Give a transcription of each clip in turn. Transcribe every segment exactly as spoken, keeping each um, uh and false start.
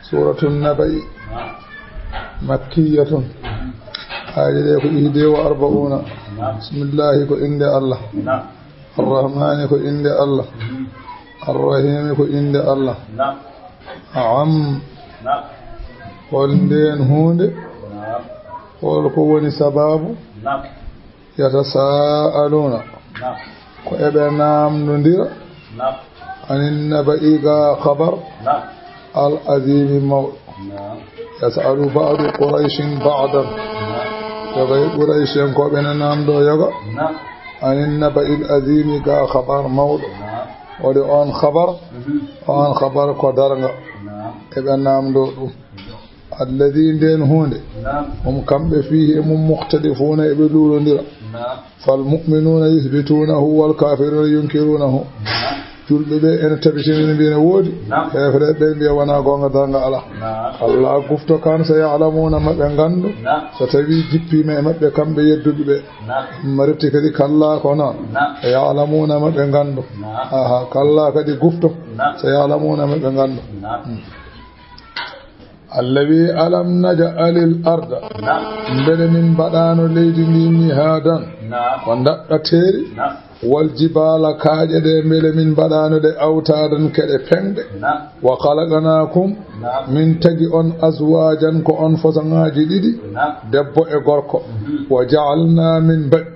Suuratu Naba'i, makkiyatun. Aaje ɗe ko ihde wa arba'una. Bismillahi, ko innde Allah. Arrahmani, ko innde Allah. Arrahimi, ko innde Allah. Am. Hol ndeen huunde? Hol ko woni sababu? Yatasa'aluna, ko eɓe naamndondira. Anin naba'i, ga khabar. Al azimi, mawɗo. Yas'alu ba'du Qurayshin ba'dan. Yoga e Quraysh en ko ɓe naamndo yoga. Anin naba'il azimi, ga khabar mawɗo. Woni on khabar. On khabar ko darnga. Eɓe naamndo ɗum. Alladhi, ndeen huunde. Hum, kamɓe, fihi, e mum, mukhtalifuna, eɓe luulondira. Fal mu'minuna yuthbitunahu wal kafiruna yunkirunahu. Julɓe ɓe ene tabitinina, mbiya ene woodi. Heefereɓe ɓe mbiya wona goonga, darnga alaa. Allah gufto kan, sa ya'lamuna, ma ɓe nganndu. So tawi jippiima e maɓɓe kamɓe yedduɓe ɓe. Ma refti kadi kalla ko noon. Ya'lamuna, ma ɓe nganndu. Aha, kalla kadi gufto. Sa ya'lamuna, ma ɓe nganndu. Allah wi, "Alam naj'alil arda." Mbele min mbaɗaano leydi ndi mihaadan, ko ndaɗɗateeri? Wal jibaala, kaaƴe ɗe, mbele min mbaɗaano ɗe awtaadan, keɗe peŋɗe? Wa khalaqnaakum, min tagi on, azwaajan, ko on fasoŋaaji ɗiɗi, debbo e gorko. Wa ja'alnaa, min mbaɗi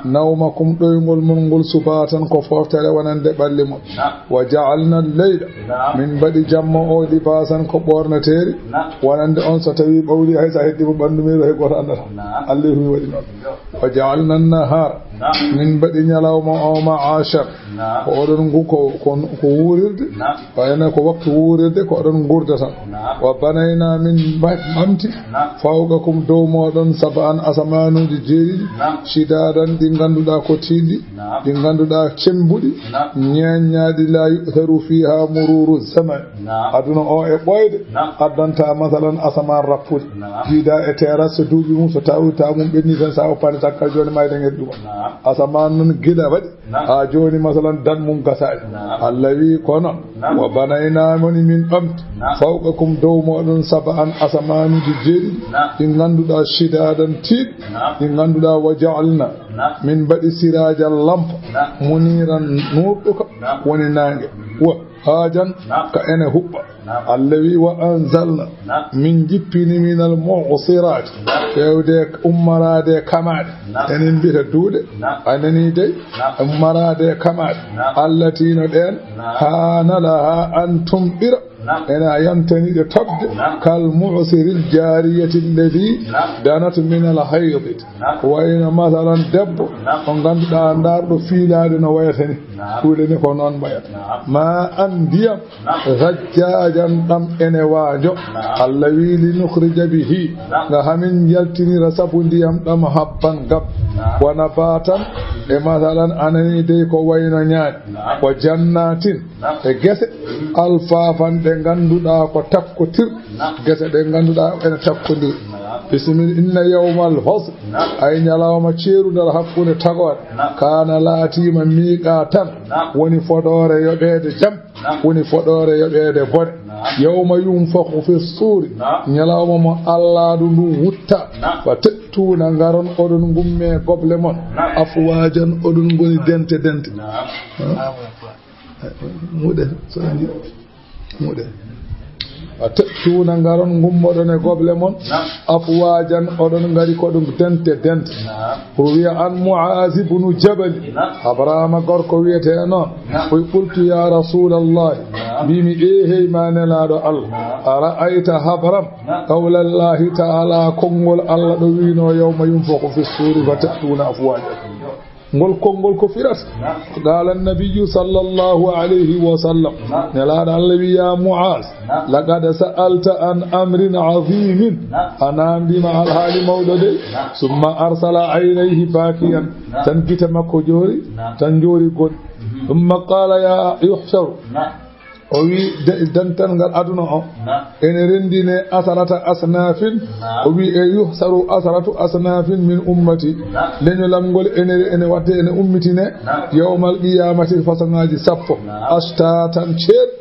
Nawmakum, ɗoyngol mon ngol, subaatan, ko fooftere wonande ɓalli mon. Wa ja'alna al-layla, min mbaɗi jamma o, libaasan, ko ɓoornateeri wonande on, so tawi ɓawli, hay so a heddi mo ɓanndu meeru, hay gooto anndataa. Allah wi waɗi noon. Wa ja'alna an-nahaara, min mbaɗi ñalawma o, ma'aashan, ko oɗon ngu-, ko, ko, ko wuurirde. Wayno ko waktu wuurirde, ko oɗon nguurda tan. Wa banayna, min mba-, ɓamti, fawqakum, dow mooɗon, sab'an, asamaanuuji jeeɗiɗi, shidaadan, ɗi ngannduɗaa ko tiiɗɗi, ɗi ngannduɗaa cemmbuɗi, ñeeññaaɗi, la yu'tharu fiha mururu zaman. Aduna o e ɓooyde addanta, masalan, asamaan rappude. Jiida e terrasse, so duuɓi mum, so tawta mum ɓenni tan, sa woppani takkal jooni mayde ngel ɗuma. Asamaan noon gila waɗi. Haa jooni, masalan, dan mum gasaani. Allah wi, kono, wa banayna, moni min ɓamti, fawqakum, dow mooɗon, sab'an, asamaanuuji jeeɗiɗi, ɗi ngannduɗaa, shidaadan, tiiɗ, ɗi ngannduɗaa, wa ja'alna, min mbaɗi, siraajan, lampa, muniiran, nuurɗo ka, woni naange, wa haajan, ka ene huɓɓa. Allah wi, wa anzalna, min jippini, minal mu'siraati, feewde ummaraade e kamaaɗe. Enen mbiyata duuɗe, a nanii dey? Ummaraade e kamaaɗe. Allati, no ɗeen, haana laha an tumɗira, ene a yantani ɗe toɓde, kal mu'siril jaariyati allati danat minal haydi. Ko wayno, masalan, debbo mo ngannduɗaa, ndaarɗo fiilaade no wayata ni. Ɗuuɗe ni ko noon mbayata. Ma an, ndiyam, zajjaajan, ɗam ene waajo. Allah wi, li nukhrija bihi, nga hamin yaltinira sabu ndiyam ɗam, habban, gab. Wa nabatan, e masalan, a nanii dey, ko wayno ñaani. Wa jannatin, e gese, alfafan, ɗe ngannduɗaa ko takkotir, gese ɗe ngannduɗaa ene takkondir. Bisimilla, inna yawmal fasl, ay ñalawma ceerungal hakkunde tagoore, kaana, laatiima, miiqaatan, woni fodoore yoɓeede jam, woni fodoore yoɓeede bone. Yawma yunfakhu fi suuri, ñalawma mo allaaɗo ndu wutta, fa ta'tuuna, ngaron oɗon ngummee goble mon, afwaajan, oɗon ngoni dente dente. Muɗe, so en nji-, muɗe. Wa ta'tuuna, ngaron, ngummoɗon e goble mon. Afwaajan, oɗon ngari ko ɗum dente dente. Ruwiya an Mu'aaz ibnu Jabal. Habrama gorko wiyetee noon. Oy, qultu, ya Rasuulallahi, mbimi, eehey ma Nelaaɗo Allah, ara'ayta, habram, qawlallahi ta'ala, konngol Allah ɗo wiino, yawma yunfakhu fi suuri fa ta'tuuna afwaajan. Ngol konngol ko firata? Qaala annabiyyu sallallahu alayhi wa sallam, Nelaaɗo Allah wi, ya Mu'aaz, laqad sa'alta an amrin azimin, a naamndiima alhaali mawɗo dey. Summa arsala aynayhi baakiyan, tan gite makko joori, tan njoori gon. Summa qaala, ya yuhsharu, o wi, de-, dental ngal aduna o, ene renndine asarata asnafin, o wi, e yuhsaru asaratu asnafin min ummati, leñolam ngol ene, ene waɗde, ene ummitine yawmal qiyamati façon ngaaji sappo, ashtatan, ceeɗu.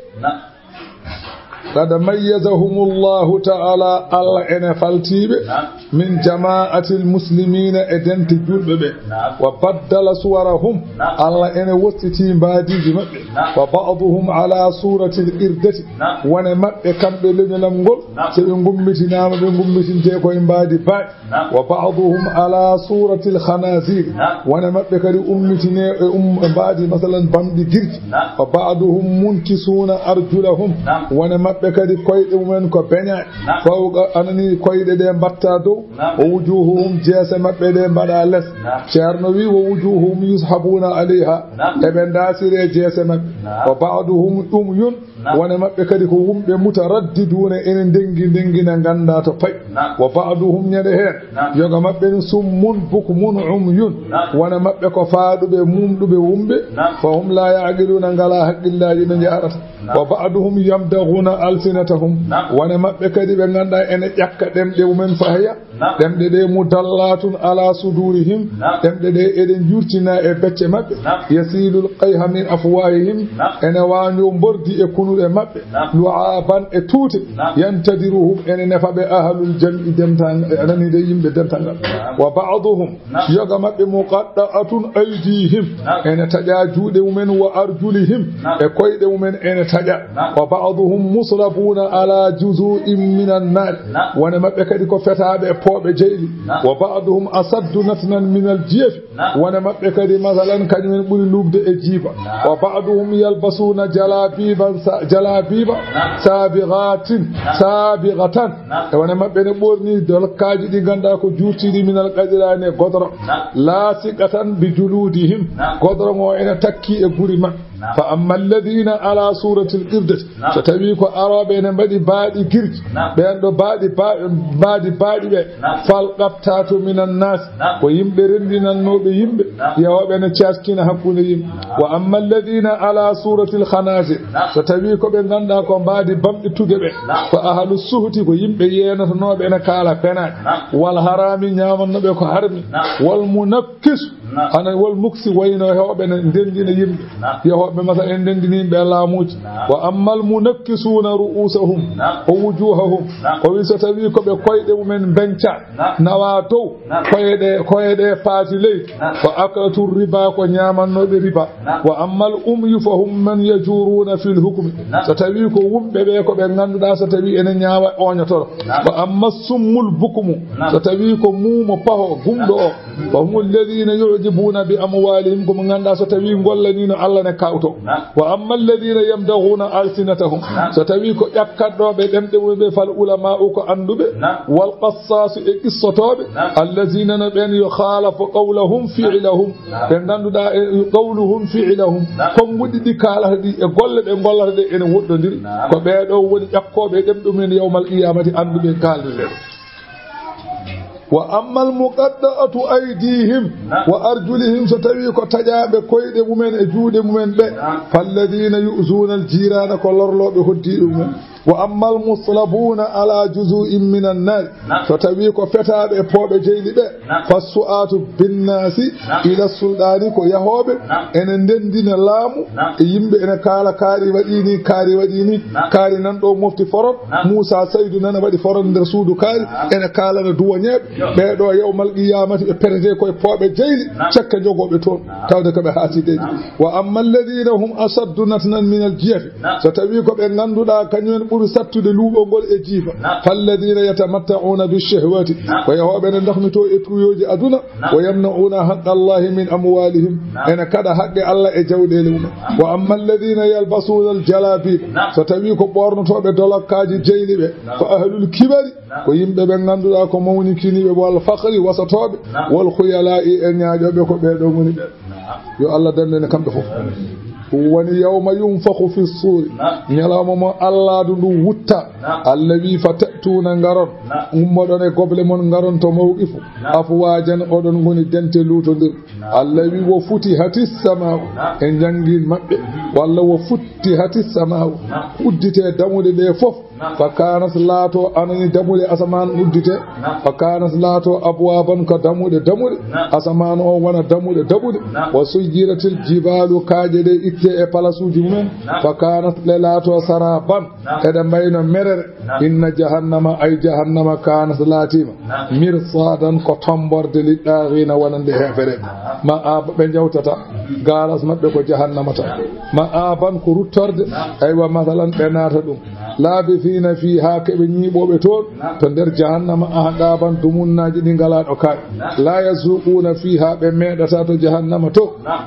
قد ميزهم الله تعالى, Allah ene faltiiɓe, نعم. من جماعة المسلمين, e dente julɓe ɓe. نعم. وبدل صورهم, نعم. Allah ene wostitii mbaadiiji maɓɓe. نعم. وبعضهم على صورة القردة, نعم. Wone maɓɓe kamɓe leñolam ngol, نعم. So ɓe ngummitinaama, ɓe ngummitintee koye mbaadi baaɗi. نعم. وبعضهم على صورة الخنازير. نعم. Wone maɓɓe kadi ummitinee e um-, e mbaadi, masalan, bamɗi girji. نعم. وبعضهم منكسون أرجلهم. نعم. Wone maɓɓe kadi koyɗe mumen ko beñaaɗe. نعم. Fawqa, anani koyɗe ɗe mbaɗta dow. نعم. ووجوههم, jeese maɓɓe ɗe mbaɗa les. نعم. Ceerno wi, ووجوههم يسحبون عليها. نعم. Eɓe ndaasiree jeese maɓɓe. نعم. وبعضهم عمي. نعم. Wone maɓɓe kadi ko wumɓe مترددون, ene ndengi ndengina, ngannda to payi. نعم. وبعضهم, ñande heen, نعم. Yoga maɓɓe ne صم بكم عمي. نعم. Wone maɓɓe ko faaɗuɓe, muumɗuɓe, wumɓe. نعم. فهم لا يعقلون, ngalaa haqqillaaji ɓe njaarata. نعم. وبعضهم يمضغون ألسنتهم. نعم. Wone maɓɓe kadi ɓe ngannduɗaa ene ƴakka ɗemɗe mumen fahaya. نعم. Ɗemɗe ɗe مدلات على صدورهم. نعم. Ɗemɗe ɗe eɗe njurtina e becce maɓɓe. نعم. يسيل القيح من أفواههم. نعم. Ene waño mbordi e kunuɗe maɓɓe. نعم. لعابا, e tuute. نعم. ينتظرهم, ene nefa ɓe أهل الجمع, dental, anani de yimɓe dental ngal. نعم. وبعضهم, نعم. Yoga maɓɓe مقطعة أيديهم. نعم. Ene taƴa juuɗe mumen, وأرجلهم. نعم. E koyɗe mumen ene taƴa. نعم. وبعضهم مصلبون على جذوع من النار. نعم. Wone maɓɓe kadi ko fetaaɓe e pooɓe jeyli. نعم. وبعضهم أشد نتنا من الجيف. نعم. Wone maɓɓe kadi, masalan, kañumen ɓuri luuɓde e jiiba. نعم. وبعضهم يلبسون جلابيبا سا-, جلابيب. نعم. صابغات. نعم. صابغة. نعم. E wone maɓɓe ne ɓorni dolokkaaji ɗi ngannduɗaa ko juurtiiɗi من القطران, e godoro. نعم. لاصقة بجلودهم. نعم. Godoro ngo ene takki e guri maɓɓe. نعم. فأما الذين على صورة القردة. نعم. So tawii ko arooɓe ene mbaɗi baaɗi girji. نعم. Ɓeen ɗo baaɗi ba-, mbaadi baaɗi ɓe. نعم. فالقطعة من الناس. نعم. Ko yimɓe renndinannooɓe yimɓe. نعم. Yahooɓe ene caaskina hakkunde yimɓe. نعم. وأما الذين على صورة الخنازير. نعم. So tawii ko ɓe ngannduɗaa ko mbaadi bamɗi tuge ɓe. نعم. فأهل السهت, ko yimɓe yeenatanooɓe ene kaala penaɗe. نعم. والحرام, ñaamannooɓe ko harmi. نعم. والمنكس. نعم. Hana والمكس, wayno hewɓe ne ndenndina yimɓe. نعم. Yahooɓe, masalan, en ndenndini yimɓe e laamuuji. نعم. وأما المنكسون رؤوسهم. نعم. ووجوههم. نعم. O wi, so tawii ko ɓe koyɗe mumen mbeñca, نعم. Nawa dow, نعم. Koyɗe, koyɗe paati leydi. نعم. فأكلة الربا, ko ñaamannooɓe riba. نعم. وأما العمي فهم من يجورون في الحكم. نعم. So tawii ko wumɓe ɓe, ko ɓe ngannduɗaa so tawii ene ñaawa, ooñotoro. نعم. وأما الصم البكم. نعم. So tawii ko muumo paho, gumɗo o. نعم. فهم الذين يعجبون بأموالهم, ko ɓe ngannduɗaa so tawii ngollaniino Allah ne kawto. نعم. وأما الذين يمضغون ألسنتهم. نعم. So tawii ko ƴakkatɗooɓe ɗemɗe mumen ɓe, فالعلماء, ko annduɓe. نعم. والقصاص, e qissotooɓe. نعم. الذين, no ɓeen, يخالف قولهم فعلهم. Ɓe ngannduɗaa e qawluhum fi'lahum, konguɗi ɗi kaalata ɗi e golle ɗe ngollata ɗe ene woɗɗondiri. Ko ɓee ɗoo woni ƴakkooɓe e ɗemɗe mumen yawmal qiyaamati, annduɓe kaalde ɗe. Wa ammal muqatta'atu aydihim wa arjulihim, so tawii ko taƴaaɓe koyɗe mumen e juuɗe mumen ɓe, falladhina yu'zuna al-jirana, ko lorlooɓe hoddiiɓe mumen. Wa ammal muslabuna ala juzu'in minan nar, so tawii ko fetaaɓe e pooɓe jeyli ɓe, fassu'atu binnaasi ila sulɗaani, ko yahooɓe ene ndenndina laamu e yimɓe, ene kaala kaari waɗii nii, kaari waɗii nii, kaari nan ɗo mofti forot, Muusaa Saydu nana waɗi forot nder suudu kaari, ene kaalana duwañeeɓe, ɓee ɗo yawmal qiyaamati ɓe petete koye pooɓe jeyli, cekke jogooɓe toon, tawde ko ɓe haasideeji. Wa ammal ladina hum asaddu natnan minal jiyati, so tawii ko ɓe ngannduɗaa kañumen ɓuri sattude luuɓol ngol e jiiba, falladina yatamatta'una bishahwati, ko yahooɓe ne ndahmitoo e tuuyooji aduna, wa yamna'una haqqa Allahi min amwalihim, ene kaɗa haqqe Allah e jawɗeele mumen. Wa ammal ladina yalbasuna al jalabib, so tawii ko ɓornotooɓe dolokkaaji jeyli ɓe, fa ahlul kibari, ko yimɓe ɓe ngannduɗaa ko mawnikiniiɓe, wal fakhri, wasatooɓe, wal khuyala'i, e ñaaƴooɓe, ko ɓee ɗoo ngoni ɓe. Yo Allah dandu en e kamɓe fof. Ɗum woni yawma yunfakhu fi suuri, ñalawma mo Alladu ndu wutta. Allah wi, fa ta'tuna, ngaron, ummoɗon e goble mon, ngaron to mawqifu, afwajan, oɗon ngoni dente luutondir. Allah wi, wa futihati samaa'u, en njanngi maɓɓe, walla wa futtihati samaa'u, uddite dammuɗe ɗe fof. Fa kanat laato anani damuɗe asamaan uddite. Fa kanat laato abwaban ko damuɗe damuɗe. Asamaan o wona damuɗe damuɗe. Wa sujjiratil jibalu kaaƴe ɗe itte e palasuuji mumen. Fa kanat ɗe laato saraban eɗe mbayno merere. Inna jahannama ay jahannama kanat laatima. Mirsadan ko tomborde liɗɗaaxina wonande heefereɓe. Ma aba ɓe jawtata. Garas maɓɓe ko jahannama tan. Ma aban ko ruttorde. Aywa masalan ɓe naata ɗum. Labithina fiha keɓe ñiiɓooɓe toon. To nder jahannama ahqaban dumunnaaji ɗi ngalaaɗo kaaƴe. La yazuquna fiha ɓe meeɗata to jahannama to.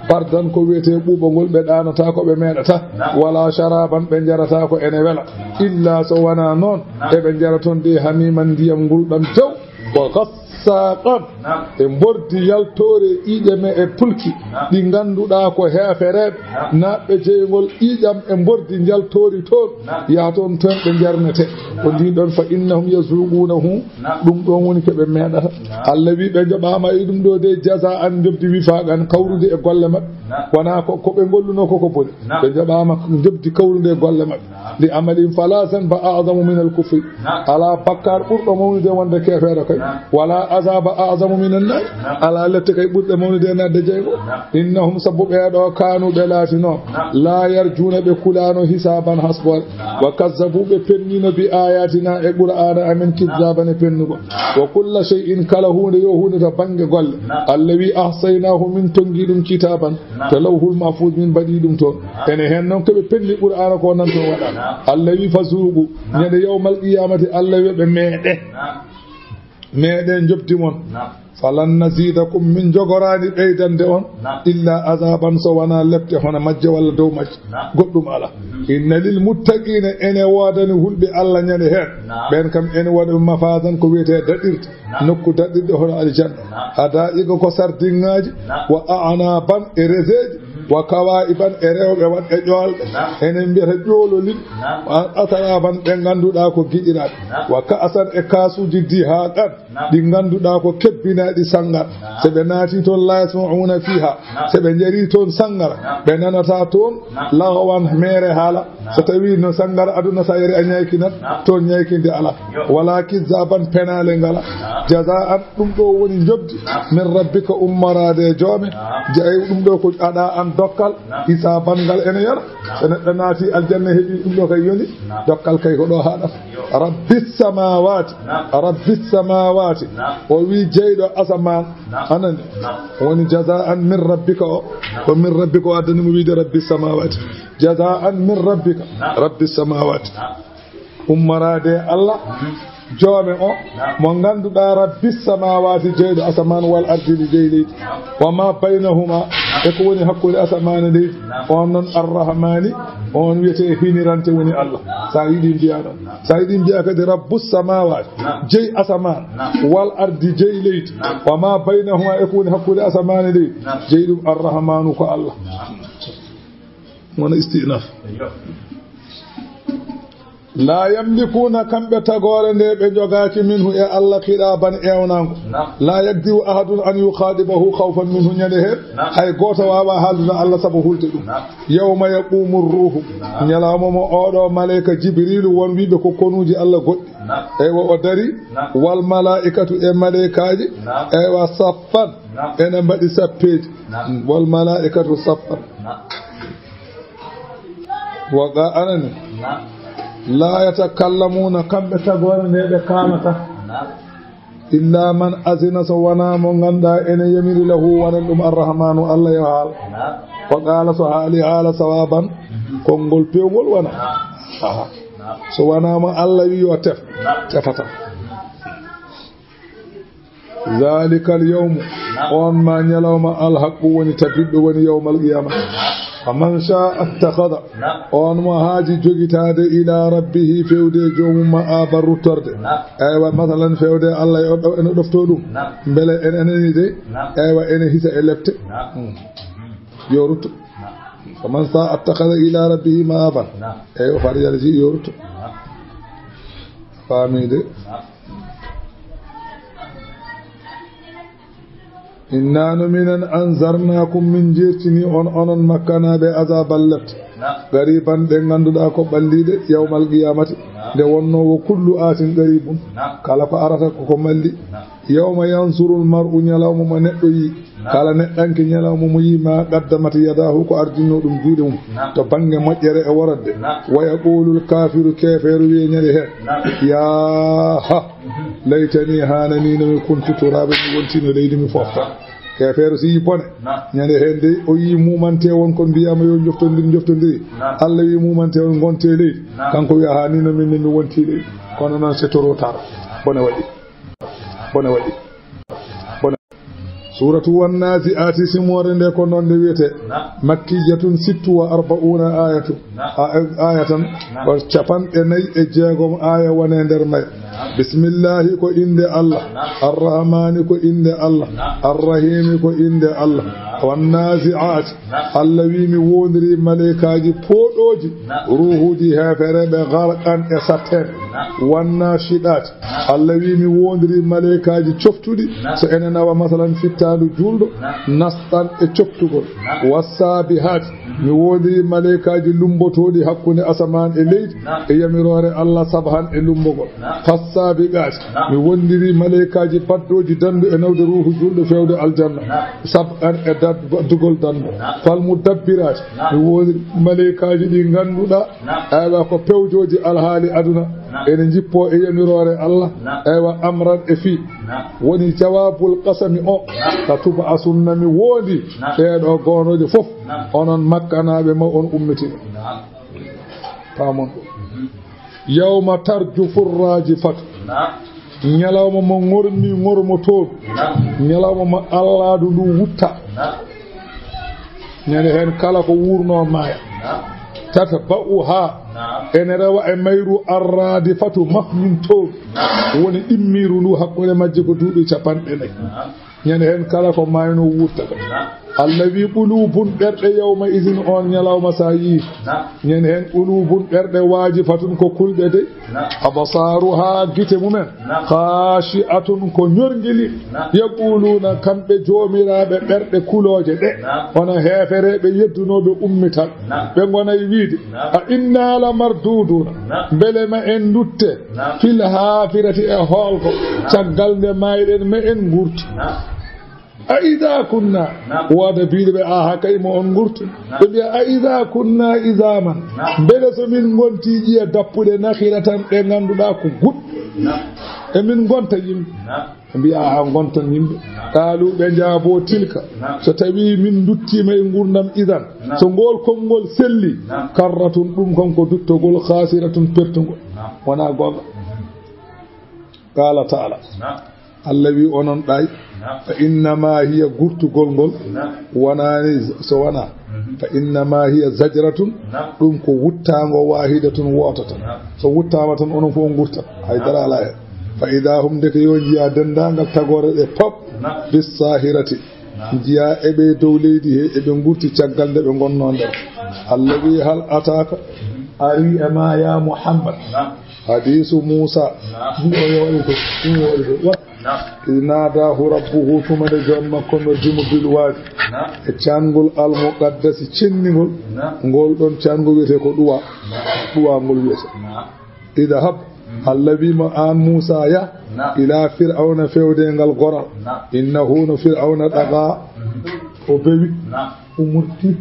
Bardan ko wiyetee ɓuuɓo ngol ɓe ɗaanata ko ɓe meeɗata. Wala sharaban ɓe njarata ko ene wela. Illa so wona noon eɓe njara toon de hamiman ndiyam ngulɗam jaw. Wa ghassaqan e mbordi yaltoore ƴiiƴam e pulki ɗi ngannduɗaa ko heefereeɓe naatɓe jeyngol ƴiiƴam e mbordi njaltoori toon yaha toon toon ɓe njarnete ko ndin ɗon fa innahum yazuqunahu ɗum ɗon woni ko ɓe meeɗata. Allah wi ɓe njoɓaama e ɗum ɗo de jazaan njobdi wifaqan kawrude e golle maɓɓe wona ko ko ɓe ngolluno koko boni ɓe njoɓaama njobdi kawrude e golle maɓɓe. Li amalin fala zanba a'zamu min al kufri. Ala bakkar ɓurɗo mawnude wonde keefeero kay. Wala azaba a'zamu min an nar. Ala lette kay ɓurɗe mawnude nadde jeygo. Innahum sabu ɓeeɗo kanu ɓe laatino. La yarjuna ɓe kulano hisaban hasbore. Wa kazzabu ɓe pennino bi ayatina e qur'ana amen kizzaban e pennugo. Wa kulla shay'in kala hunde yo hunde to bange golle. Allah wi ahsaynahu min tongi ɗum kitaban. To lawhul mahfuz min mbaɗi ɗum toon. Ene heen noon ko ɓe pelli qur'aana ko nan toon waɗa. Allah wi fa zuuqu ñande yawmal qiyamati Allah wi ɓe meeɗe meeɗe njobdi mon. Falan nazidakum min jogoraani ɓeydande on illa azaban so wona lepte hono majje walla dow majje goɗɗum ala. Inna lil muttaqina ene woodani hulɓe Allah ñande heen ɓen kam ene waɗa mafazan ko wiyetee daɗirde. Nokku daɗɗirɗe hono aljanna. Hadaiqa ko sardiŋŋaaji. Wa a'naban e reseeji. Wa kawa'iban e rewɓe waɗɓe ƴoolɓe. Enen mbiyata ƴoololin. Wa atraban ɓe ngannduɗaa ko giɗiraaɓe. Wa ka'san e kaasuuji dihaqan ɗi ngannduɗaa ko kebbinaaɗi sangara. So ɓe naati toon la yasma'una fiha so ɓe njari toon sangara ɓe nanata toon lagawan meere haala. So tawi no sangara aduna sa yari a ñaykinat toon ñaykinde ala. Wala kizzaban penale ngala. Jazaan ɗum ɗo woni njobdi min rabbika ummoraade e joome. Jey ɗum ɗo ko aɗa an dokkal hisaban ngal ene yona. So neɗɗo naati aljanna heɓi ɗum ɗo kay yoni dokkal kay ko ɗo haɗata. Rabbis samawati rabbis samawati o wi jeyɗo asaman. Anani woni jazaan min rabbika o ko min rabbika o addani mo wiide rabbis samawati. Jazaan min rabbika rabbis samawati. Ummoraade e Allah joome o mo ngannduɗaa rabbis samawati jeyɗo asaman wal ardini jey leydi. Wa ma baynahuma e ko woni hakkunde asaman e leydi. On noon arrahmani on wiyete hinirante woni Allah. Sa yiɗi mbiya ɗon sa yiɗi mbiya kadi rabbus samawati jey asaman wal ardi jey leydi. Wa ma baynahuma e ko woni hakkunde asaman e leydi jey ɗum arrahmanu ko Allah. Wona istinaf. La yamlikuna kamɓe tagoore nde ɓe jogaaki minhu e Allah qiraban ewnango. La yaqdiru ahadun an yukhadibahu khawfan minhu ñande heen hay gooto wawa haaldude Allah sabu hulde ɗum. Yawma yaqumu ruhu ñalawma mo oɗo maleyka jibrilu won wiɓe ko konuuji Allah goɗɗi. Eywa o dari wal malaikatu e maleykaaji. Eywa saffan ene mbaɗi sappeeji. Wal malaikatu saffan. Wa ga anani la yatakallamuna kamɓe tagoore nde ɓe kaalata. Illa man azina so wona mo ngannduɗaa ene yamiri lahu wonan ɗum arrahmanu Allah yo haal. Wa qala so haali haala sawaban konngol pewngol wona. So wona mo Allah wi yo tef tefata. Zalikal yawmu on ma ñalawma alhaqqu woni tabitɗo woni yawmal qiyama. Faman sha'a ittakhadha on mo haaji jogitaade ila rabbihi fewde e joomum ma aba ruttorde. Eywa masalan fewde Allah e oɗo ene ɗofto ɗum mbele en anani de. Eywa ene hisa e lepte. Yo rutto. Faman sha'a ittakhadha ila rabbihi ma aba. Eywa far yarji yo rutto. Faami de. Inna no minen anzarnakum min jertini on onon makkanaaɓe azabal lepte. Qariban, ɗe ngannduɗaa ko ɓalliiɗe, yawmal qiyamati, nde wonnoowo kullu aatin qaribun, kala ko arata ko ko malli. Yawma yansurul mar'u, ñalawma mo neɗɗo yi, kala neɗɗanke ñalawma mo yi ma qaddamat yadahu, ko ardinno ɗum juuɗe mum, to bannge moƴƴere e worodde. Wa yaqulul kafiru, keefeero wiye ñande heen, yaa ha, laytani, haanani no mi kuntu turaaban, mi wontino leydi mi fofta. Keefeero si yi bone, ñande heen dey o yi mumante on kon mbiyaama yo njoftondir, njoftondiri. Allah wi mumante on ngonte leydi. Kanko wiya, "Ha ni no min ni mi wonti leydi." Kono noon c'est trop tard. Bone waɗi. Bone waɗi. Bone. Suuratu Wannazi'aati, simoore nde ko noon nde wiyete. Makkiyatun sittu wa arba'una ayatu. A-, ayatan. Ko capanɗe nayi e jeegom aya wone nder may. Bismillahi ko innde Allah. Arrahmani ko innde Allah. Arrahimi ko innde Allah. Wannazi'aati. Allah wi mi wondiri maleykaaji pooɗooji ruuhuuji heefereɓe gharqan e satteede. Wannashidaati. Allah wi mi wondiri maleykaaji coftuɗi. So ene nawa masalan fittaandu juulɗo, nastan e coftugol. Wassaabihaati. Mi wondiri maleykaaji lumbotooɗi hakkunde asamaan e leydi e yamiroore Allah, sabhan e lumbogol. Fassaabiqaati. Mi wondiri maleykaaji baddooji dandu e nawde ruuhu juulɗo fewde aljanna, sabqan e dad-, baddugol dandu. Falmudabbiraati. Mi wondiri maleykaaji ɗi ngannduɗaa, aywa, ko pewjooji alhaali aduna, ene njippo e yamiroore Allah, aywa, amran e fii. Woni jawaabul qasami o, ka tuba asunna mi wondi ɓeeɗo goonooje fof, onon makkanaaɓe ma on ummitino. Paamon ɗum. Yawma tarjufu rajifatu. Ñalawma mo ŋormi ŋormotooɗo. Ñalawma mo allaadu ndu wutta. Ñande heen kala ko wuurno maaya. Tatba'uha. Ene rewa e mayru arradifatu mahmintooɗo. Woni ɗimmiiru ndu hakkunde majje ko duuɓi capanɗe nayi. Ñande heen kala ko maayno wuurtata. Allah wi qulubun ɓerɗe yawma izin on ñalawma sa yii. Ñande heen qulubun ɓerɗe wajifatun ko kulɓe dey. Absaruha gite mumen. Khashi'atun ko ñorngili. Yaquluna kamɓe joomiraaɓe ɓerɗe kulooje ɗe. Wona heefereɓe yeddunooɓe ummital. Ɓe ngonay wiide. A inna la marduduna. Mbele ma en ndutte. Fil hafirati e hoolgo. Caggal nde mayɗen ma en ngurti. A ida kunna. Wooda biiɗo ɓe aha kay mo on ngurtu. Ɓe mbiya a ida kunna idaman. Mbele so min ngonti ƴiya dappuɗe nakhiratan ɗe ngannduɗaa ko guɗ. E min ngonta yimɓe. Ɓe mbiya a ngonton yimɓe. Qaalu ɓe njaabo tilka. So tawi min nduttiima e ngurdam idan. So ngol konngol selli. Karratun ɗum kon ko duttogol khasiratun pertugol. Wona goonga. Qala ta'ala. Allah wi onon ɗay. Fa innama hiya gurtugol ngol. Wonani so wona. Fa innama hiya zajratun. Ɗum ko wuttaango wahidatun wooto tan. So wuttaama tan onon fof ngurtat. Hay dara ala hen. Fa ida hum ndeke yo njiya denndaangal tagoore ɗe pop. Bis sahirati. Njiya eɓe dow leydi he eɓe ngurti caggal nde ɓe ngonno nder. Allah wi hal ataka. Ari e ma ya Muhammad. Hadiisu Muusa. Ɗum o yoori ko, ɗum o yoori ko. Wa-, إذ ناداه ربه tuma nde joom makko noddi mo bil waadi. E caanngol al muqaddasi cenningol. Ngol ɗon caanngol wiyetee ko Ɗuwa. Ɗuwa ngol wiyetee. Idhab, Allah wi mo aan Muusa yah. Ila Fir'awna fewde ngal goral. Innahu no Fir'awna ɗaga. O bewi. O murti.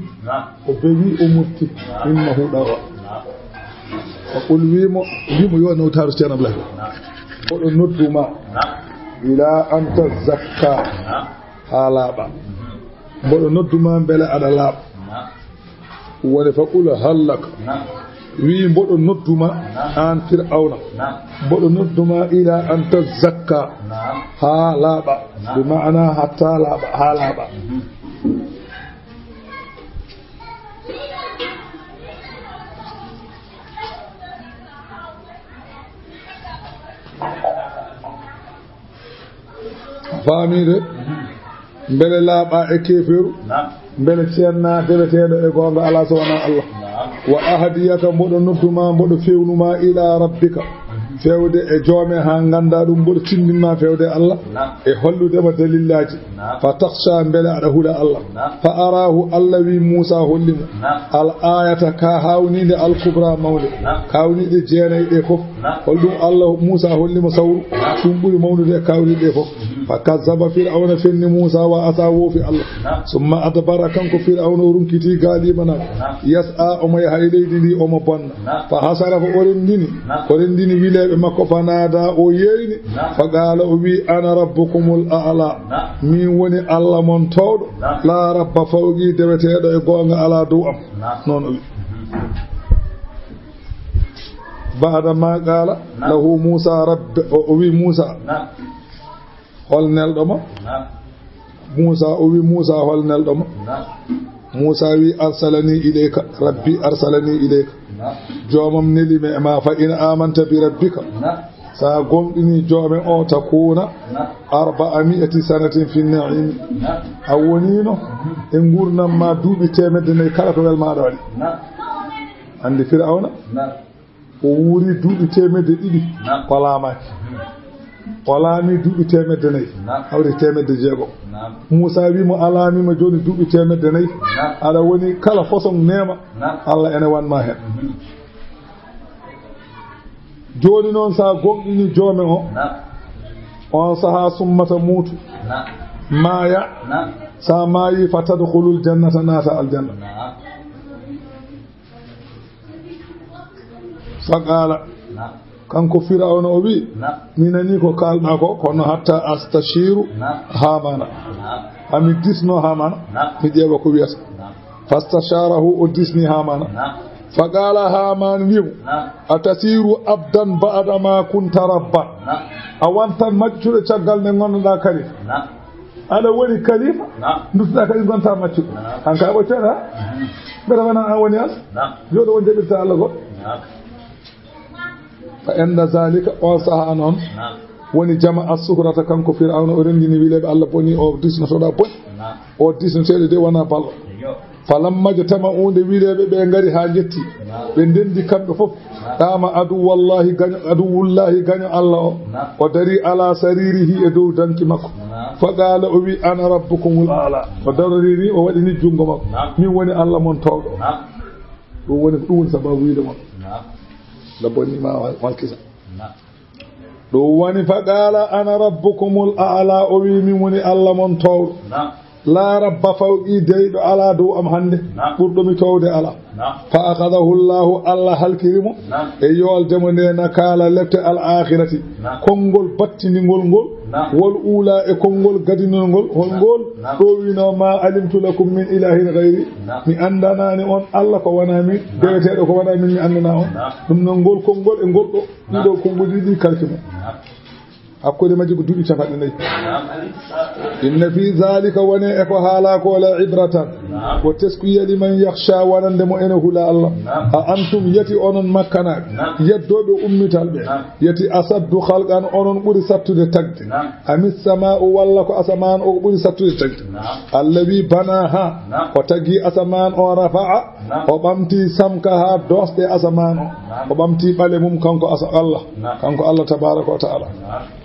O bewi, o murti. Innahu ɗaga. Wa qul, wi mo, wi mo yo newtaru Ceerno Ablaye. Mboɗo noddu ma. Ila an tazakka. Haa laaɓa. Mboɗo noddu ma mbele aɗa laaɓa. Woni fa qul hal laka. Wi mboɗo noddu ma aan Fir'awna. Mboɗo noddu ma ila an tazakka. Haa laaɓa. Bi ma'ana hatta laaɓa, haa laaɓa. Faamiiɗe, mbele laaɓa e keefeeru, mbele ceenna deweteeɗo e goonga alaa so wonaa Allah. Wa ahdiyaka, mboɗo noddu ma, mboɗo fewnu ma ila rabbika, fewde e joome haa ngannda ɗum mboɗo tinndinma fewde Allah, e hollude ma dalillaaji. Fa takhsha, mbele aɗa hula Allah. Fa arahu, Allah wi Muusa holli mo al ayata ka hawniinde al kubra mawnde, kawniiɗe jeenayi ɗe fof. Holɗum Allah Muusa holli mo sawru ɗum ɓuri mawnude e kawniiɗe ɗe fof. Fa kazzaba, Fir'awna fenni Muusa wa asa, woofi Allah. Summa adbara, kanko Fir'awna o runkiti gaalima na. Yas'a, omo yaha e leydi ndi omo bonna. Fa hasara, ko o renndini, ko renndini wileeɓe makko, fa naada, o yeeyni, fa qaala, o wi, ana rabbukumul a'la, min woni Allah mon toowɗo, la rabba fawqi, deweteeɗo e goonga alaa dow am. Noon o wi. Ba'da ma qaala lahu Muusa rabbi, o, o wi Muusa, hol nelɗo ma? Muusa, o wi Muusa, hol nelɗo ma? Muusa wi, arsalani ilayka, rabbi arsalani ilayka. Joomam neli mi e ma, fa in amanta bi rabbika. Sa gomɗini joome o, takuna arba'a mi'ati sanatin fi na'im. A wonino e ngurnam ma duuɓi teemedde nayi kala ko welmaaɗo waɗi. Andi Fir'awna? O wuuri duuɓi teemedde ɗiɗi, o laamaaki. O laami duuɓi teemedde nayi, hawri teemedde jeegom. Muusa wi mo, a laamiima jooni duuɓi teemedde nayi, aɗa woni kala façon neema, Allah ene wanma heen. Jooni noon, sa gomɗini joome o, on sahaa summata muutu, maaya, sa maayi, fa tadkhulul jannata, naata aljanna. Fa qaala, kanko Fir'awna o wi, mi nani ko kaalɗa ko, kono hatta astashiru Hamana. Ami disno Hamana, mi ƴeewa ko wiyata. Fastasharahu, o disni Hamana. Fa qaala, Haman wi mo, atasiru abdan ba'da ma kunta rabban. A wantan maccuɗo caggal nde ngonnoɗa kalifa. Aɗa woni kalifa, duttuɗa kadi gonta maccuɗo. An ka ɓoccata, mbeɗa wona an woni Allah. Yo ɗo won jaɓirta Allah goɗɗo. Fa inda zalika, on saha noon, woni jama as-suhrata, kanko Fir'awna o renndini wileeɓe Allah boni, o disnotoɗa boni. O disnoteeɗo de wona balɗo. Falamma jtama'u, nde wileeɓe ɓe ngari haa njetti, ɓe ndenndi kamɓe fof. Qama aduwwallahi, gaño, aduwwullahi, gaño Allah o. O dari ala saririhi, e dow danki makko. Fa qala, o wi, ana rabbukumul a'la. O darori ni, o waɗi ni junngo makko. Min woni Allah mon toowɗo. Ɗum woni, ɗum woni sababu wiide mon. Labbo ni ma wal-, walkisa. Ɗum woni, fa qaala, ana rabbukumul a'la, o wi, min woni Allah mon toowɗo. La rabba fawqi, deyɗo alaa dow am hannde, ɓurɗo mi toowde alaa. Fa akhadahu Allahu, Allah halkiri mo, e yoolde mo nde, nakaala lepte al akhirati, konngol battindingol ngol, wal ula, e konngol gadinol ngol, hol ngol? Ɗo wino, ma alimtu lakum min ilahin ghayri, mi anndanaani on Allah ko wonaa min, deweteeɗo ko wonaa min, mi anndana on. Ɗum noon ngol konngol e ngol ɗo, ɗiɗo konngol ɗiɗi kalki mo. Hakkunde majji ko duuɓi capanɗe nayi. Inna fi zalika, woni e ko haala ko, la ibratan, ko teskuya, liman yakhsha, wonande mo ene hula Allah. A antum, yati onon Makkanaaɓe, yeddooɓe ummital ɓe, yati asaddu khalqan, onon ɓuri sattude tagde. Amis sama'u, walla ko asamaan o ɓuri sattude tagde. Allazi banaha, o tagi asamaan o, rafa'a, o ɓamti samkaha, doosɗe asamaan o. O ɓamti ɓale mum kanko asa-, Allah, kanko Allah tabaraka wa ta'ala.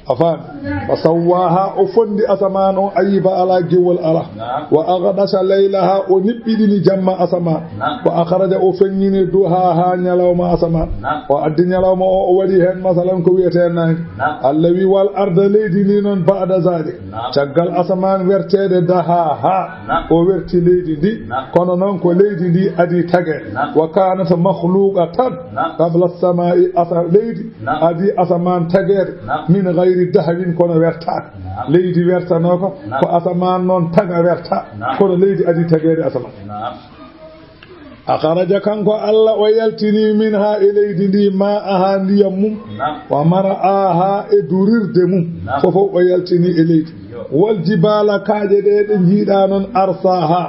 A faami? Wa sawwaha, o fondi asamaan o, ayiba alaa, gewol alaa. Wa aghtasha laylaha, o niɓɓiɗini jamma asamaan. Wa akhraja, o feññini duhaha, ñalawma asamaan. O addi ñalawma o, o waɗi heen masalan ko wiyetee naange. Allah wi, wal arda, leydi ndi noon, ba'da zalik, caggal asamaan werteede, dahaha, o werti leydi ndi. Kono noon ko leydi ndi adii tageede. Wa kanat makhluqatan qabla as-sama'i, asa-, leydi adii asamaan tageede, min ghayri dahwin, kono wertaaka. Leydi wertanooka ko asamaan noon taga werta, kono leydi adii tageede asamaan. Akhraja, kanko Allah o yaltini, minha, e leydi ndi, ma'aha, ndiyam mum, wa mar'aha, e durirde mum, fof o yaltini e leydi. Wal jibala, kaaƴe ɗe ɗe njiiɗa noon, arsaha,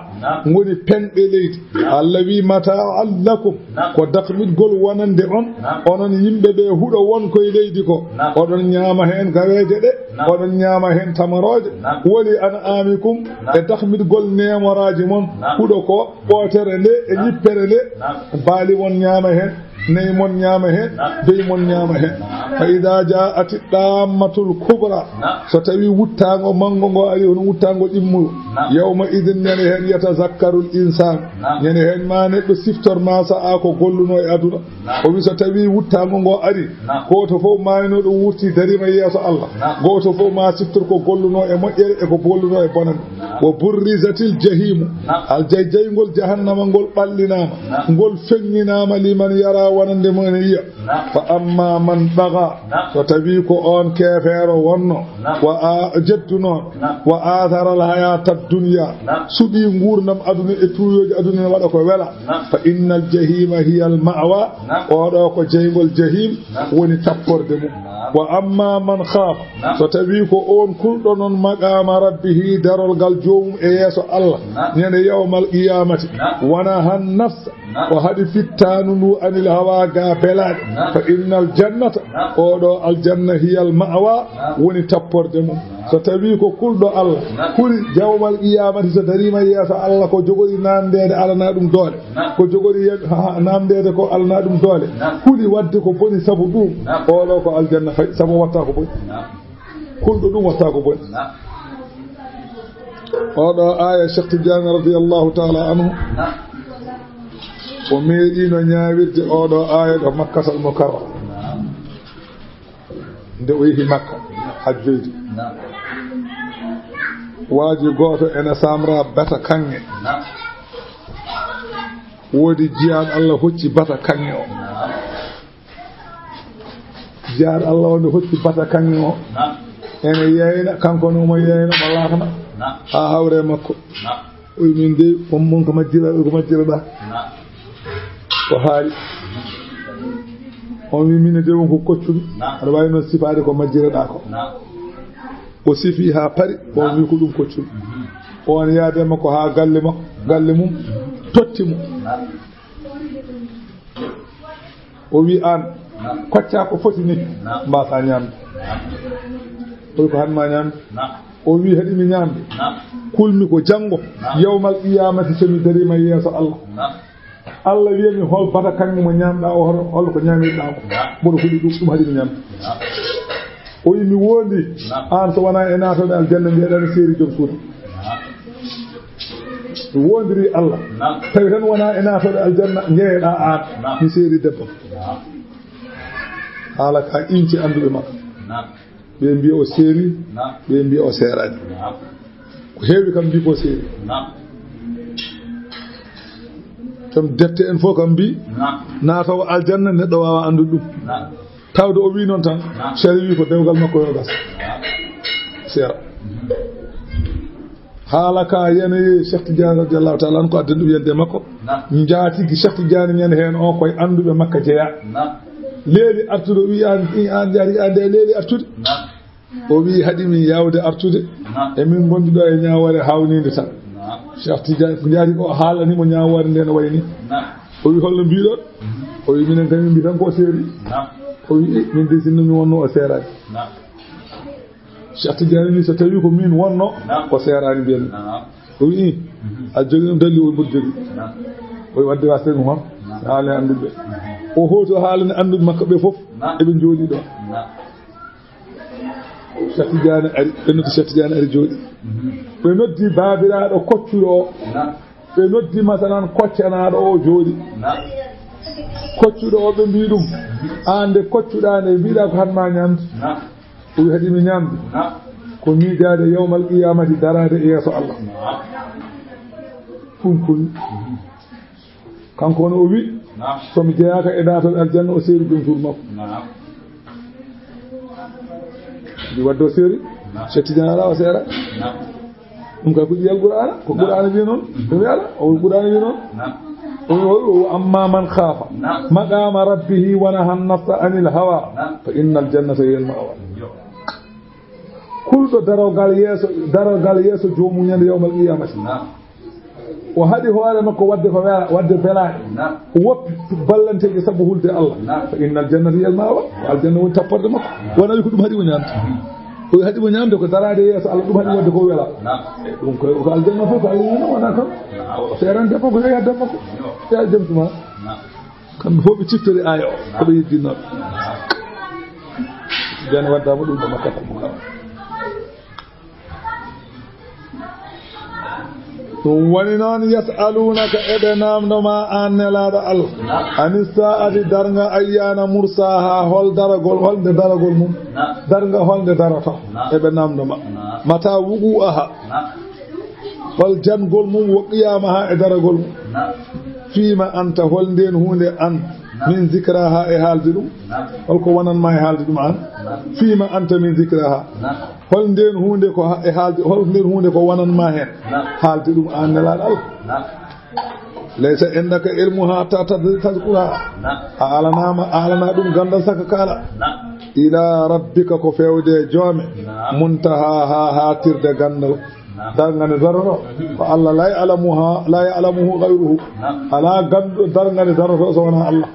ngoni peŋɗe leydi. Allah wi, mata'an lakum, ko dakmitgol wonande on, onon yimɓe ɓe huɗo won koye leydi ko. Oɗon ñaama heen gaweeje ɗe, oɗon ñaama heen tamarooje. Wali an'amikum, e dakmitgol neemoraaji mon, huɗo ko, ɓootere nde e ñippere nde, baali mon ñaama heen, nayi mon ñaama heen, beyi mon ñaama heen. فإذا جاءت الطامة الكبرى. Naam. So tawii wuttaango manngo ngo ari, hono wuttaango ɗimmungo. Naam. يومئذ, ñande heen, يتذكر الإنسان. Naam. Ñande heen ma neɗɗo siftor ma sa'a ko gollunoo e aduna. Naam. O wi so tawii wuttaango ngo ari, naam, gooto fof ma ino ɗo wurti dariima yeeso Allah. Naam. Gooto fof ma siftor ko gollunoo e moƴƴere e ko gollunoo e bonande. Naam. وبرزت الجحيم. Naam. Aljay-, jayngol jahannama ngol ɓallinaama. Naam. Ngol feŋŋinaama لمن يرى, wonande mo ene yiya. Naam. فأما من طغى. Naam. So tawii ko oon keefeero wonno. Naam. Wa a-, jeddunoo. Naam. وآثر الحياة الدنيا. Naam. Suɓii nguurndam aduna e tuuyooji aduna ne waɗa ko wela. Naam. فإن الجحيم هي المأوى. Naam. Oɗo ko jeyngol jahim. Naam. Woni tapporde mum. Naam. وأما من خاف. Naam. So tawii ko oon kulɗo noon مقام ربه, darol ngal joomum e yeeso Allah. Naam. Ñande يوم القيامة. Naam. ونهى النفس. Naam. O haɗi fittaandu ndu عن الهوى, ga belaaɗe. Naam. فإن الجنة. Naam. Oɗo aljanna هي المأوى. Naam. Woni tapporde mum. Naam. So tawii ko kulɗo Allah. Naam. Huli يوم القيامة, so dariima yeeso Allah, ko jogori naamndeede alanaa ɗum doole. Naam. Ko jogori ye-, ha, ha, naamndeede ko alanaa ɗum doole. Naam. Huli waɗde ko boni sabu ɗum. Naam. Oɗo ko aljanna fayi, sabu watta ko boni. Naam. Kulɗo ɗum watta ko boni. Naam. Oɗo aaya, Cheikh Tidiane radiyallahu ta'ala anhu, naam, o meeɗiino ñaawirde oɗo aaya ɗo Makkatal Mukarrama. Naam. Nde o yehi Makka hajjoyde. Naam. Waaji gooto ene samra bata kaŋŋe. Naam. Woodi jiyaaɗo Allah hocci bata kaŋŋe o. Naam. Jiyaaɗo Allah o nde hocci bata kaŋŋe o. Naam. Ene yeyna, kanko ne omo yeyna, mo laakna. Naam. Haa hawre makko. Naam. O wi, "Min dey, on mon ko majjira, ko majjiraɗa?" Naam. O haali. On wi, "Min de won ko koccuɗo." Naam. Aɗa waawi noon sifaade ko majjiraɗa ko. Naam. O sifi haa pari, on wi, "Ko ɗum koccuɗo." Mhm. On yaade makko haa galle makko, galle mum, totti mo. Naam. O wi, "Aan, naam, koccaa ko foti ni, naam, mbaasa ñaamde." Naam. O wi, "Ko han ma ñaamde?" Naam. O wi, "Haɗi mi ñaamde. Naam. Kulmi ko janngo, naam, yawmal qiyaamati, so mi dariima yeeso Allah. Naam. Allah wiya mi, hol bata kaŋŋe mo ñaamɗaa o, hol, hol ko ñaamirɗaa mo?" Naam. Mboɗo huɗi ɗum, ɗum haɗi mi ñaamde. Naam. O wi, "Mi wondi, naam, aan so wonaa e naatooɗe aljanna, mbiyeɗaa mi seeri joom suudu." Naam. Mi wondiri Allah. Naam. Tawi tan wonaa e naatooɗe aljanna, njeyeɗaa aan. Naam. Mi seeri debbo. Naam. Haala ka inci annduɓe makko. Naam. Ɓe mbiya o seeri, naam, ɓe mbiya o seeraani. Naam. Ko heewi kam mbi ko seeri. Naam. Kam defte en fof kam mbi, naam, naatoowo aljanna neɗɗo waawa anndude ɗum. Naam. Tawde o wi noon tan, naam, sere wi ko dewgal makko yo gas. Naam. Seera. Mhm. Haala ka yanayi Cheikh Tidiane radiyallahu ta'ala anhu ko addan ɗum yande makko. Naam. Njaatigi Cheikh Tidiane ñande heen o koye annduɓe makka jeyaa. Naam. Leeli artude o wi, "Aan, aan jaati, aan de leeli artude." Naam. O wi, "Haɗi min yaawde artude." Naam. E min ngondi ɗo e ñaawoore haawniinde tan. Naam. Cheikh Tidiane ko njaatigi o haalani mo ñaawoore nde no wayi ni. Naam. O wi, "Holno mbiɗon?" Mhm. O wi, "Minen kam min mbi tan ko seeri." Naam. O wi, "Eh, min de sinno mi wonno o seeraani." Naam. Cheikh Tidiane wi, "So tawi ko min wonno, naam, ko seeraani mbiyanmi." Naam. O wi, "Ih, mhm, a jogi ɗum dalli?" O wi, "Mboɗo jogi." Naam. O wi, "Wadde wasde ɗum hon?" Naam. Haale annduɓe. Mhm. O hooti o haalani annduɓe makko ɓe fof. Naam. Eɓe njooɗi ɗo. Naam. Cheikh Tidiane ari, ɓe noddi Cheikh Tidiane ari jooɗi. Mhm. Ɓe noddi baabiraaɗo koccuɗo o. Naam. Ɓe noddi masalan koccanaaɗo o jooɗi. Naam. Koccuɗo o ɓe mbi ɗum, "Aan de koccuɗaa nde mbiɗaa ko han ma ñaamde." Naam. O wi, "Haɗi mi ñaamde?" Naam. Ko miijaade yawmal qiyaamati, daraade e yeeso Allah. Naam. Ɗum koni. Mhm. Kanko ne o wi, naam, so mi jeyaaka e naatooɓe aljanna, o seeri joom suudu makko. Naam. Ndi wadde o seeri, naam, Cheikh Tidiane alaa o seera. Naam. Ɗum kay ko ƴiyal Qur'aana, ko, naam, Qur'aana wiyi noon. Mhm. Ɗum wi alaa, o Qur'aana wiyi noon. Naam. O wi, o wi, "Amma man khafa, naam, maqama rabbihi wa nahan nafsa anil hawa, naam, fa innal jannata hiyal ma'wa." Yo. Kulɗo darorgal yeeso, darorgal yeeso joomum ñande yawmal qiyamati. Naam. O haɗi hoore makko waɗde ko wela-, waɗde belaaɗe. Naam. O woppi ballanteeje sabu hulde Allah. Naam. Fa innal jannata hiyal ma'wa. Aljanna woni tapporde makko. Naam. Wona wi ko ɗum haɗi mo ñaamde. O wi haɗi mo ñaamde ko daraade yeeso Allah, ɗum haɗi, naam, waɗde ko wela. Naam. E ɗum ko, ko aljanna fof, ko Allah yino wona kam. Naam. O seerande fof ko yo yaddan makko. Yo. Ya jam tuma. Naam. Kamɓe fof ɓe ciftori aaya o, ko ɓe yeddinooɓe. Naam. Jan wadda mo ɗum ɗo Makkatal Mukarrama. Ɗum woni noon, yas'alunaka, eɓe naamndo ma aan Nelaaɗo Allah, ani saa'ati, darnga, ayyaana mursaha, hol daragol, holnde daragol mum? Darnga holnde daroto? Eɓe naamndo ma. Mata wuquuha, hol jangol mum, wo qiyaamaha e daragol mum? Fiima anta, hol ndeen huunde aan, min zikraha, e haalde ɗum? Hol ko wonan ma e haalde ɗum aan? Fiima anta min zikraha. Hol ndeen huunde ko ha-, e haalde, hol ndeen huunde ko wonan ma heen? Haalde ɗum aan Nelaaɗo Allah. Laysa indaka ilmuha hatta tad-, tadhkuraha. A alanaama, a alana ɗum ganndal saka kaala. Ila rabbika, ko feewde e joome. Muntahaha, haatirde ganndal. Darnga nde daroto, ko Allah, la ya'lamuha, la ya'lamuhu ghayruhu. Alaa ganndo darnga nde daroto so wonaa Allah.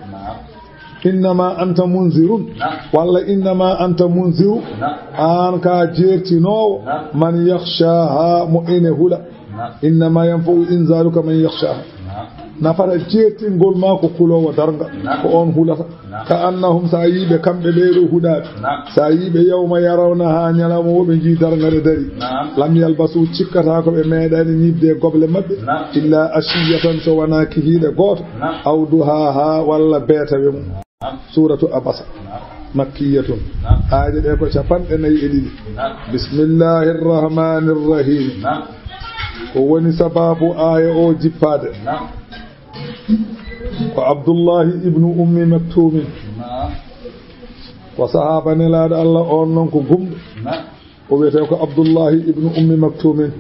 Innama anta munzirun, walla innama anta munziru, aan ka jeertinoowo, man yakhshaha, mo ene hula. Innama yanfa'u inzaruka man yakhshaha. Nafata jeertingol ma ko kuloowo darnga, ko oon hulata. Ka annahum, sa yiiɓe kamɓe ɓee ɗo huɗaaɓe, sa yiiɓe yawma yarawnaha, ñalawma wo ɓe njii darnga nde dari. Lam yalbasu, cikkata ko ɓe meeɗaani ñiiɓde e goble maɓɓe, illa ashiyatan, so wonaa kihiiɗe gooto, aw duhaha, walla beetawe mum. Suuratu Abasa, makkiyatun. Aaje ɗe ko capanɗe nayi e ɗiɗi. Bismillahi rrahmani rrahim. Ko woni sababu aaya o jippaade? Ko Abdullahi ibnu Ummi Maktumin. Ko sahaaba Nelaaɗo Allah on, noon ko gumɗo. O wiyetee ko Abdullahi ibnu Ummi Maktumin.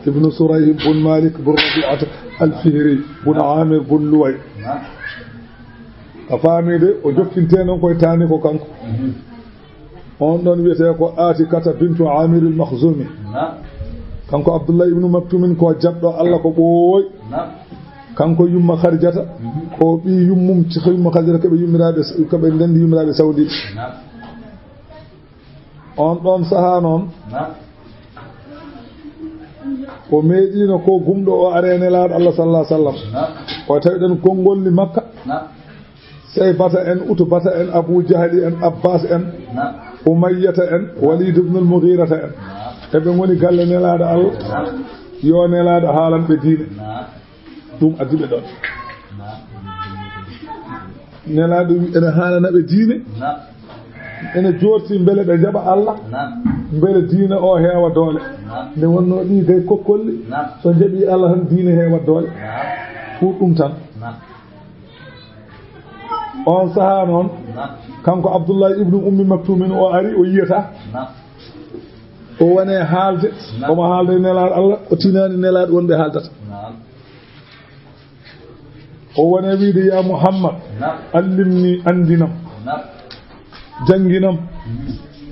Ibnu Surayh bun Malik bun Rabi'ata al-Fihri bun Amir bun Luway. A faami de, o jokkintee noon koye taani ko kanko. On ɗon wiyetee ko Atikata bintu Amiril Makhzumi. Kanko Abdullah ibnu Maktumin ko jaɓɗo Allah ko ɓooy. Kanko yumma Khadijata, ko ɓii yummum, ci yumma Khadijata, ko ɓe yummiraaɓe, ko ɓe ndenndi yummiraaɓe sawdiiɓe. On ɗon sahaa noon, o meeɗiino ko gumɗo o ari e Nelaaɗo Allah sallallahu alaihi wasallam. O tawi ɗen konngol ni Makka. Saybata en, Utbata en, Abu Jahli en, Abbas en, Umayyata en, Walid ibn al-Mughirata en. Eɓe ngoni galle Nelaaɗo Allah. Yo Nelaaɗo haalan ɓe diine. Ɗum addi ɓe ɗon. Nelaaɗo wi ene haalana ɓe diine. Ene joorti mbele ɓe jaɓa Allah. Mbele diine o heewa doole. Nde wonnoo ɗi gay kokkolli. So jaɓi Allah tan diine heewa doole. Pour ɗum tan. On sahaa noon, kanko Abdullahi ibnu Ummi Maktumin o ari, o yiyata. O wone haalde, omo haalda e Nelaaɗo Allah, o tinaani Nelaaɗo wonɓe haaldata. O wone wiide, "Ya Muhammad, allimni, anndinam, jannginam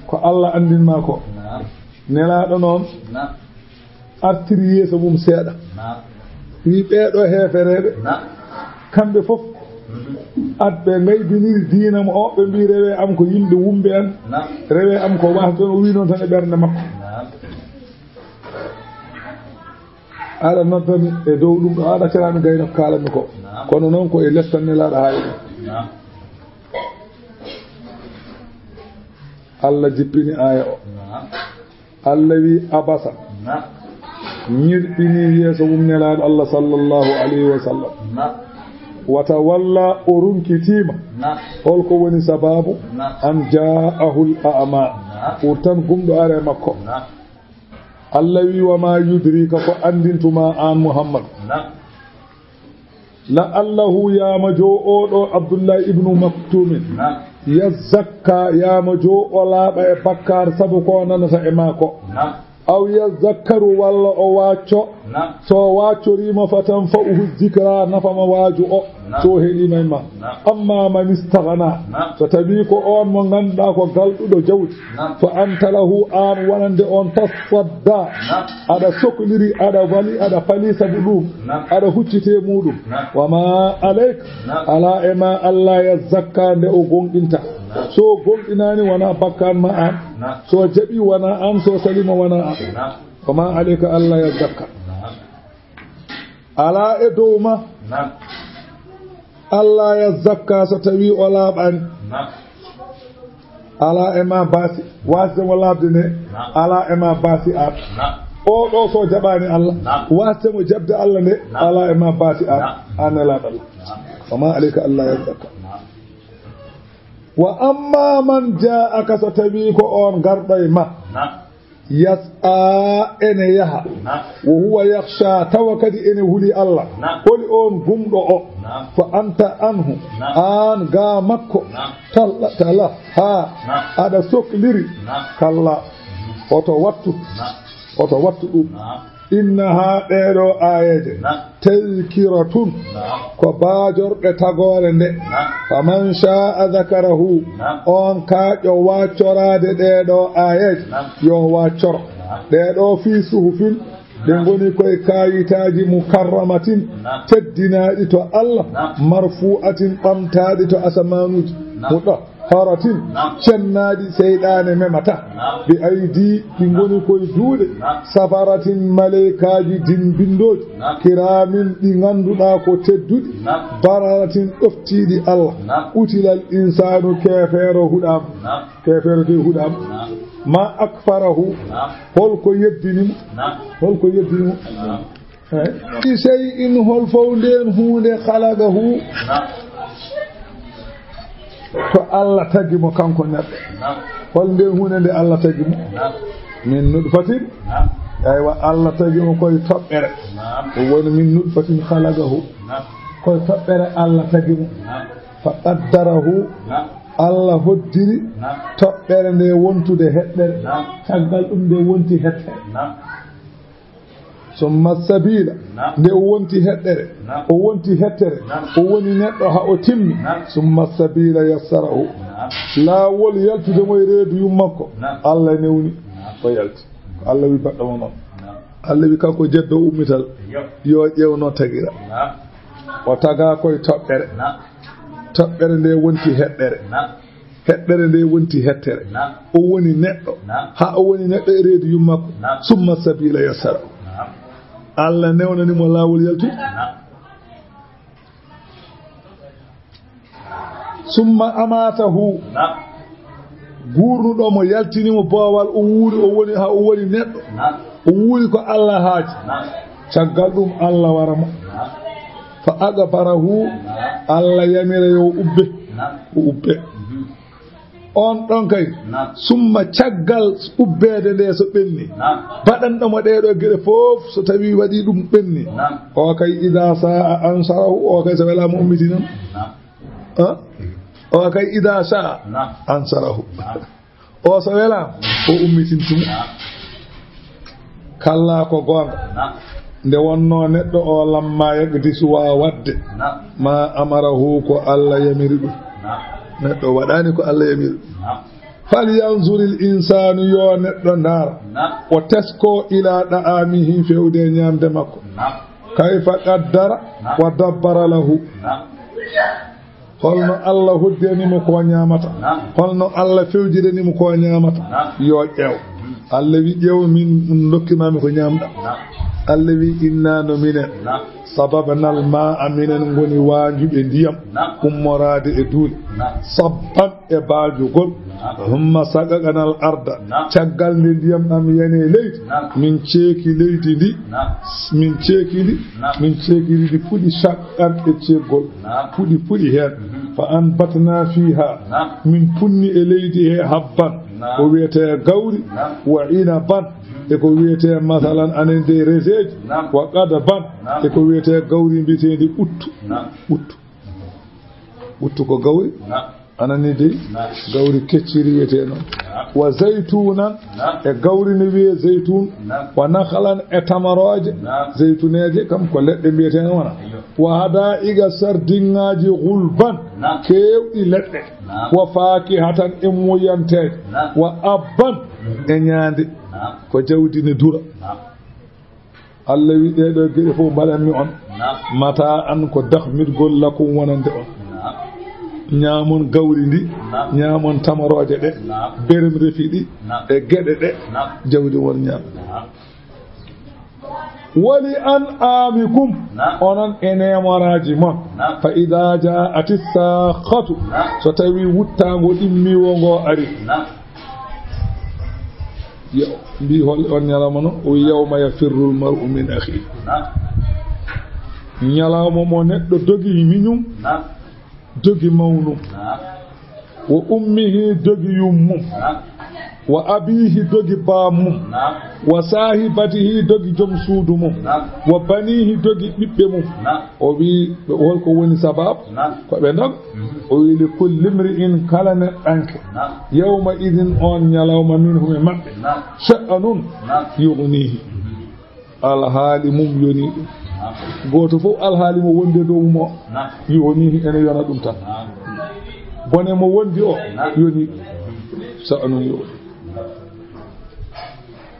ko Allah anndin ma ko." Nelaaɗo noon, artiri yeeso mum seeɗa. Naam. Wi, "Ɓee ɗoo heefereeɓe, naam, kamɓe fof, mhm, at ɓe ngaybiniri diina mo o, ɓe mbi, 'Rewe am ko yimɓe wumɓe en, naam, rewe am ko wahɓe en.'" O wi noon tan e ɓernde makko. Naam. Aɗa noddami e dow ɗum ɗo, aɗa accanami gayno ko kaalanmi ko. Naam. Kono noon ko e lestal Nelaaɗo haayi ɗum. Naam. Allah jippini aaya o. Naam. Allah wi, "Abasa." Na. Ñirɓini yeeso mum Nelaaɗo Allah sallallahu alayhi wa sallam. Na. Wa tawalla, o runkitiima. Na. Holko woni sababu? Na. An jaa'ahul a'ma. Na. Pour tan gumɗo are makko. Na. Allah wi, "Wa ma yudrika, ko anndintuma aan Muhammad?" Na. La'allahu, yaama joo oo ɗo Abdullahi ibnu Maktumin, naam, yazzakka, yaama joo o laaɓa e bakkaar sabu ko nanata e maako. Naam. Aw yazzakkaru, walla o waacco. Naam. So o waaccorii ma, fa tanfa'uhu zikra, nafa ma waaju o. Naam. So o heliima e ma. Naam. Amma man istaghna, naam, so tawii ko oon mo ngannduɗaa ko galɗuɗo jawdi. Naam. Fa anta lahu, aan wonande on, tasadda. Naam. Aɗa sokliri, aɗa wali, aɗa fali sabu ɗum. Naam. Aɗa huccite muɗum. Naam. Wa ma alayka. Naam. Alaa e ma, alla yazzakka, nde o gonɗinta. Naam. So o gonɗinaani, wona bakkaan ma aan. Naam. So o jaɓi, wona aan. So o salima, wona aan. Naam. Wa ma alayka alla yazzakka. Naam. Alaa e dow ma. Naam. Alla yazzakka, so tawii o laaɓaani. Naam. Alaa e ma baasi, waasde mo laaɓde nde, alaa e ma baasi aan. O ɗo so jaɓaani Allah, waasde mo jaɓde Allah nde, alaa e ma baasi aan. Aan nelaaɗo Allah. Wa ma alayka alla yazakka. Wa amma man ja'aka, so tawii ko oon garɗo e ma, yas'a, ene yaha, wa huwa yakhsha, tawa kadi ene huli Allah, holi oon gumɗo o? Fa anta anhu, aan gaa makko, tala-, talahha, aɗa sokliri, kalla, oto wattu, oto wattu ɗum. Innaha, ɗeeɗo aayeeje, tazkiratun, ko baajorɗe tagoore nde. Faman sha'a dhakarahu, on kaaƴo waccoraade ɗeeɗo aayeeje, yo waccoro. Ɗeeɗo fi suhufin, ɗe ngoni koye kaayitaaji mukarramatin, teddinaaɗi to Allah, marfu'atin, ɓamtaaɗi to asamaanuuji, mutahharatin, cennaaɗi, seyɗaane memata. Bi aydi, ɗi ngoni koye juuɗe safaratin, maleykaaji dimbindooji, kiraamin, ɗi ngannduɗaa ko tedduɗi, bararatin, ɗoftiiɗi Allah. Qutilal insaanu, keefeero huɗaama. Keefeero de huɗaama. Ma akfarahu, holko yeddini mo? Holko yeddini mo? Eey. Bi shay'in, hol fof ndeen huunde, khalaqahu, to Allah tagi mo kanko neɗɗo? Hol ndeen huunde nde Allah tagi mo? Min nutfatin. Aywa, Allah tagi mo koye toɓɓere. Ɗum woni min nutfatin khalaqahu. Koye toɓɓere Allah tagi mo. Fa qaddarahu, Allah hoddiri toɓɓere nde wontude heɗɗere. Caggal ɗum nde wonti heɗɗere. Summa sabila, nde o wonti heɗɗere, o wonti hettere, o woni neɗɗo haa o timmi. Summa sabila yassarahu, laawol yaltude mo e reedu yummakko, Allah newni, o yalti. Ko Allah wi baɗɗo mo noon. Allah wi kanko jeddo ummital, yo ƴeew no tagira. O tagaa koye toɓɓere. Toɓɓere nde wonti heɗɗere. Heɗɗere nde wonti hettere. O woni neɗɗo. Haa o woni neɗɗo e reedu yummakko. Summa sabila yassara. Allah newnani mo laawol yaltu. Summa amatahu. Guurnuɗo mo, yaltini mo boowal, o wuuri, o woni, haa o woni neɗɗo. O wuuri ko Allah haaji. Caggal ɗum Allah wara mo. Fa aqbarahu, Allah yamira yo ubbe. O ubbe. On ɗon kay, summa caggal ubbeede nde so ɓenni, baɗanɗo mo ɗeeɗo geɗe fof, so tawi waɗi ɗum ɓenni, o kay, ida sa'a ansarahu, o kay, so welaama ummitinam. Ah? O kay, ida sa'a ansarahu. O so welaama, o ummitintu mo. Kalla, ko goonga. Nde wonnoo neɗɗo o, lamma yaqdi, suwaa waɗde, ma amarahu, ko Allah yamiri ɗum. Neɗɗo waɗaani ko Allah yamiri ɗum. Falyanzuril insaanu, yo neɗɗo ndaar, o tesko, ila ɗa'amihi, fewde ñaamde makko. Kayfa qaddara wa dabbara lahu. Holno Allah hoddani mo ko ñaamata? Holno Allah fewjirani mo ko ñaamata? Yo ƴeew. Allah wi, ƴeew, min ndokki ma mi ko ñaamɗa. Allah wi, inna no minen. Sababnal ma'a, minen ngoni waanjuɓe ndiyam ummoraade e duule. Sabban, e baajugol. Humma saqaqnal arda. Caggal nde ndiyam ɗam yani e leydi, min ceeki leydi ndi. Min ceeki ndi. Min ceeki ndi, ndi fuɗi saqqan e ceekgol. Fuɗi, fuɗi heen. Fa anbatna fiha. Min punni e leydi he habban. Ko wiyetee gawri. Wa inaban. E ko wiyetee, masalan, anen de reseeji. Wa qadaban. E ko wiyetee gawri mbiyeteendi ɓuttu. Ɓuttu. Ɓuttu ko gawri. Anani dey, gawri kecciri wiyetee noon. Wa zaytunan, e gawri ne wiyee zaytun. Wa nakhlan, e tamarooje, zaytuneeje, kam ko leɗɗe mbiyetee noon wona. Wa hada'iqa, sardiŋŋaaji, gulban, keewɗi leɗɗe. Wa fakihatan, e muuyanteeje. Wa abban, e ñaande, ko jawdi ne dura. Allah wi, ɗee ɗoo geɗe fof mbaɗanmi on. Mata an, ko dahmirgol lakum wonande on. Ñaamon gawri ndi, ñaamon tamarooje ɗe, berem refi ɗi, e geɗe ɗe, jawdi won ñaam. Wali an amikum, onon e neemoraaji mon. Fa ida jaati saakhatu, so tawi wuttaango ɗimmiiwo ngo ari. Yo, mbi hol on ñalawma no? O wi, yawma yafirrul mar'u min akhi. Ñalawma mo neɗɗo dogi miñum, dogi mawnum. Wa ummihi, dogi yummum. Wa abihi, dogi baamum. Wa saahibatihi, dogi jom suudu mum. Wa banihi, dogi ɓiɓɓe mum. O wi ɓe, holko woni sabab? Ko ɓe dog. O wi, li kulli mri'in, kala neɗɗanke. Yawma idin, on ñalawma, minhum, e maɓɓe. Sha'anun yughnihi. Alhaali mum yoni ɗum. Gooto fof alhaali mo wondi e dow mum o, yoni ene yona ɗum tan. Bone mo wondi o, yoni ɗum. Sa'anun yo.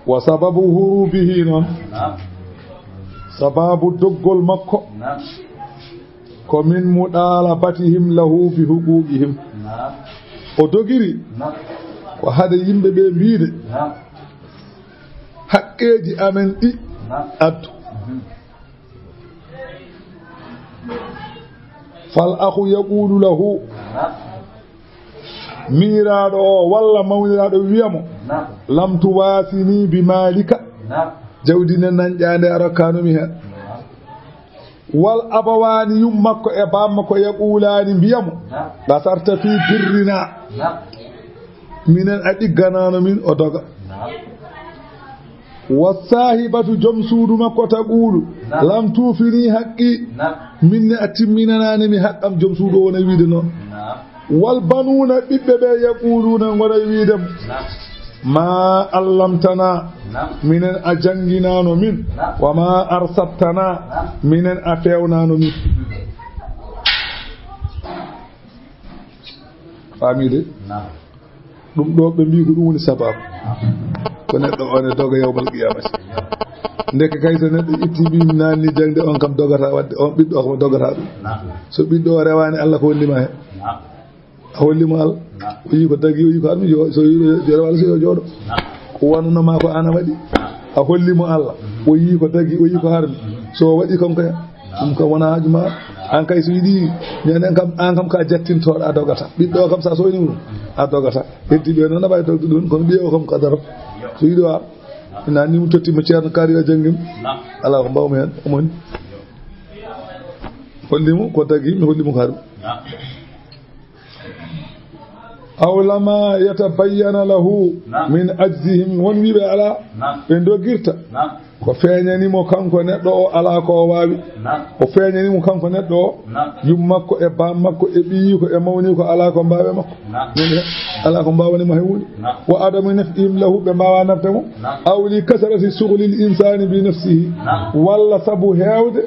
Wa sababu hurubihi noon, sababu doggol makko, ko min muɗalabatihim lahu bi huquqihim. O dogiri ko hade yimɓe ɓe mbiide, haqqeeji amen ɗi addu. Fal akhu yaqulu lahu, miiraaɗo o walla mawniraaɗo wiya mo, lam tuwasini bi malika, jawdi ne nanƴaande a rokkanumi heen. Wal abawaani, yum makko e baam makko, yaqulaani, mbiya mo, qasarta fi birrina, minen a ɗigganaano min, o doga. Wa saahibatu, jom suudu makko, taqulu, lam tuufini haqqi, min ne a timminanaani mi haqqam, jom suudu o wona wiide noon. Wal banuuna, ɓiɓɓe ɓe, yaquluuna, ngona wiide mo, ma allamtana, minen a jannginaano min, wa ma arsattana, minen a fewnaano min. Faamii de? Ɗum ɗo ɓe mbii ko ɗum woni sababu. Ko neɗɗo o ne doga yawmal qiyamati. Ndeke kay so neɗɗo itti ɓiyum naanni jaŋde, on kam dogata waɗde, on ɓiɗɗo o kam dogata ɗum. So ɓiɗɗo o rewaani Allah, ko holli ma heen? A holli mo Allah? O yii ko dagi, o yii ko harmi, yo, so yiɗo jooɗo Allah, so yo jooɗo. Ko wonno ma ko an a waɗi. A holli mo Allah. O yii ko dagi, o yii ko harmi. So o waɗi kon kay, ɗum kam wona haaju ma. An kay so yiɗi, ñande an kam, an kam ka jattintooɗo, a dogata. Ɓiɗɗo o kam sa soyni ɗum, a dogata. Heddi ɓe noon a wawi dogde ɗum, kono ɓiye o kam ka daro. So yiɗo a, ina ni mo totti mo Ceerno Kaari, a janngi mo. Alaa ko mbawmi heen, o moni. Holli mo ko dagi, mi holli mo ko harmi. Aw lama yatabayyana lahu min ajzihim, won wiiɓe alaa, ɓe dogirta. Ko feeñani mo kanko neɗɗo o alaa ko o waawi. O feeñani mo kanko neɗɗo o, yum makko e baam makko e ɓiyiiko e mawniiko alaa ko mbaawe makko. Min he, alaa ko mbaawani mo hewude. Wa adamu naf'ihim lahu, ɓe mbaawa nafde mo. Aw li kasrati shughli l insani bi nafsihi, walla sabu heewde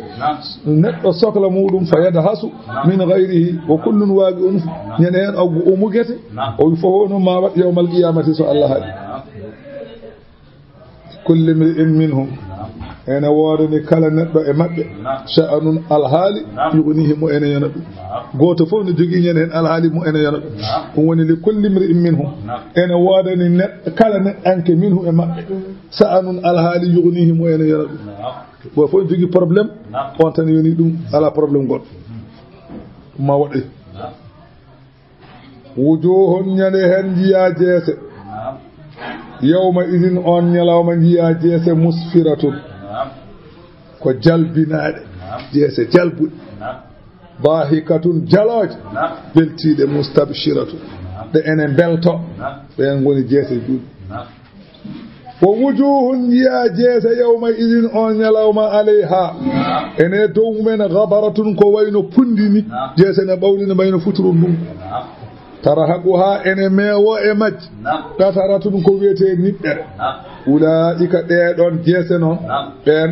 neɗɗo sokla muɗum, fa yadhasu min ghayrihi, wa kullun waqi'un, ñande heen o, o mugete, o fof o noon ma waɗ yawmal qiyamati so Allah haɗi. Kulli mri'in minhum, ene woodani kala neɗɗo e maɓɓe, sha'anun, alhaali, yughnihi, mo ene yona ɗum. Gooto fof no jogii ñande heen alhaali mo ene yona ɗum. Ɗum woni li kulli mri'in minhum, ene woodani neɗɗo, kala neɗɗanke, minhu, e maɓɓe, sha'anun, alhaali, yughnihi, mo ene yona ɗum. Gooto fof no jogii problème, on tan yoni ɗum, alaa problème goɗɗo. Ma waɗi. Wujuhun, ñande heen njiya jeese. Yawma idin, on ñalawma njiya jeese, musfiratun, ko jalbinaaɗe, jeese jalbuɗe. Dahikatun, jalooje, beltiiɗe, mustabshiratun, ɗe ene mbelto. Ɓeen ngoni jeese juulɓe. Wa wujuhun, njiya jeese, yawma idin, on ñalawma, alayha, ene dow mumen, ghabaratun, ko wayno punndi ni. Jeese ne ɓawli no wayno futuro ndun. Tarhaquha, ene meewo e majji, qataratun, ko wiyetee niɓɓere. Ulaa'ika, ɗee ɗoon jeese noon, ɓeen,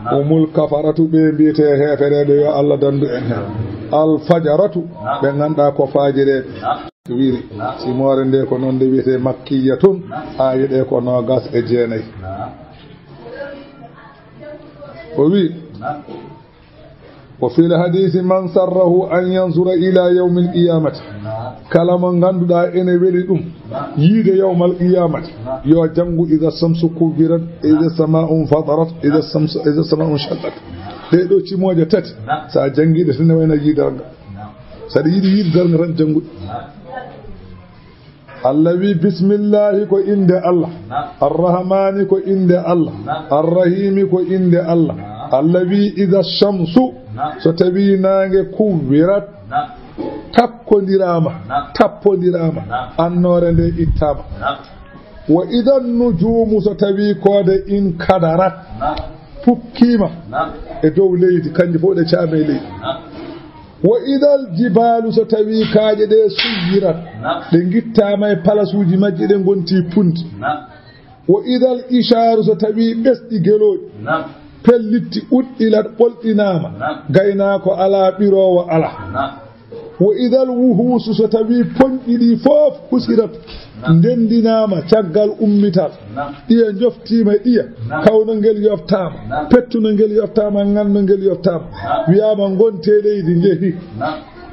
humul kafaratu, ɓe mbiyetee heefereeɓe, yo Allah dandu en heen. Al fajaratu, ɓe nganndaa ko faajireeɓe. Wiri, simoore nde ko noon nde wiyetee, makkiyatun, aaye ɗe ko noogas e jeenayi. O wi, wa fil hadisi, man sarrahu an yanzura ila yawmil qiyamati, Kala mo ngannduɗaa ene weli ɗum yiide yawmal qiyamati, yo janngu "Iza shamsu kuwirat, iza sama'u fatarat, iza shamsu, iza sama'u shaqqat." Ɗee ɗoo cimooje tati, so a janngi ɗe tan, ne wayno yiidere ngal. So aɗa yiɗi yiide darnga tan, janngu ɗe. Allah wi, "Bismillahi, ko innde Allah. Arrahmani, ko innde Allah. Arrahimi, ko innde Allah." Allah wi, "Iza shamsu, so tawi naange kuwirat, tappondiraama, tappondiraama, annoore nde ittaama. Wa idan nujumu, so tawi koode inkadarat, pukkiima e dow leydi, kanji fof ɗe caama e leydi. Wa idal jibalu, so tawi kaaƴe ɗe suyirat, ɗe ngittaama e palasuuji majji, ɗe ngonti pundi. Wa idal isharu, so tawi ɓesɗi gelooɗi, pellitti, uddilat, ɓolɗinaama, gaynaako alaa, ɓiroowo alaa. Wa idal wuhusu, so tawi poñɗi ɗi fof husirat, ndendinaama caggal ummital, ɗiya njoftiima, ɗiya, kawno ngel yoftaama, pettuno ngel yoftaama, nganno ngel yoftaama, wiyaama, "Ngonte leydi, njehi."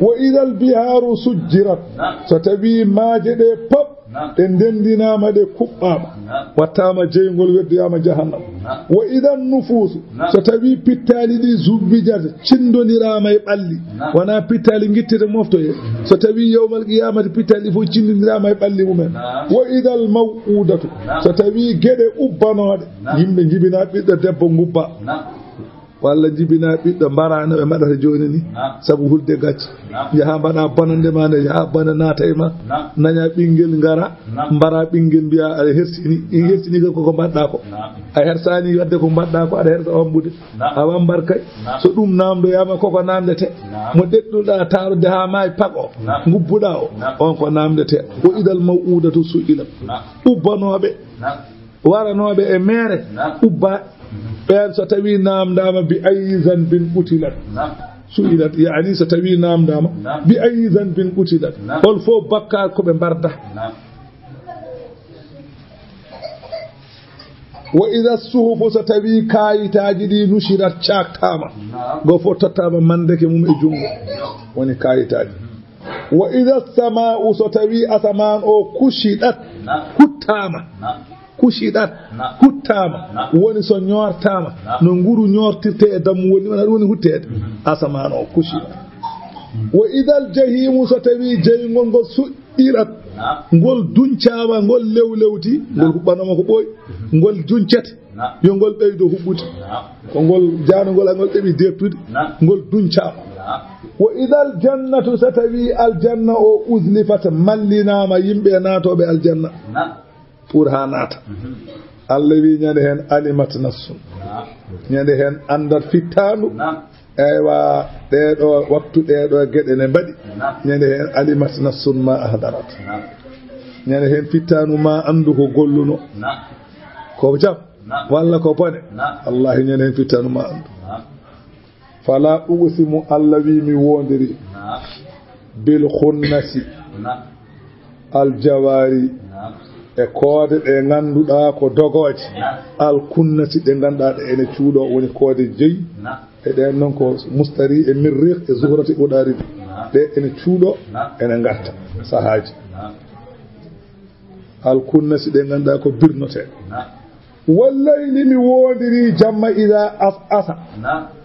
Wa idal biharu sujjirat, so tawi maaje ɗe pop ɗe ndendinaama, ɗe kuɓɓaama, wattaama jeyngol, weddoyaama jahannam. Wa idan nufusu, so tawi pittaali ɗi zuwwijat, cinndondiraama e ɓalli, wonaa pittaali ngittete moftoye. So tawi yawmal qiyamati pittaali ɗi fof cinndondiraama e ɓalli mumen. Wa idal maw'udatu, so tawi geɗe ubbanooɗe, yimɓe njibina ɓiɗɗo debbo ngubba. Walla njibina ɓiɗɗo mbara no ɓe mbaɗata jooni ni, sabu hulde gacce. Njaha mbaɗa bonande ma nde, yaha bonande naata e ma. Naña ɓinngel ngara, mbara ɓinngel mbiya aɗa hersini. In hersini ko, ko mbaɗɗa ko. A hersani wadde ko mbaɗɗa ko, aɗa hersa wambude. A wambar kay. So ɗum namdoyama koko namdete. Mo ɗeɗɗuɗa tarude ha maayi pago. Ngubbuɗa o. On ko namdete. Wa idal maw'udatu su'ilat. Ubbanoɓe. Waranooɓe e meere ubba. Ɓeen so tawi naamndaama bi ayyi zanbin qutilat. Su'ilat, yaani so tawi naamndaama bi ayyi zanbin qutilat. Hol fof bakkaar ko ɓe mbarda. Wa idha suhufu, so tawi kaayitaaji ɗi nushirat, caaktaama. Go fof tottaama mandeke mum e junngo. Woni kaayitaaji. Wa idha samaa'u, so tawi asamaan o kushidat, huttaama. Kushidat, huttaama. Woni so ñoortaama, no nguru ñoortirte e dammuwol ni, wona ɗum woni hutteede. Asamaan o kushidat. Wa idhal jahimu, so tawi jeyngol ngol su'ilat, ngol duncaama, ngol lewlewti, ngol huɓɓanooma ko ɓooyi, ngol juncete, yo ngol ɓeydo huɓɓude. Ko ngol jaanungol, ngol ɗeɓi deɓtude, ngol duncaama. Wa idhal jannatu, so tawi aljanna o uzlifat, mallinaama yimɓe naatooɓe aljanna. Pour haa naata. Allah wi ñande heen alimat nafsun. Ñande heen anndat fittaandu. Eywa, ɗee ɗo waktu, ɗee ɗo geɗe ne mbaɗi. Ñande heen alimat nafsun ma ahdarat. Ñande heen fittaandu ma anndu ko golluno. Ko jam, walla ko bone. Wallahi, ñande heen fittaandu ma anndu. Fala uqsimu, Allah wi mi woondiri. Bil khunnasi. Al jawari. E koode ɗe ngannduɗaa ko dogooje. Al kunnasi, ɗe ngannduɗaa ɗe ene cuuɗo, woni koode joyi. E ɗen noon ko mustari e mirriq e zuhrati ɓoɗaari ɗi. Ɗe ene cuuɗo, ene ngarta sahaaji. Al kunnasi, ɗe ngannduɗaa ko birnote. Wallayli, mi woondiri jamma, idaa as'asa,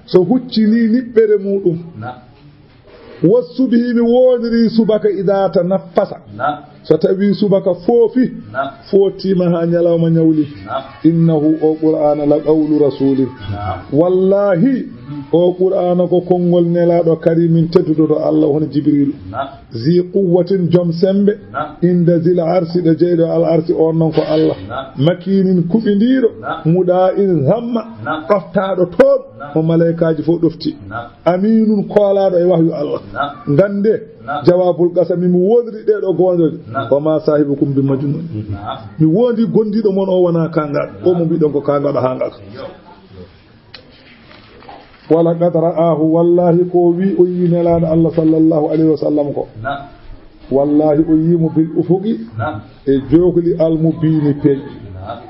so huccini niɓɓere muɗum. Wassubhi, mi woondiri subaka, idaa tanaffasa, so tawi subaka foofi, footiima haa ñalawma ñawli. Innahu, o Qur'aana, la qawlu rasulin. Wallahi, o Qur'aana ko konngol nelaaɗo karimin tedduɗo to Allah, hono Jibrilu. Zi quwwatin, joom semmbe, inda zil arsi, ɗo jeyɗo al arsi, on noon ko Allah. Makinin, kuɓindiiɗo, muɗa'in, thamma, ɗoftaaɗo toon, mo malaykaaji fof ɗofti. Aminun, koolaaɗo e wahyu Allah. Ngannde, jawaabul qasami, mi woondiri ɗee ɗo goonɗoɗi. Wa ma sahibukum bi majnun. Mi woondii gondiiɗo mon o wonaa kaangaaɗo. O mo mbiɗon ko kaangaaɗo, haangaaɗo. Walaqad ra'ahu, wallahi ko wi o yi Nelaaɗo Allah sallallahu alayhi wa sallam ko. Wallahi o yi mo bil ufuqi, e jookli al mubini peeƴi.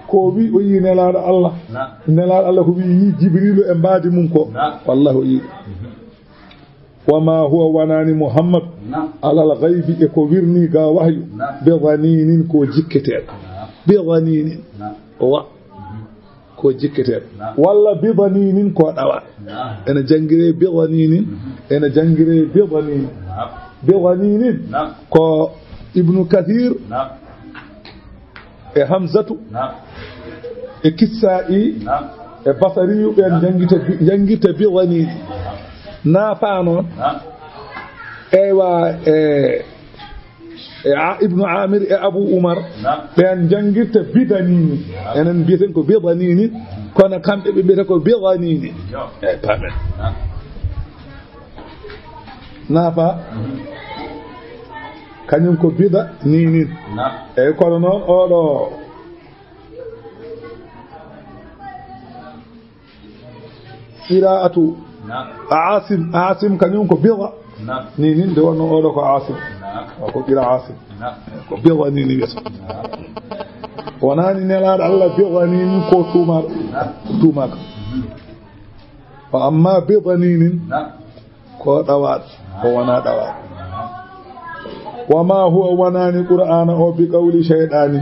Ko wi o yi Nelaaɗo Allah. Nelaaɗo Allah ko wi yi Jibrilu e mbaadi mum ko. Wallahi o yi. Wa ma huwa, wanaani Muhammad, alal ghaybi, e ko wirnii ga wahyu, bi dhaninin, ko jikketeeɗo. Bi dhaninin. Wa. Ko jikketeeɗo. Walla bi dhaninin, ko ɗawa. Ene janngiree bi dhaninin, ene janngiree bi dhaninin. Bi dhaninin, ko Ibnu Kathir e Hamzatu e Kissa'i e Basariyu, ɓen janngita bi-, janngirta bi dhaninin. Naafa noon. Eywa, e, e A-, Ibnu Amir e Abu Umar, ɓen janngirta bi dhaninin. Enen mbiyeten ko bi dhaninin, kono kamɓe ɓe mbiyata ko bi dhaninin. Eyyi, paamen. Naafa, kañum ko bi dhaninin. Eyyi, kono noon oɗo qira'atu Asim, Asim kañum ko bi dhaninin, nde wonno oɗo ko Asim. O ko qira Asim. Ko bi dhaninin wiyata. Wonani Nelaaɗo Allah bi dhaninin, ko tuumaaɗo. Tuumaaka. Wa amma bi dhaninin, ko ɗawaaɗo, ko wona ɗawaaɗo. Wa ma huwa, wonani Qur'aana o bi qawli shaytani.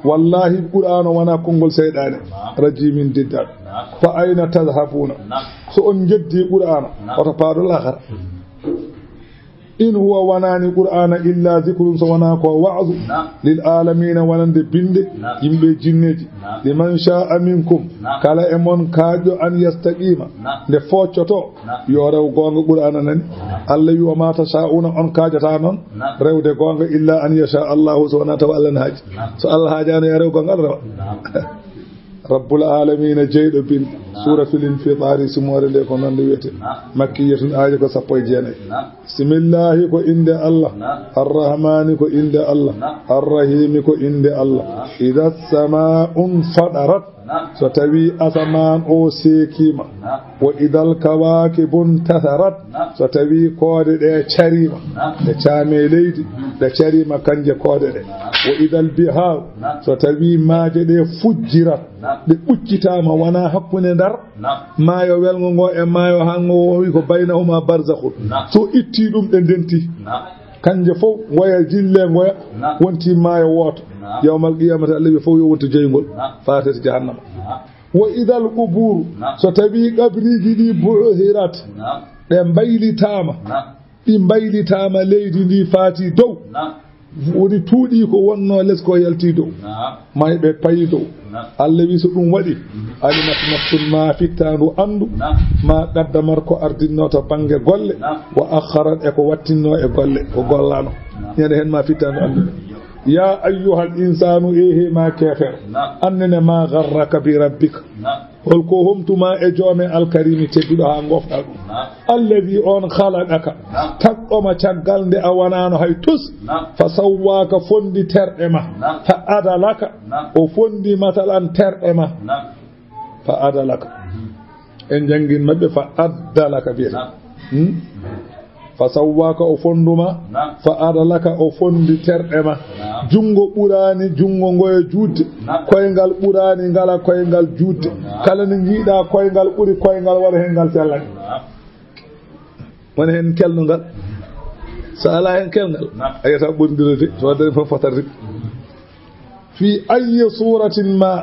Wallahi, Qur'aana o wona konngol seyɗaane. Rajimin, diddaaɗo. Fa ayna tadhhabuna? So on jeddi Qur'aana, oto paaɗo laakhara. In huwa, wonani Qur'aana, illa dhikrun, so wona ko wa'zu, lil alamina, wonande binde, yimɓe jinneeji. Liman sha'a minkum, kala e mon kaaƴɗo, an yastaqima, nde fooccoto, yo rew goonga. Qur'aana nani. Allah wi, wa ma tasha'una, on kaajata noon rewde goonga, illa an yasha Allahu, so wona tawa Allah ne haaji. So Allah haajaano, yo rew goonga, Allah rewa. Rabbul alamina, jeyɗo binde. Suratul Infitari, simoore nde ko noon nde wiyete. Makkiyatun, aaye ko sappo e jeenayi. Bismillahi, ko innde Allah. Arrahmani, ko innde Allah. Arrahimi, ko innde Allah. Idha sama'un fatarat, so tawi asamaan o seekiima. Wa idhal kawakibu ntatharat, so tawi koode ɗe cariima, ɗe caame leydi, ɗe cariima kanje koode ɗe. Wa idhal bihar, so tawi maaje ɗe fujjirat, ɗe ɓuccitaama, wona hakkunde Ndar, maayo welngo ngo e maayo hango o wi ko baynahuma barzakhun. So itti ɗum, ɗe ndenti. Kanje fof ngoya, jille ngoya, wonti maayo wooto. Yawmal qiyamata, Allah wi fof yo wontu jeyngol, faatete jahannama. Wa idhal qubur, so tawi qabriji ɗi bu'thirat, ɗe mbaylitaama, ɗi mbaylitaama, leydi ndi faati dow, woni tuuɗi ko wonno les ko yalti dow, mayɓe payi dow. Allah wi so ɗum waɗi, alimat nafsun, ma fittandu anndu, ma qaddamat, ko ardinno to bannge golle, wa akhkharat, e ko wattinno e golle, ko gollano. Ñande hen ma fittandu anndu. Ya ayyuhal insanu, e he ma keefeero, annene ma gharraka bi rabbika. Hol ko homtuma e joome alkarimi tedduɗo haa ngofɗa ɗum? Alladhi, on khalaqaka, tagɗoma caggal nde a wanaano hay tus. Fa sawwaka, fondi terɗe ma. Fa adalaka, o fondi matalan terɗe ma. Fa adalaka. En jangin maɓɓe fa addalaka biyata. Hmm? Fa sawwaka, o fonduma. Fa adalaka, o fondi terɗe ma. Jungo ɓurani jungo ngoya juutde. Koyngal ɓurani ngala koyngal juutde. Kala nde ngiɗa koyngal ɓuri koyngal, wona hen ngal sellani. Wona hen kelnungal. So ala hen kelngal, a yiyata ɓurdirde, so waɗde fof fotat rek. Fi ayyi suratin ma.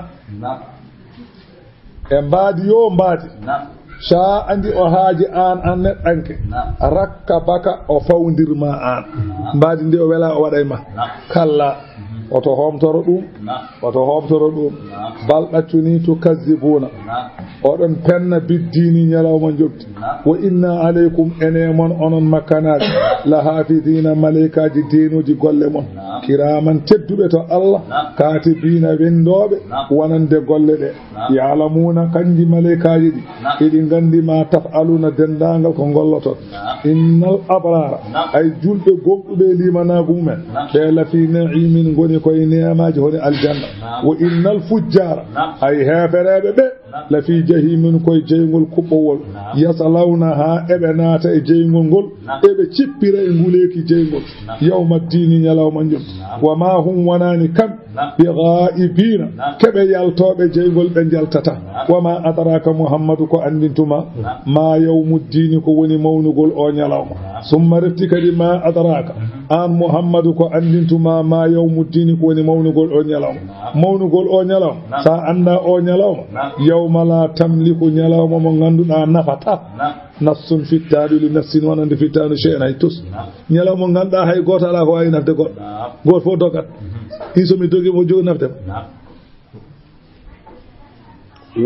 E mbaadi yo mbaadi. Naam. Sha andi o haaji an, an neɗɗanke. Naam. Rakkabaka, o fawdir ma an. Naam. Mbaadi ndi o wela o waɗay ma. Naam. Kalla. Mhm. Oto homtoro ɗum. Naam. Oto homtoro ɗum. Naam. Bal ɗaccuni tukazzibuna. Naam. Oɗon penna biddini ñalawma njoɓdi. Naam. Wa inna alaykum, ene mon onon makkanaaɓe, la hafidina, malaykaaji deenooji golle mon. Naam. Kiraman tedduɓe to Allah, naam, katibina windooɓe, naam, wonande golle ɗe. Naam. Ya'lamuna, kanji malaykaaji ɗi, naam, eɗi nganndi ma taf'aluna, denndaangal ko ngolloton. Naam. Innal abrara, naam, ay julɓe gomɗuɓe e limanaagu mumen, naam, ɓe lafi na'imin, ngoni koye neemaaji hono aljanna. Naam. Wa innal fujjara, naam, ay heefereeɓe ɓe, لفي جحيم, koye jeyngol kuɓɓowol. يصلونها, eɓe naata e jeyngol ngol, eɓe cippira e nguleeki jeyngol. يوم الدين, ñalawma njoɓdi. وما هم, wonaani kamɓe, بغائبين, keɓe yaltooɓe jeyngol, ɓe njaltata. وما أدراك, Muhammadu, ko anndintuma, ما يوم الدين, ko woni mawnugol o ñalawma. ثم, refti kadi, ما أدراك, aan Muhammadu, ko anndintuma, ما يوم الدين, ko woni mawnugol o ñalawma. Mawnugol o ñalawma, so a annda o ñalawma, يوم لا تملك, ñalawma mo ngannduɗaa nafataa, نفس, fittaandu, لنفس, wonande fittaandu, شيئا, hay tus. Ñalawma mo ngannduɗaa hay gooto alaa ko waawi nafde goɗɗo. Gooto fof dogat. Ɗi so mi dogi mo jogi nafde ma.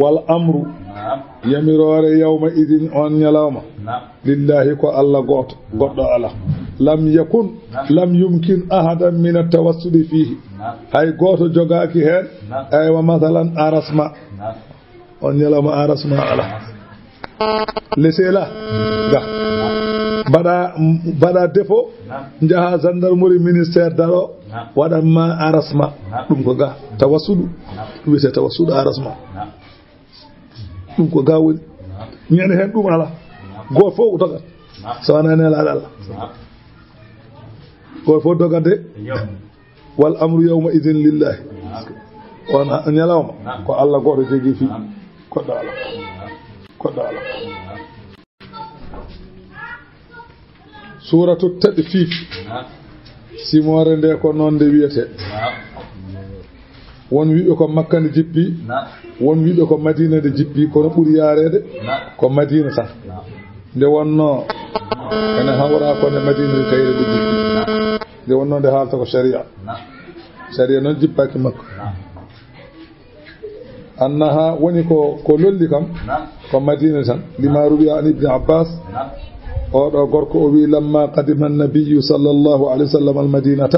والأمر, yamiroore, يومئذ, on ñalawma, لله, ko Allah gooto, goɗɗo alaa. لم يكن, لم يمكن أحدا من التوسط فيه. Hay gooto jogaaki heen, aywa, masalan, aras ma. On ñalawma aras ma alaa. Laissez-la, ga. Mbaɗa, mbaɗa défaut, njaha gendarmerie, ministère, daro, waɗan ma aras ma. Ɗum ko ga. Tawassudu. Ɗum wiyetee tawassudu, aras ma. Ɗum ko ga woni. Ñande heen ɗum alaa. Gooto fof dogat. So wonaa nelaaɗo Allah. Gooto fof dogat de. والأمر يومئذ لله. On ñalawma, ko Allah gooto jogii fii. Goɗɗo alaa. Goɗɗo alaa. Suuratu Tadfiif. Simoore nde ko noon nde wiyetee. Won wiɓe ko Makka nde jippi, won wiɓe ko Madiina nde jippi, kono ɓuri yaareede ko Madiina tan. Nde wonno, ene hawra ko nde Madiina nde kayre nde jippi. Nde wonno nde haalta ko sharia. Sharia noon jippaaki Makka. أنها, woni ko, ko lolli kam, ko Madiina tan. لما روي عن ابن عباس, oɗo gorko o wi, لما قدم النبي صلى الله عليه وسلم المدينة,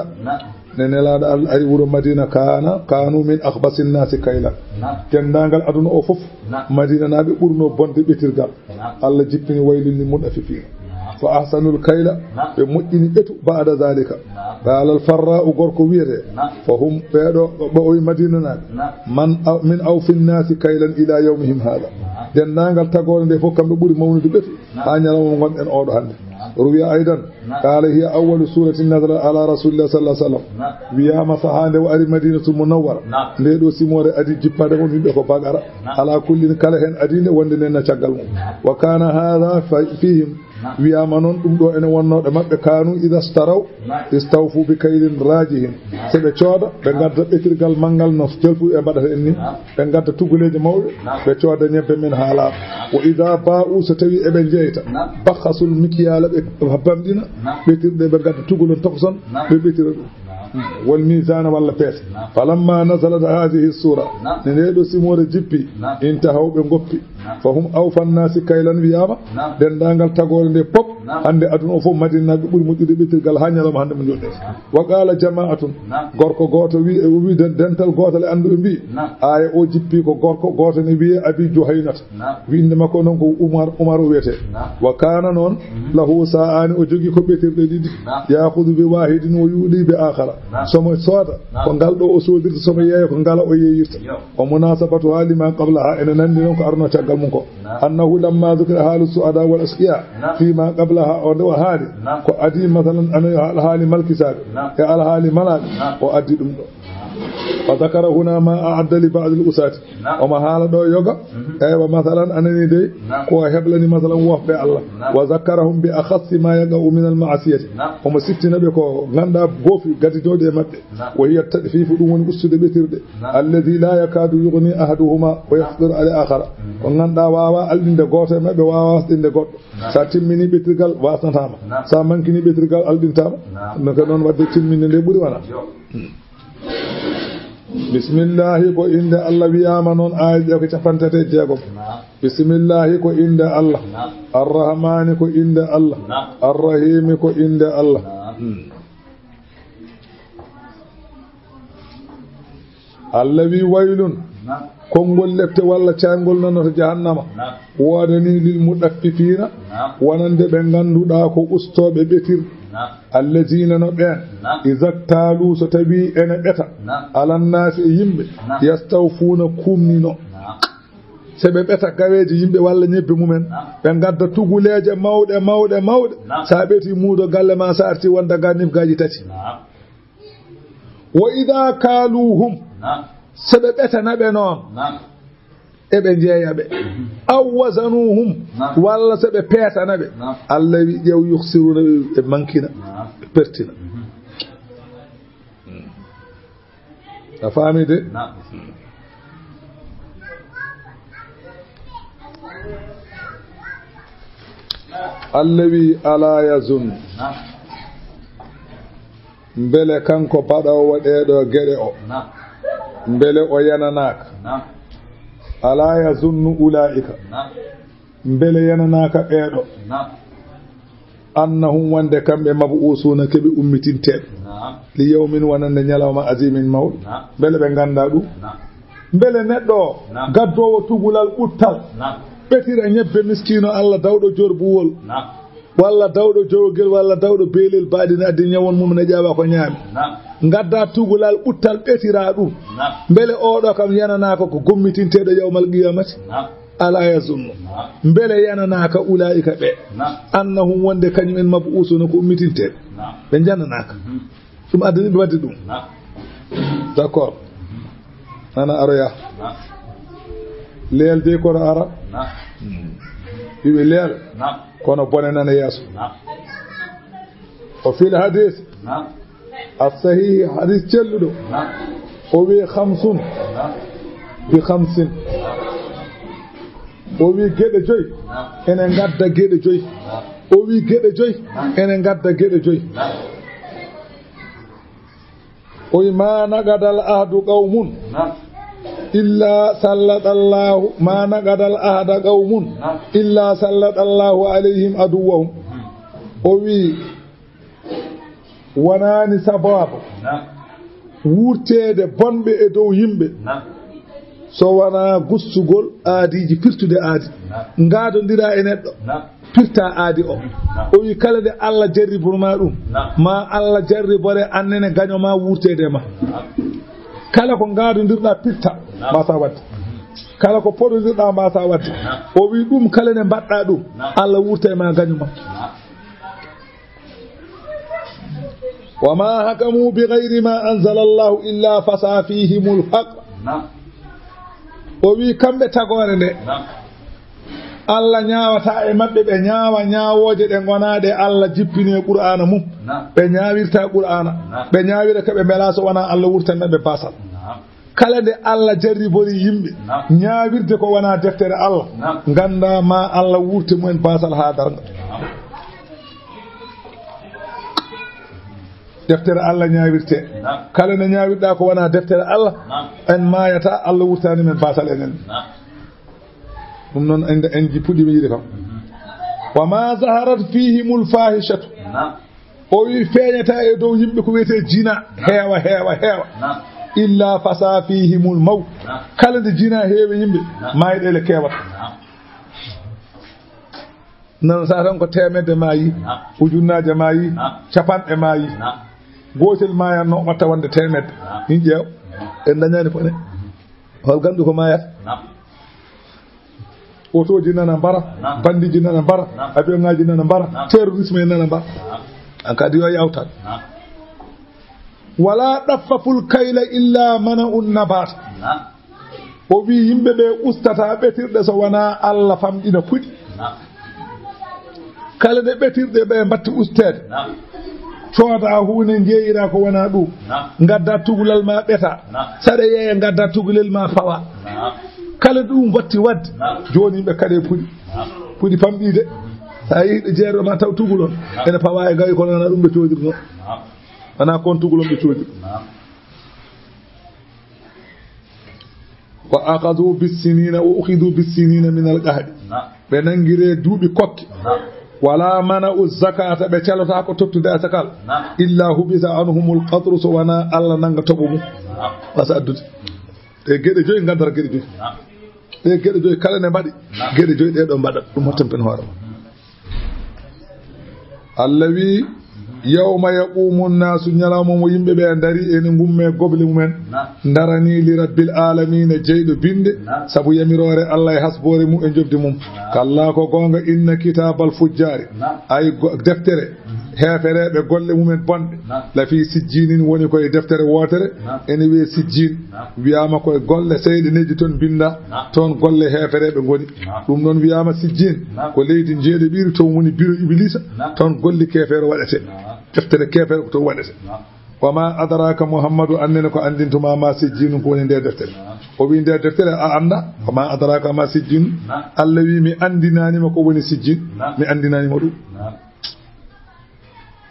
nde Nelaaɗo Allah ari wuro Madiina, كان, كانوا من أخبث الناس كيلا. Denndaangal aduna o fof, Madiinanaaɓe ɓurno bonde ɓetirgal. Allah jippini: ويل للمطففين. فأحسنوا الكيل, ɓe moƴƴini ɓetu, بعد ذلك. قال الفراء, gorko wiyetee, فهم, ɓeeɗo, ɓe o wi Madiinanaaɓe, من أو-, من أوفى الناس كيلا إلى يومهم هذا. Denndaangal tagoore nde fof, kamɓe ɓuri mawnude ɓetu haa ñalawma mo ngonɗen oɗo hannde. روي أيضا قال: هي أول سورة نزلت على رسول الله صلى الله عليه وسلم. Wiyaama sahaa nde o ari Madiinatul Munawwara, nde ɗo simoore adii jippaade on yimɓe ko Baqara. على كل, kala heen adii nde wonde nden na caggal mum. وكان هذا في-، فيهم, wiyaama noon ɗum ɗo ene wonnoo ɗo maɓɓe, كانوا إذا اشتروا استوفوا بكيل راجح. So ɓe cooda, ɓe ngadda ɓetirgal manngal no telfu e mbaɗata en ni. Ɓe ngadda tuguleeje mawɗe, ɓe cooda ñebbe men haa laaɓa. وإذا باعوا, so tawi eɓe jeyta, بخسوا المكيال, ɓe bamɗina ɓetirɗe, ɓe ngadda tugulon tokoson, ɓe ɓetira ɗum. والميزان, walla peese. فلما نزلت هذه السورة, nde nde ɗo simoore jippi, انتهوا, ɓe ngoppi. فهم أوفى الناس كيلا, wiyaama denndaangal tagoore nde pop, hannde aduna o fof, Madiinanaaɓe ɓuri moƴƴude ɓetirgal haa ñalawma hannde mo njoɗɗen. وقال جماعة, gorko gooto wi, o wi den-, dental gootal e annduɓe mbii, aaya o jippi ko gorko gooto ne wiyee Abi Juhaynata. Innde makko noon ko Umar, Umar o wiyetee. وكان, noon, له ساعان, o jogii ko ɓetirɗe ɗiɗi. يأخذ بواحد ويولي بآخر. So mo sooda, ko ngal ɗo o soodirta, so mo yeeya, ko ngala o yeeyirta. ومناسبتها لما قبلها, ene nanndi noon ko arnoo caggal mum ko. أنه لما ذكر حال السعداء والأشقياء فيما قبلها, o nde o haali ko adii, masalan, ana alhaali malkisaaɓe e alhaali malaaɓe, o addi ɗum ɗo. وذكر هنا ما أعد لبعض العصاة. Omo haala ɗo yoga, eywa, masalan, a nani dey, ko heblani, masalan, wofɓe Allah. وذكرهم بأخص ما يقع من المعصية. Omo siftina ɓe ko ngannduɗaa goofi gaditooɗi e maɓɓe. وهي التطفيف, ɗum woni ustude ɓetirɗe. الذي لا يكاد يغني أحدهما ويفقر الآخر. Ko ngannduɗaa waawaa alɗinde gooto e maɓɓe, waawaa wasɗinde goɗɗo. So a timmini ɓetirgal, wasnataa ma. So a mankini ɓetirgal, alɗintaa ma. No ko noon waɗde timminde nde ɓuri wona. Bismillahi ko innde Allah, wiyaama noon, aaya ɗe ko capanɗe tati e jeegom. Bismillahi ko innde Allah. Arrahmani ko innde Allah. Arrahimi ko innde Allah. Hmm. Allah wi: waylun, konngol lepte walla cayngol nanata jahannama, woodanii lil muɗaffifiina, wonande ɓe ngannduɗaa ko ustooɓe ɓetirɗe. Alladiina, no ɓeen, izaktaaluu, so tawii ene ɓeta, alannaasi, e yimɓe, yastawfuuna, kuumnino. Se ɓe ɓeta gaweeji yimɓe walla ñebbe mumen, ɓe ngadda tuguleeje mawɗe, mawɗe, mawɗe. Naam. So a ɓetii muudo galle ma, so a artii wonda ga nifgaaji tati. Naam. Wa idaa kaaluuhum. Naam. So ɓe ɓetana ɓe noon, naam, eɓe njeeya ɓe. Mhm. Aw wazanuuhum. Naam. Walla so ɓe peetana ɓe. Naam. Allah wi ƴeew, yukhsiruuna, ɓe mankina, naam, ɓe pertina. Mhm. A faami de? Naam. Allah wi, "Alaa yazunnu." Naam. Mbele kanko baɗoowo ɗee ɗoo geɗe o, naam, mbele o yananaaka? Naam. "Alaa yazunnu ulaa'ika." Naam. Mbele yananaaka ɓee ɗoo? Naam. "Annahum", wonde kamɓe, "mab'uusuuna", keɓe ummitinteeɓe. Naam. "Li yawmin", wonande ñalawma, "aziimin", mawɗo. Naam. Mbele ɓe nganndaa ɗum? Naam. Mbele neɗɗo o, naam, gaddoowo tugulal ɓuttal, naam, ɓetira ñebbe miskiino Allah dawɗo jorbuwol, naam, walla dawɗo jowgel, walla dawɗo beelel baaɗi, ne addi ñawon mum, ne ƴaawa ko ñaami. Naam. Ngadda tugulal ɓuttal ɓetira ɗum. Naam. Mbele oo ɗoo kam yananaaka ko gommitinteeɗo yawmal qiyaamati? Naam. "Alaa yazunnu." Naam. Mbele yananaaka ulaa'ika ɓe? Naam. "Annahum", wonde kañum en, "mab'uusuuna", ko ummitinteeɓe. Naam. Ɓe njananaaka. Mhm. Ɗum addani ɓe waɗde ɗum. Naam. D'accord. Mhm. Nana aroya. Naam. Leel de kono ara. Naam. Wiɓe leel. Naam. Kono bone nana yeeso. Naam. O fil hadis. Naam. As-sahiih, hadis celluɗo. Naam. O wi khamsun. Naam. Bi khamsin. Naam. O wi geɗe joy. Naam. Ene ngadda geɗe joy. Naam. O wi geɗe joy. Naam. Ene ngadda geɗe joy. Naam. O wi, "Ma naqadal ahdu qawmun." Naam. "Illa sallatallahu, ma naqadal ahda qawmun." Naam. "Illa sallatallahu alayhim aduwwahum." Hmm. O wi, wonaani sabaabu, naam, wurteede bonɓe e dow yimɓe, naam, so wonaa gustugol aadiiji, pirtude aadi, naam, ngaadondira e neɗɗo, naam, pirta aadi o. Naam. O wi, kala nde Allah jarribor ma ɗum, naam, ma Allah jarribore annene gaño ma wurteede e ma. Naam. Kala ko ngaadondirɗa pirta, naam, mbasa waɗde. Kala ko poɗondirɗa mbasa waɗde. Naam. O wi, ɗum kala nde mbaɗɗa ɗum, naam, Allah wurta e ma gaño ma. Naam. "Wa ma hakamu bi ghayri ma anzala Allahu illa fasa fihimul haqq." Naam. O wi, kamɓe tagoore nde, naam, Allah ñaawata e maɓɓe, ɓe ñaawa ñaawooje ɗe ngonaa ɗe Allah jippini e Qur'aana mum. Naam. Ɓe ñaawirta Qur'aana. Naam. Ɓe ñaawira ko ɓe mbela so wonaa Allah wurtanna ɓe baasal. Naam. Kala nde Allah jarribori yimɓe, naam, ñaawirde ko wonaa deftere Allah, naam, ngannda ma Allah wurte mumen baasal haa darnga. Naam. Deftere Allah ñaawirte. Naam. Kala nde ñaawirɗa ko wonaa deftere Allah, naam, en maayata, Allah wurtani men baasal enen. Naam. Ɗum noon en, en ji-, puɗɗiima yiide kam. Mhm. "Wa ma zaharat fihimul fahishatu." Naam. O wi, feeñata e dow yimɓe ko wiyetee jina, naam, heewa, heewa, heewa. Naam. "Illa fasa fihimul mawt." Naam. Kala nde jina heewi yimɓe, naam, maayɗeele keewata. Naam. Nan sa tan ko teemedde maayi, naam, ujunnaaje maayi, naam, capanɗe maayi. Naam. Gootel maayanno watta wonde teemedde. Naam. Min ƴeew, en dañaani pone. Hol gandu ko maayata? Naam. Otooji nana mbara, naam, bandiji nana mbara, naam, avion ngaji nana mbara, naam, terrorisme en nana mbara. Naam. An kadi yo yawtan. Naam. "Wala daffaful kayla illa mana'un nabat." Naam. O wi, yimɓe ɓe ustata ɓetirɗe so wonaa Allah famɗina puɗi. Naam. Kala nde ɓetirɗe ɓe mbatti usteede. Naam. Cooda huunde, njeeyira ko wonaa ɗum. Naam. Ngadda tugulal ma ɓeta. Naam. Saɗa yeeya, ngadda tugulel ma fawa. Naam. Kala ɗum watti wadde. Naam. Jooni ɓe kaɗe puɗi. Naam. Puɗi pamɗiide. Sa yehi ɗo jeerɗo ma taw tugulon. Naam. Ene pawa e gawi kono wonaa ɗum ɓe coodirno. Naam. Wonaa kon tugulon ɓe coodi. Naam. "Wa akhadhu bis-sinina, wa ukhidhu bis-sinina min al-qahdi." Naam. Ɓe nangire duuɓi kokke. Naam. "Wala mana'u zakata", ɓe calotaako tottude asakal. Naam. "Illa hubita anhumul qatru", so wonaa Allah nanga toɓo mum. Naam. Wasa addude. Ɗe geɗe joyi, ngaddata geɗe joyi. Naam. Ɗe geɗe joyi kala ne mbaɗi. Naam. Geɗe joyi ɗe ɗo mbaɗa. Ɗum hottan pen hoore ma. Allah wi, Yawma yaqumu nnaasu, ñalawma mo yimɓe ɓe ndari ene ngumme goble mumen. Naam. Ndarani li rabbil aalamiina, jeyɗo binde, naam, sabu yamiroore Allah e hasboore mum e njoɓdi mum. Naam. Kallaa, ko goonga, inna kitaabal fujjaari, naam, ay go-, deftere, mhm, heefereeɓe golle mumen bonɗe, naam, la fii sijjiinin, woni ko e deftere wootere, naam, ene wiyee sijjiin. Naam. Wiyaama ko e golle seyɗeneeji toon mbinndaa, naam, toon golle heefereeɓe ngoni. Naam. Ɗum noon wiyaama sijjiin, naam, ko leydi njeeɗiɓiri, toon woni biro Ibiliisa, naam, toon golli keefeero waɗetee. Naam. Deftere keefeero ko toon waɗetee. Naam. Wa ma adraka, Muhammadu, annene ko anndintuma ma sijjiinu, ko woni nde deftere. Naam. O wi nde deftere a annda, wa ma adraka ma sijjiinu. Naam. Allah wi mi anndinaani ma ko woni sijjiin, naam, mi anndinaani ma ɗum. Naam.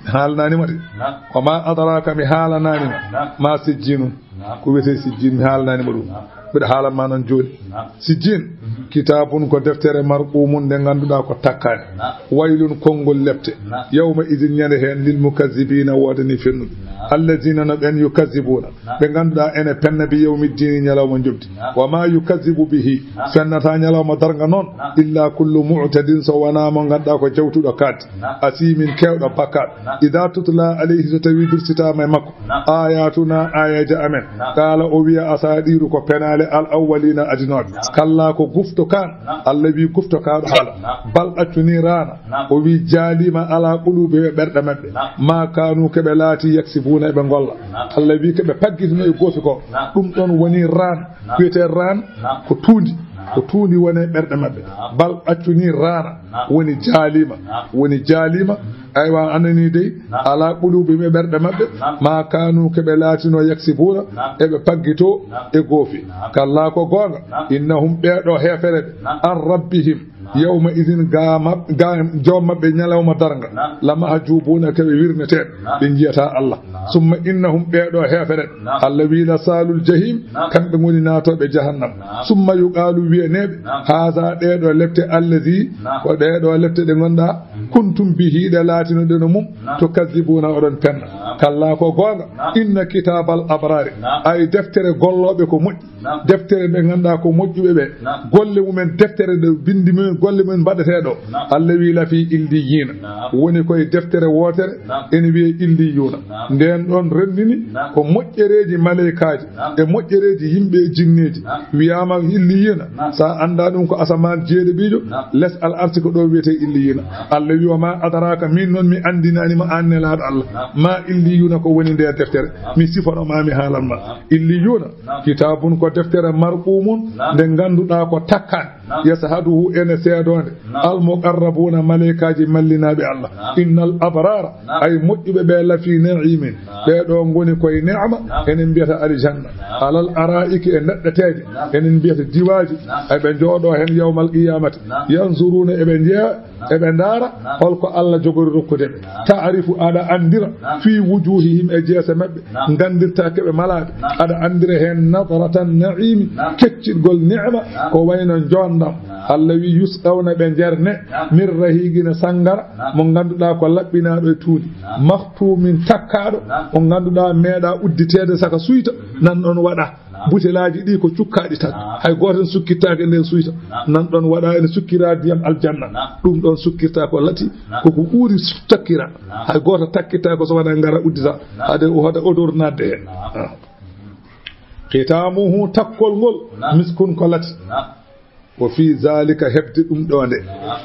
Mi haalanaani ma de. Naam. Wa ma adraka, mi haalanaani ma. Naam. Ma sijjiinu. Naam. Ko wiyetee sijjiin, mi haalanaani ma ɗum. Naam. Mbiɗa haalan ma noon jooni. Naam. Sijjiin, mhm, kitaabun, ko deftere, marquumun, nde ngannduɗaa ko takkaani. Naam. Waylun, konngol lepte. Naam. Yawma idin, ñande heen, lil mukazzibiina, woodani fennuɓe. Naam. Allazina, no ɓeen, yukazzibuuna, naam, ɓe ngannduɗaa ene penna, bi yawmi ddiini, ñalawma njoɓdi. Naam. Wa ma yukazzibu bihi, naam, fennata ñalawma darnga noon, naam, illa kullu mu'tadin, so wonaa mo ngannduɗaa ko jawtuɗo kaaddi. Naam. Asiimin, keewɗo bakkaat. Naam. Idaa tutla alayhi, so tawii dursitaama e makko, naam, ayaatuna, aayeeje amen, naam, qaala, o wiya, asaatiiru, ko penaale al awwaliina, adinooɓe. Naam. Kallaa, ko gufto kaan. Naam. Allah wi gufto kaan haala. Naam. Bal, accu ni raana. Naam. O wi jaalima ala quluubihim, e ɓerɗe maɓɓe. Naam. Maa kaanu, ko ɓe laati, yaksibuuna, eɓe ngolla. Naam. Allah wi ko ɓe paggitino e goofi ko. Naam. Ɗum ɗoon woni raan. Naam. Wiyetee raan, naam, ko tuundi. Naam. Ko tuundi woni e ɓerɗe maɓɓe. Naam. Bal, accu ni raana. Naam. Woni jaalima. Naam. Woni jaalima. Mhm. Aywa, a nanii dey. Naam. Ala quluubihim, e ɓerɗe maɓɓe. Naam. Maa kaanu, ko ɓe laatino, yaksibuuna, naam, eɓe paggito, naam, e goofi. Naam. Kallaa, ko goonga. Naam. Innahum, ɓee ɗoo heefereɓe. Naam. An rabbihim. Naam. Yawma idin, ga mab-, ga joom maɓɓe ñalawma darnga. Naam. La mahjubuuna, ko ɓe wirneteeɓe. Naam. Ɓe njiyataa Allah. Naam. Summa innahum, ɓee ɗoo heefereɓe. Naam. Allah wi la saalul jahim, naam, kamɓe ngoni naatooɓe jahannam. Naam. Summa yuqaalu, wiyaneeɓe, naam, haaza, ɗee ɗoo lepte, allazi, naam, ko ɗee ɗoo lepte ɗe ngannduɗaa, mhm, kuntum bihi, ɗe laatinoɗen e mum, naam, tukazzibuuna, oɗon penna. Naam. Kallaa, ko goonga. Naam. Inna kitaabal abraari, naam, ay deftere gollooɓe ko moƴƴi. Naam. Deftere ɓe ngannduɗaa ko moƴƴuɓe ɓe. Naam. Golle mumen, deftere ɗe binndi mumen, golle mumen mbaɗetee ɗo. Naam. Allah wi la fii illiyiina. Naam. Woni koye deftere wootere, naam, ene wiyee illiyuuna. Naam. Ndeen ɗoon renndini, naam, ko moƴƴereeji maleykaaji, naam, e moƴƴereeji yimɓe e jinneeji. Naam. Wiyaama illiyiina, naam, so a anndaa ɗum ko asamaan jeeɗiɓiijo, naam, les al arsi ko ɗo wiyetee illiyiina. Naam. Allah wi, wa ma adraka, miin noon mi anndinaani ma aan nelaaɗo Allah. Naam. Ma illiyuuna ko woni nder deftere. Naam. Mi sifano ma, mi haalan ma. Naam. Illiyuuna, naam, kitaabun, ko deftere, marquumun, naam, nde ngannduɗaa ko takkaani. Naam. Yashaduhu, ene seedoo nde. Naam. Al muqarrabuuna, maleykaaji mallinaaɓe Allah. Naam. Innal abraara, naam, ay moƴƴuɓe ɓe, lafii na'iimin. Naam. Ɓee ɗoo ngoni koye ne'ama, naam, enen mbiyata aljanna. Naam. Alal araa'iki, e ndaɗɗeteeje, naam, enen mbiyata diwaaji. Naam. Ay ɓe njooɗoo heen yawmal qiyaamati. Naam. Yanzuruuna, eɓe njeeya, eɓe ndaara, naam, holko Allah jogori rokkude ɓe. Naam. Ta'rifu, aɗa anndira, naam, fii wujuuhihim, e jeese maɓɓe, naam, nganndirtaa ko ɓe malaaɓe. Naam. Aɗa anndira heen nadratan na'iimi, naam, keccitgol ne'ama, naam, ko wayno njoonndam. Naam. Allah wi, yusqawna, ɓe njerne, naam, min rahiiqin, sangara, naam, mo ngannduɗaa ko laɓɓinaaɗo e tuundi. Naam. Makhtuumin, takkaaɗo, naam, mo ngannduɗaa meeɗaa udditeede saka suyta, mhm, nan ɗoon waɗa. Naam. Butelaaji ɗi ko cukkaaɗi tan. Naam. Hay gooto en sukkittaake e nder suyta. Naam. Nan ɗoon waɗa ene sukkiraa ndiyam aljanna. Naam. Ɗum ɗoon sukkirtaa ko lati, naam, ko ko ɓuri su-, takkiraa. Naam. Hay gooto takkittaako so wonaa ngara uddita. Naam. Hade o hoda odor naatde heen. Naam. Ah. Khitaamuhu, takkol ngol, naam, miskun, ko lati. Naam. Wa fii zaalika, heɓde ɗum ɗoo nde. Naam.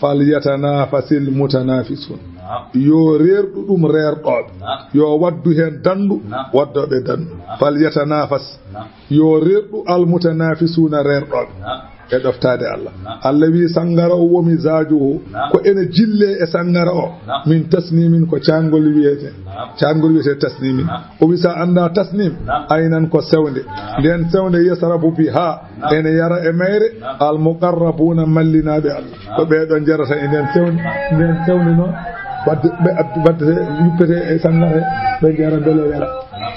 Falyatanafasil mutanafisuun. Naam. Yo reerɗu ɗum reerɗooɓe. Naam. Yo waɗdu heen danndu, naam, waɗdooɓe danndu. Naam. Falyatanafas. Naam. Yo reerɗu al mutanafisuuna, reerɗooɓe. Naam. E ɗoftaade Allah. Naam. Allah wi sangara o, wa mizaajuhu, naam, ko ene jillee e sangara o. Naam. Min tasniimin, ko caanngol wiyetee. Naam. Caanngol wiyetee tasniimin. Naam. O wi so a anndaa tasniim, naam, aynan ko sewnde. Naam. Ndeen sewnde, yasrabu bihaa, naam, ene yara e mayre, naam, al muqarrabuuna, mallinaaɓe Allah. Naam. Ko ɓee ɗoo njarata e ndeen sewnde. Ndeen sewnde noon, waɗde ɓe ad-, waɗde yuppetee e sangara he, ɓe njara mbele wela. Naam.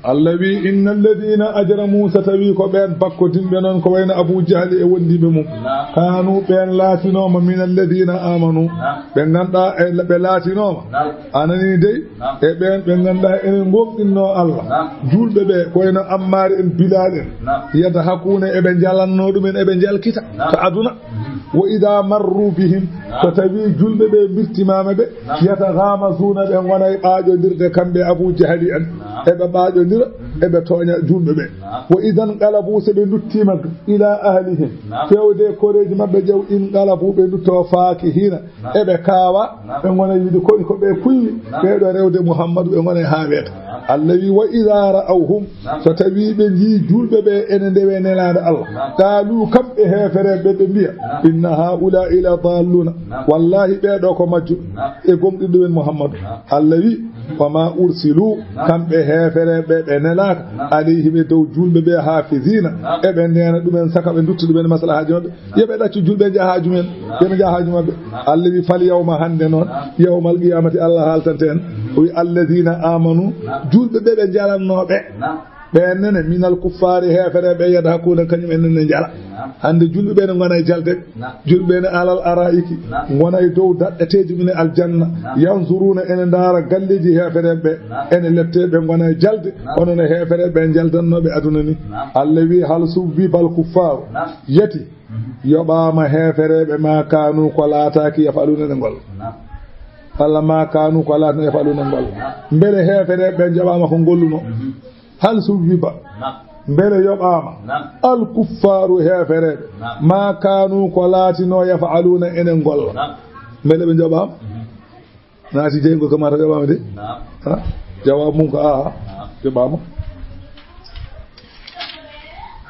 Allah wi, inna alladina ajramu, so tawi ko ɓeen bakkodinɓe noon, ko wayno Abu Jahli e wondiiɓe mum. Naam. Kaanu, ɓeen laatinooma, min alladina amanu, naam, ɓe ngannduɗaa e, ɓe laatinooma. Naam. A nanii dey? Naam. E ɓeen ɓe ngannduɗaa ene ngooŋɗinnoo Allah. Naam. Juulɓe ɓe, ko wayno Ammaar en, Bilaal en. Naam. Yadhakuuna, eɓe njalannoo ɗumen, eɓe njalkita, naam, ka aduna. Mhm. Wa ida marru bihim, So tawii julɓe ɓe mbirtimaama ɓe, yataghamazuna, ɓe ngona e ɓaaƴondirde kamɓe Abu Jahali en. Eɓe ɓaaƴondira, eɓe tooña julɓe ɓe. Wa idan qalabu, so ɓe nduttiima ila ahlihim, feewde koreeji maɓɓe ƴeew, inqalabu, ɓe nduttoo faakihina, eɓe kaawa, ɓe ngona yiide ko, ko ɓe kuywi, ɓeeɗo rewde Muhammadu, ɓe ngona e haa weeta. Allah wi, "Wa idha ra'awhum", so tawii ɓe njii julɓe ɓe ene ndewe Nelaaɗo Allah, qaalu, kamɓe heefereɓe ɓe mbiya, "Inna haa'ulaa'i la daalluuna", wallaahi ɓeeɗo ko majjuɓe, e gomɗinɗo men Muhammadu. Allah wi, "Wa ma ursilu", kamɓe heefereɓe ɓe nelaaka, "alayhim", e dow julɓe ɓe, "haafiziina", eɓe ndeena ɗumen saka ɓe ndutta ɗumen maslahaaji maɓɓe. Yo ɓe ɗaccu julɓe njaha haaju men, yo ɓe njaha haaju maɓɓe. Allah wi, "Fal yawma", hannde noon, yawmal qiyamati, Allah haaltante en. O wi, "Alladhina amanu", julɓe ɓe ɓe njalannooɓe. Ɓe nene, "minal kuffaari", heefereɓe, "yadhakuna", kañum en nene njala. Hannde julɓe ɓe ne ngona e jalde. Julɓe ɓe ne alal ara'iki, ngona e dow daɗɗeteeji mum e aljanna. Yanzuruna, ene ndaara galleeji heefereɓe, ene lepte, ɓe ngona e jalde, kono no heefereɓe njaldannoɓe aduna ni. Allah wi, "Hal suwwibal kuffaaru", yati, yoɓaama heefereɓe, "ma kaanu", ko laataaki, "yaf'aluuna", ene ngolla. Walla "ma kaanu", ko laatno, "yaf'aluuna", ene ngolla. Mbele heefereɓe njoɓaama ko ngolluno? "Hal suwwiba", mbele yoɓaama, "al kuffaaru", heefereɓe, "ma kaanu", ko laatino, "yaf'aluuna", ene ngolla? Mbele ɓe njoɓaama? Naati jeyngol kam, mata yoɓaama de. Ha? Jawaabu mum ko aha, yoɓaama.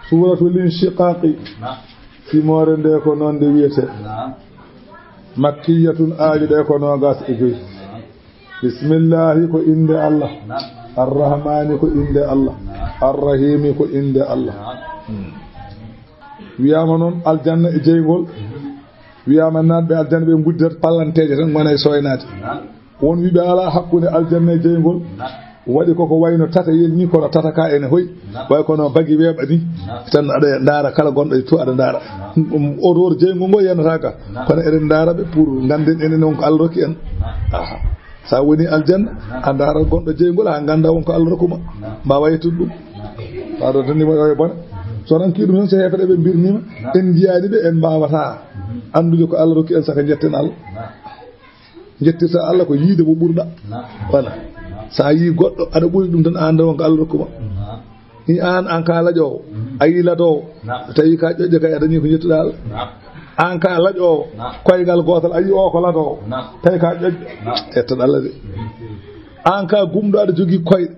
Suuratul Inshiqaaqi, simoore nde ko noon nde wiyetee. Makkiyatun, aali ɗe ko noogas e joy. Bismillahi, ko innde Allah. Arrahmani, ko innde Allah. Arrahimi, ko innde Allah. Hmm. Wiyaama noon aljanna e jeyngol. Wiyaama naatɓe aljanna ɓe nguddirat pallanteeje tan, ngona e sooynaade. Won wiɓe alaa hakkunde aljanna e jeyngol. Waɗi koko wayno tata yel ni, kono tata ka ene hoy. Way kono bagi weeɓa ni. Tan aɗa ndaara kala gonɗo e to aɗa ndaara. Ɗum odor jeyngol ngol yanata ka. Kono eɗen ndaara ɓe pour ngannden enen on ko Allah rokki en. Aha. Sa woni aljanna, a ndaara gonɗo jeyngol, ha ngannda won ko Allah rokkuma. Mbawa yettude ɗum. Tawa ɗo tan ndimo yo bone. So ranki ɗum hen, so heefereɓe mbirnima, en njiyaani ɓe, en mbawata anndude ko Allah rokki en, saka njetten Allah. Njettirta Allah ko yiide mo ɓurɗa. Voilà. Sa yi goɗɗo, aɗa ɓuri ɗum tan, a annda won ko Allah rokkuma. Ni an, an ka laƴoowo, a yi ladoowo, tawi ka ƴoƴƴo kay, a dañi ko njettuɗa Allah. An ka laƴoowo, koyngal gootal, a yi o ko ladoowo, tawi ka ƴoƴƴo, ƴettan Allah de. An ka gumɗo, aɗa jogii koyɗe,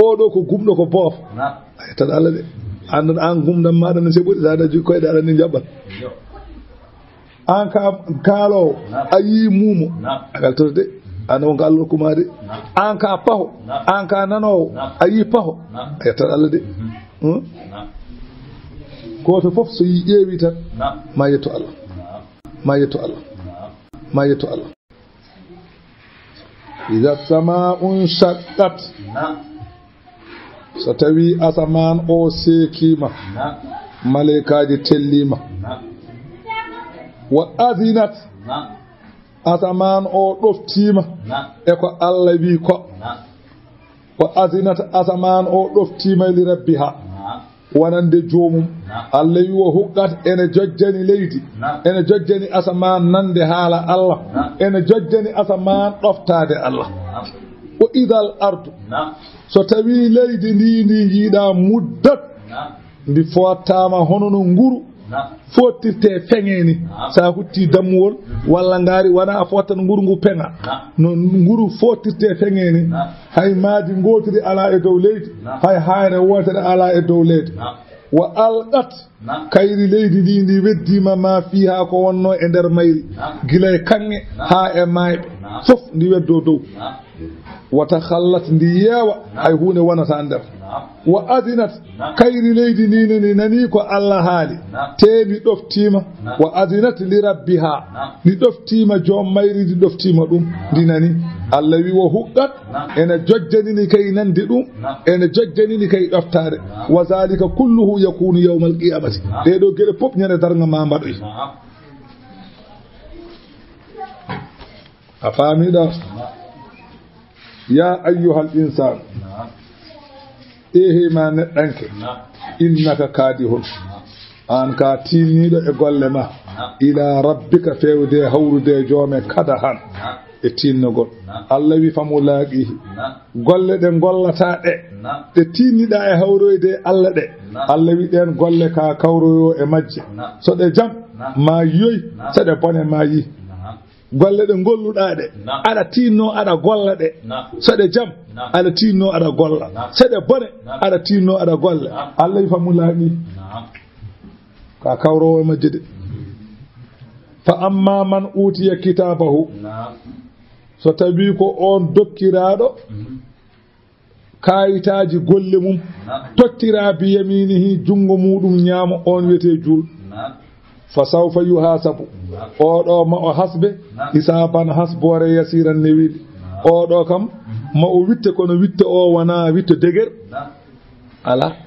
oɗo ko gumɗo, ko boofo, a ƴettan Allah de. An, an gumɗam maɗa no seɓori, sa aɗa jogii koyɗe, aɗa ni jaɓɓan. An ka kaaloowo, a yii muumo, a weltoto de. An won ko Allah rokkuma de. An ka paho, an ka nanoowo, a yii paho, a yettat Allah de. Hmm? Gooto fof so yi ƴeewi tan, ma yettu Allah. Ma yettu Allah. Ma yettu Allah. Iza samaa'u nshaqqat. So tawii asamaan o seekiima, maleykaaji telliima. Wa adinat, asamaan o ɗoftiima e ko Allah wi ko. Wa adinat, asamaan o ɗoftiima li rabbiha, wonande joomum. Allah wi, wa huqqat, ene jojjani leydi, ene jojjani asamaan nande haala Allah, ene jojjani asamaan ɗoftaade Allah. Wa idal ardu, so tawii leydi ndi, ndi njiiɗa muddat, ndi fottaama hono no nguru fottirte feŋe ni. Sa hutti dammuwol walla ngaari, wona a fottan nguru ngu peŋa. No nguru fottirte feŋe ni. Hay maadi ngootiri alaa e dow leydi, hay hayre wootere alaa e dow leydi. Wa alqat, kayri leydi ndi, ndi weddiima ma fiha, ko wonno e nder mayri, gila e kaŋŋe haa e maayɓe, fof ndi weddo dow. Wa takhallat, ndi yeewa, hay huunde wonata nder. Wa adinat, kayri leydi ndi nani, nani ko Allah haali, te ndi ɗoftiima. Wa adinat li rabbiha, ndi ɗoftiima joom mayri, ndi ɗoftiima ɗum, ndi nani. Allah wi, wa huqqat, ene jojjanini kay nande ɗum, ene jojjanini kay ɗoftaade. Wa zalika kulluhu yakunu yawmal qiyamati. Ɗee ɗoo geɗe pop ñande darnga ma mbaɗoy. A faami ɗo? Ya ayyuhal insaan. Ehe ma neɗɗanke. Innaka kadihun. Aan ka tiinniiɗo e golle ma. Naam. Ila rabbika, feewde hawrude e joome kada han. Naam. E tiinnogol. Naam. Allah wi famu laaqihi. Naam. Golle ɗe ngollataa ɗe. Naam. Ɗe tiinniɗaa e hawroyde e Allah ɗe. Naam. Allah wi ɗeen golle ka kawroyo e majje. Naam. So ɗe jam, naam, ma yoy. Naam. So ɗe bone ma yi. Naam. Golle ɗe ngolluɗaa ɗe. Naam. Aɗa tiinno aɗa golla ɗe. Naam. So ɗe jam, naam, aɗa tiinno aɗa golla. Naam. So ɗe bone, naam, aɗa tiinno aɗa golla. Naam. Allah wi famu laaɓi. Naam. Ka kawrowo e majje de. Fa amma man utiya kitabahu. Naam. So tawi ko on dokkiraaɗo, mhm, kaayitaaji golle mum, naam, tottira bi yaminihi, junngo muuɗum ñaamo, on wiyetee juul. Naam. Fa sawfa yuhasabu. Naam. Oɗo ma o hasbe, naam, hisaban, hasboore, yasiran, newiiɗe. Naam. Oɗo kam, mhm, ma o witte, kono witte o wonaa witte deger. Naam. Alaa. Mhm.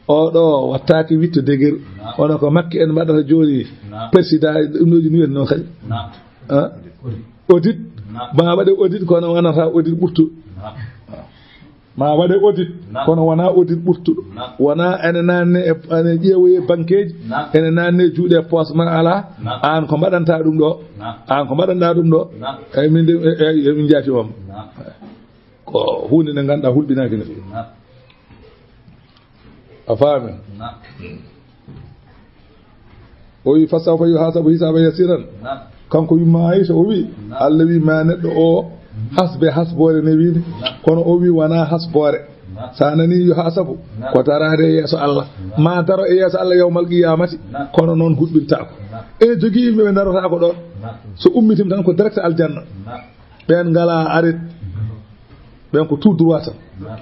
Oɗo wattaaki witte deger. Naam. Kono ko Makki en mbaɗata jooni. Naam. Président, ɗum ɗo jooni wiyata noon kadi. Naam. Ah? Audit. Naam. Ma waɗe audit, kono wonata audit ɓurtuɗo. Naam. Ma waɗe audit, naam, kono wonaa audit ɓurtuɗo. Naam. Wonaa ene naanne e, ene ƴeewoye bankeeji, naam, ene naanne e juuɗe e poos ma alaa. Naam. Aan ko mbaɗanta ɗum ɗo? Naam. Aan ko mbaɗanta ɗum ɗo? Naam. Eyi, min de, e, e, emin njaati on. Naam. Ko huunde nde ngannduɗaa hulɓinaaki no feewi. Naam. A faami? Naam. O wi, "Fa sawfa yuhasabu hisaban yasiran." Naam. Kanko yumma Aisha, o wi, naam, Allah wi ma neɗɗo o hasbe hasboore newiinde. Naam. Kono o wi wonaa hasboore. Naam. Sa nani yuhasabu, naam, ko daraade e yeeso Allah. Naam. Ma daro e yeeso Allah yawmal qiyamati. Naam. Kono noon huɓɓintaako. Naam. Ene jogii yimɓe ɓe darotaako ɗoon. Naam. So ummitima tan ko direct aljanna. Naam. Ɓeen ngalaa arrêt. Ɓeen ko tout droit tan.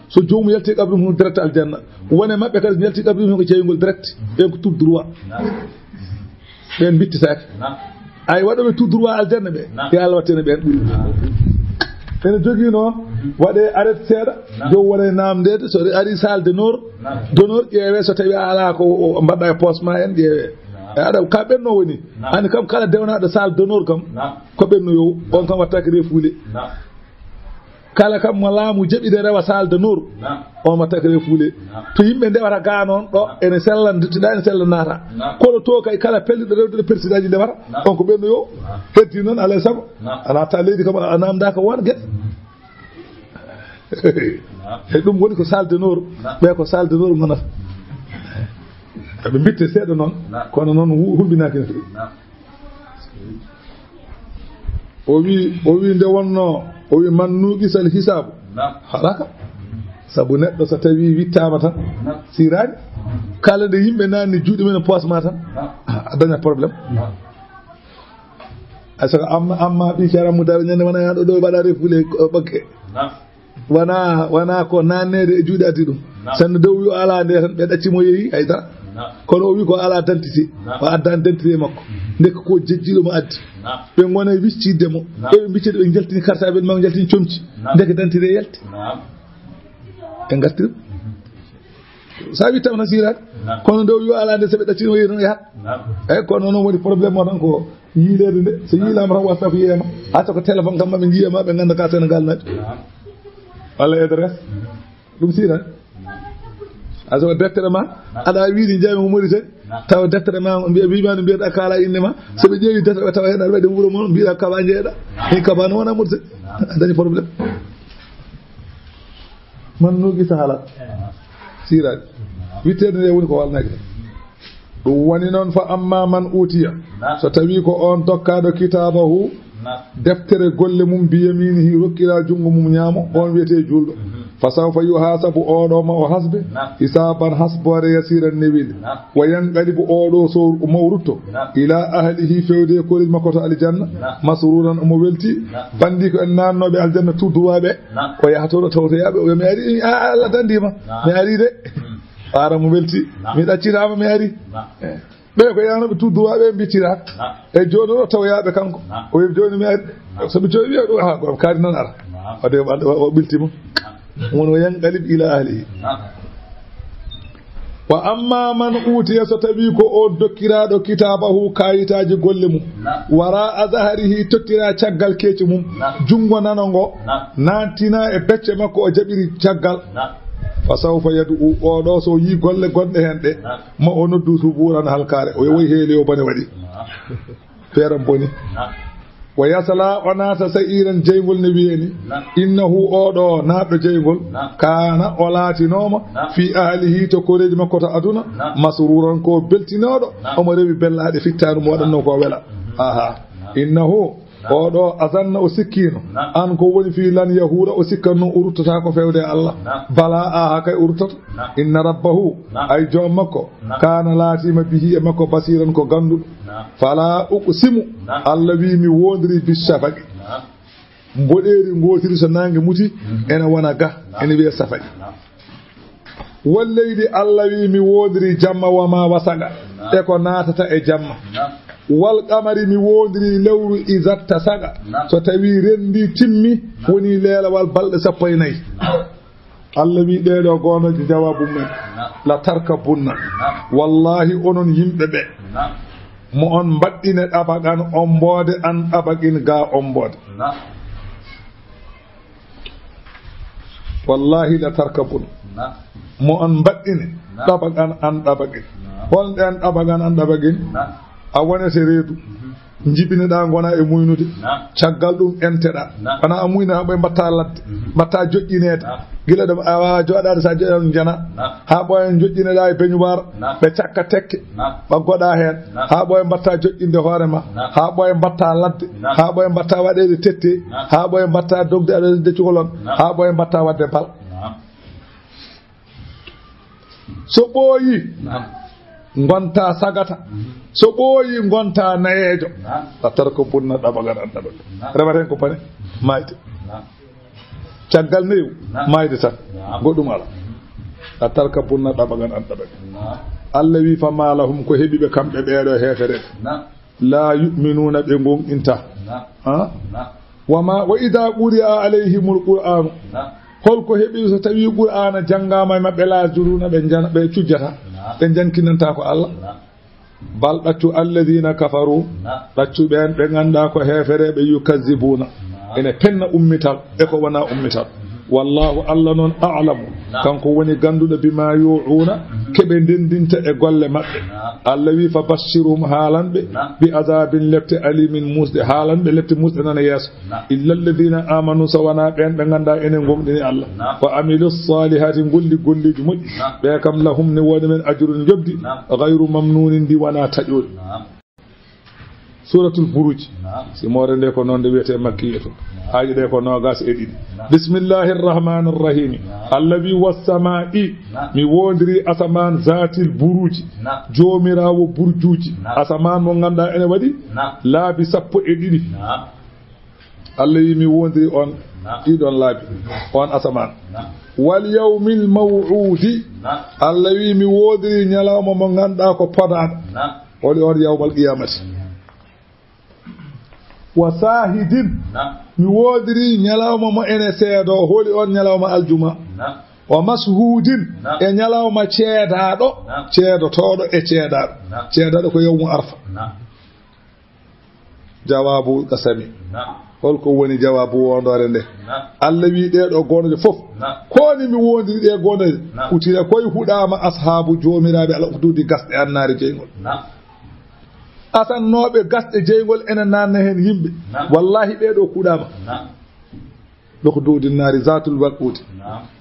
So joomum yalti e qabri mum, direct aljanna. Wone maɓɓe kadi yalti e qabri mum ko jeyngol direct. Ɓeen ko tout droit. Ɓeen mbittitaake. Ay, waɗooɓe tout droit aljanna ɓe, yo Allah wattane ɓeen ɓuri. Ene jogii noon, waɗee arrêt seeɗa, joom waɗee naamndeede, so ari salle d'honneur, d'honneur ƴeewee, so tawii a alaa ko o mbaɗɗa e poos ma en ƴeewee. E aɗa ka ɓenno woni. Ani kam kala dewnaaɗo salle d'honneur kam, ko ɓennoyowo, on kam wattaake refuule. Kala kam mo laamu jaɓi de rewa salle d'honneur, naam, on wattaake refuule. Naam. To yimɓe ndewata gaa noon ɗo, naam, ene sella, nduttiɗaa ene sella naata. Naam. Kono to kay kala pelliɗo rewde ɗo présidentji ndewata, naam, on ko ɓennoyowo. Naam. Heddi noon alaa e sago. Naam. A naata leydi kam a naamndaaka won gese. Naam. E ɗum woni ko salle d'honneur. Naam. Ɓe ko salle d'honneur ngonata. Eɓe mbitte seeɗa noon, naam, kono noon hu-, hulɓinaaki no feewi. Naam. O wi, o wi nde wonno, o wi, "Man nuqisal hisaabu." Naam. Halaka. Sabu neɗɗo so tawi wittaama tan, naam, siraani. Kala nde yimɓe naanni juuɗe mum e poos ma tan, naam, a dañat problème. Naam. Ay, saka amma, amma ɓii caram mu dawe ñande wona yaɗo ɗo waɗa refuule ko ɓakke. Naam. Wona, wona ko nanneede e juuɗe addi ɗum. Naam. Sanne dow yo alaa nde tan, ɓe ɗacci mo yehi, hay dara. Naam. Kono o wi ko alaa dentité. Naam. O addaani dentité makko. Mhm. Ndeke ko jejjiiɗo mo addi. Naam. Ɓe ngona wiccidde mo. Naam. Ɓe ɓe mbiccide ɓe njaltini carte ɓe ma njaltini comci. Naam. Ndeke dentité yalti. Naam. Ɓe ngartiri. Mhm. Sa wittaama tan siiraaka. Naam. Kono dow yo alaa nde, so ɓe ɗaccino yehi tan yahat. Naam. Eyi, kono noon woni problème o tan ko yiileede nde, so yiilaama tan, WhatsApp yiyeema. Hata ko téléphone kam, maɓe njiya ma, ɓe ngannda ka Sénégal naati. Naam. Walla adresse. Ɗum siira. A so deftere ma, naam, aɗa wiide njaami ko Mauritanie, naam, tawa deftere ma, mbiya, wiima no mbiyata kaala innde ma. Naam. So ɓe ƴeewi deftere ɓe tawa heen aɗa waɗi wuro mon, mbiɗa kaɓa njeeɗa. Naam. Min kaɓa no wona Mauritanie. Naam. A dañi problème. Man nuqisa halat. Naam. Siiraade. Naam. Witteede nde woni ko walnaaki tan. Ɗum woni noon, fa amma man utiya, naam, so tawi ko on dokkaaɗo kitaabahu, naam, deftere golle mum, bi yaminihi, rokkira junngo mum ñaamo, on wiyetee juulɗo. Mhm. Fa sawfa yuhasabu, oɗo ma o hasbe, naam, hisaban, hasboore, yasiran, newiinde. Naam. Wa yanqalibu, oɗo so ma o rutto, naam, ila ahlihi, fewde e koreeji makko to aljanna, naam, masruran, omo welti, naam, banndi ko en naannooɓe aljanna tout droit ɓe, naam, o yaha toon o tawtoyaaɓe, o wiya, "Mi ari, a, Allah dandiima, naam, mi ari de." Hmm. Ɓaara mo welti. Naam. Mi ɗaccitaama, mi ari. Naam. Eh. Ɓe ko yahnooɓe tout droit ɓe mbittira. Naam. E jooni o tawoyaaɓe kanko. Naam. O wiya, "Jooni mi ari." Naam. So ɓe jooni wiya ɗum, "Ah, ko kaari noon ara." Naam. Wadde o, o, o ɓilti mo. Naam. Won o yanqalib ila ahlihi. Naam. Wa amma man utiya, so tawi ko o dokkiraaɗo kitaabahu, kaayitaaji golle mum. Naam. Wara a zaharihi, tottira caggal keeci mum. Naam. Junngo nano ngo. Naam. Naantina e becce makko o jaɓiri caggal. Naam. Fa sawfa yad'u, oo ɗoo so yii golle gonɗe heen ɗe, ma o noddu subuuran halkaare. O woy heeli o bone waɗi. Feeram boni. Wa yasla, o naata sa'iiran, jeyngol ne wiyee ni. Innahu, oo ɗoo naatɗo jeyngol, kaana, o laatinooma, fii ahlihi, to koreeji makko to aduna, masruuran, ko beltinooɗo, omo rewi bellaaɗe fittaandu mo waɗannoo ko wela. Aha. Innahu, oo ɗoo, azanna, o sikkiino, an ko woni fii lan yahuura, o sikkanno o ruttata ko fewde e Allah. Bala, aha, kay o ruttata. Inna rabbahu, ay joom makko, kaana, laatiima, bihi, e makko, basiiran, ko gannduɗo. Fala uqsimu, Allah wi mi woondiri, bi shafaqi. Mboɗeeri ngootiri so naange muti, ene wona ga, ene wiyee safaqi. Wal leyli, Allah wi mi woondiri jamma, wa ma wasaqa, e ko naatata e jamma. Wal qamari, mi woondiri lewru, iza tasaqa, so tawi renndi timmi, woni leelawal balɗe sappo e nayi. Allah wi ɗee ɗoo goonooje jawaabu mum en. La tarkabunna. Wallahi onon yimɓe ɓe. Mo on mbaɗɗine ɗabagan omboode an ɗabagin ga omboode. Wallahi la tarkabunna. Mo on mbaɗɗine ɗabagan an ɗabagin. Hol ɗeen ɗabagan an ɗabagin? A wonete reedu. Njibinoɗaa, ngonaa e muynude. Caggal ɗum, enteɗaa. Wonaa a muyna haa ɓooya, mbaɗtaa ladde, mbaɗtaa joƴƴineede. Gila ɗo a waawaa jooɗaade, so a joƴƴaama njana. Haa ɓooya joƴƴinoɗaa e beñuwaar, ɓe cakka tekke, ɓaggoɗaa heen. Haa ɓooya mbaɗtaa joƴƴinde hoore ma. Haa ɓooya mbaɗtaa ladde. Haa ɓooya mbaɗtaa waɗeede tette. Haa ɓooya mbaɗtaa dogde aɗa deccugol on. Haa ɓooya mbaɗtaa waɗde bal. So ɓooyi, ngonta sagata. So ɓooyi, ngonta nayeejo. La tarkabunna ɗabagan an ɗabagan. Rewata heen ko bone, maayde. Caggal neewu, maayde tan. Goɗɗum alaa. La tarkabunna ɗabagan an ɗabagan. Allah wi, fa ma lahum, ko heɓi ɓe kamɓe ɓee ɗoo heefereɓe. La yu'minuuna, ɓe ngonɗinta. Ha? Wa ma, wa idha quri'a alayhimul qur'anu. Hol ko heɓi so tawi Qur'aana janngaama e maɓɓe, la yasjuduuna, ɓe njana, ɓe cujjata, ɓe njankinanta ko Allah. Bal, ɗaccu, alladhina kafaru, ɗaccu ɓeen ɓe nganndaa ko heefereɓe, yukazzibuuna, ene penna ummital e ko wonaa ummital. Wallahu, Allah noon, a'lamu, kanko woni gannduɗo, bima yu'uuna, ke ɓe ndenndinta e golle maɓɓe. Allah wi, fa bashshirhum, haalan ɓe, bi azabin, lepte, alimin, muusɗe, haalan ɓe lepte muusɗe nana yeeso. Illa alladhina amanu, so wonaa ɓeen ɓe nganndaa ene ngomɗini Allah. Wa amilu salihati, golli golleeji moƴƴi. Ɓe kam, lahum, ne woni men, ajrun, njoɓdi, ghayru mamnunin, ndi wonaa taƴooɗi. Suratul Buruj. Simoore nde ko noon nde wiyetee makkiyatun. Aaje ɗe ko noogas e ɗiɗi. Bismillahir Rahmanir Rahim. Allah wi, was samaa'i, mi woondiri asamaan, zaatil buruji, joomiraawo burjuuji. Asamaan mo nganndaa ene waɗi laabi sappo e ɗiɗi. Allah wi, mi woondiri on, ɗiɗon laabi, on asamaan. Wal yawmil maw'udi. Allah wi, mi woondiri ñalawma mo nganndaa ko podaaɗo. Holi on? Yawmal qiyamati. Wa shahidin. Mi woondiri ñalawma mo ene seedoo. Holi on? Ñalawma aljuma. Wa mashhudin. E ñalawma ceedaaɗo, ceedotooɗo e ceedaaɗo. Ceedaaɗo ko yawmu Arfa. Jawaabu qasami. Hol ko woni jawaabu woondoore nde? Allah wi, ɗee ɗoo goonooje fof, ko ni mi woondiri ɗee goonooje, kutila, koy huɗaama ashaabu, joomiraaɓe al ukhdudi, gasɗe annaari jeyngol. Asannooɓe gasɗe jeyngol ene naanna heen yimɓe. Wallahi, ɓee ɗoo kuɗaama. Ukhdudi naari zaatul waqudi.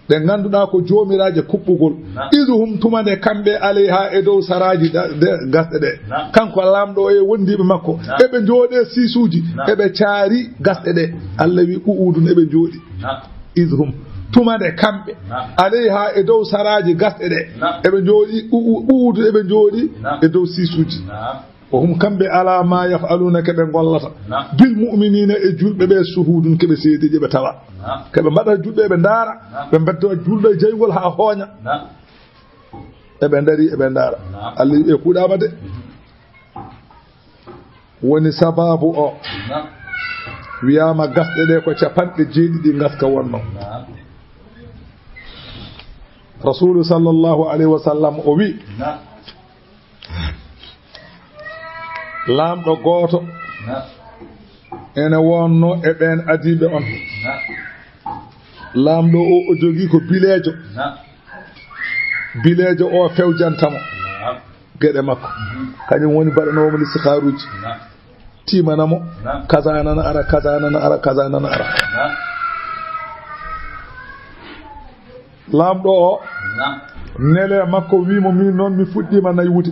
Ɗe ngannduɗaa ko joomiraaje kuɓɓugol. Idh hum, tuma nde kamɓe, alayha, e dow saraaji da-, de-, gasɗe ɗe. Kanko Laamɗo o e wondiiɓe makko. Eɓe njooɗee siisuuji, eɓe caari gasɗe ɗe. Allah wi, qu'udun, eɓe njooɗi. Idh hum, tuma nde kamɓe, alayha, e dow saraaji gasɗe ɗe. Eɓe njooɗi, qu'u-, qu'udun, eɓe njooɗi e dow siisuuji. Wa hum, kamɓe, ala ma yaf'aluna, ke ɓe ngollata, bil mu'minina, e julɓe ɓe, shuhudun, ke ɓe seedeeji, ɓe tawa. Ke ɓe mbaɗa julɓe, ɓe ndaara, ɓe mbedda julɗo e jeyngol haa hooña. Eɓe ndari, eɓe ndaara. Allah wi, ɓe kuɗaama de. Woni sababu o wiyaama gasɗe ɗe ko capanɗe jeeɗiɗi ngaska wonno. Rasulu sallallahu alayhi wa sallam o wi, Laamɗo gooto ene wonno e ɓeen adiiɓe on. Laamɗo o, o jogii ko bileejo. Bileejo o fewjanta mo geɗe makko. Kañum woni mbaɗanoowo mo listihaaruuji. Tiimana mo. Kaza nana ara, kaza nana ara, kaza nana ara. Laamɗo o nele makko wi mo, min noon mi fuɗɗiima naywude.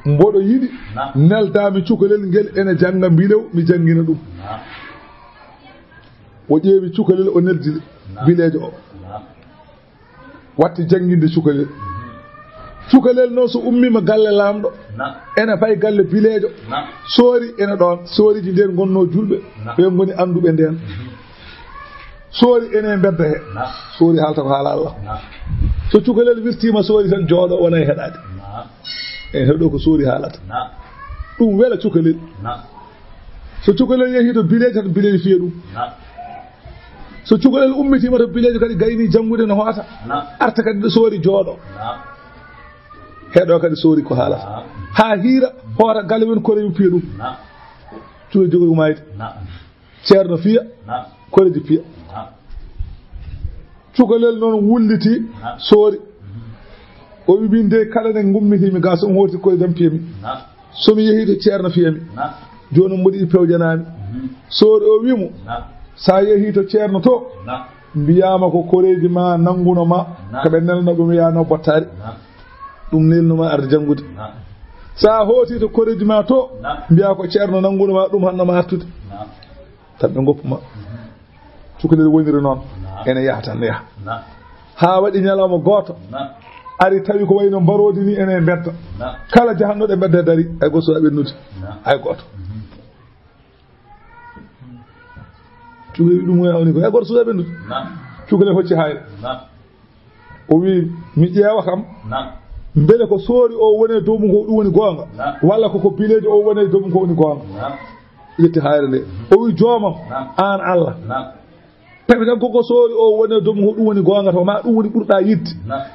Mboɗo yiɗi neldaami cukalel ngel ene jannga mbilew, mi janngina ɗum. O ƴeewi cukalel, o neldi bileejo o. Watti jannginde cukalel. Cukalel noon so ummiima galle laamɗo, ene fayi galle bileejo. Soori ene ɗoon, sooriji ndeen ngonnoo juulɓe, ɓe ngoni annduɓe ndeen. Soori ene mbedda he. Soori haalta ko haala Allah. So cukalel wirtiima soori tan jooɗo, wona e heɗaade. En heɗo ko soori haalata. Ɗum wela cukalel. So cukalel yehii to bileejo tan, bileejo fiya ɗum. So cukalel ummitiima to bileejo kadi gayni janngude no hoota. Arta kadi ɗo soori jooɗo. Heɗo kadi soori ko haalata. Haa hiira hoota galle men koreejo fiya ɗum. Cukalel jogori umayde. Ceerno fiya, koreejo fiya. Cukalel noon wulliti, soori. O wi, min de kala nde ngummitii mi ga, so mi hooti koreejo am fiya mi. So mi yehii to ceerno fiya mi. Jooni mboɗo yiɗi pewjanaa mi. Soori o wi mo, so a yehii to ceerno to, mbiyaa mo ko koreeji ma nannguno ma, ko ɓe nelno ɓe mbiyanoo bottaari. Ɗum nelnu ma arde janngude. So a hooti to koreeji ma to, mbiyaa ko ceerno nannguno ma ɗum, hanno ma artude. Tan ɓe ngoppu ma. Cukalel woniri noon. Ene yaha tan, ne yaha. Haa waɗi ñalawma gooto. Ari tawi ko wayno mbaroodi ni ene mbedda. Kala jahannoɗo e mbedda dari, hay gooto suuɗa ɓennude. Hay gooto. Cukalel wi ɗum, o yawni ko, hay gooto suuɗa ɓennude. Cukalel hocci hayre. O wi, mi ƴeewa kam, mbele ko soori o woni e dow mum ko ɗum woni goonga, walla ko ko bileejo o woni e dow mum ko woni goonga. Ƴetti hayre nde. O wi, joomam, aan Allah, tawi tan ko ko soori o woni e dow mum ko ɗum woni goonga, to ma ɗum woni ɓurɗa yiɗde.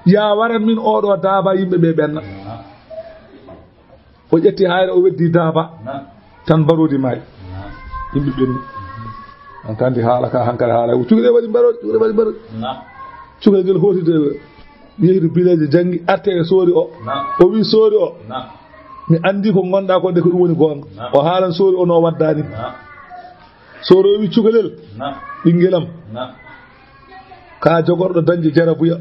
Ya waran min oɗo daaba yimɓe ɓe ɓenna. O ƴetti hayre, o weddi daaba. Tan mbaroodi maayi. Yimɓe ɓenni. Hankadi haala ka, hankadi haala. Cukalel waɗi mbaroodi, cukalel waɗi mbaroodi. Cukalel ngel hooti de, yehi to bileejo, janngi, arte e soori o. O wi soori o, mi anndi ko ngonɗa ko de ko ɗum woni goonga. O haalan soori o no waddani. Soori o wi cukalel, ɓinngel am, ka jogorɗo dañde jarabuya.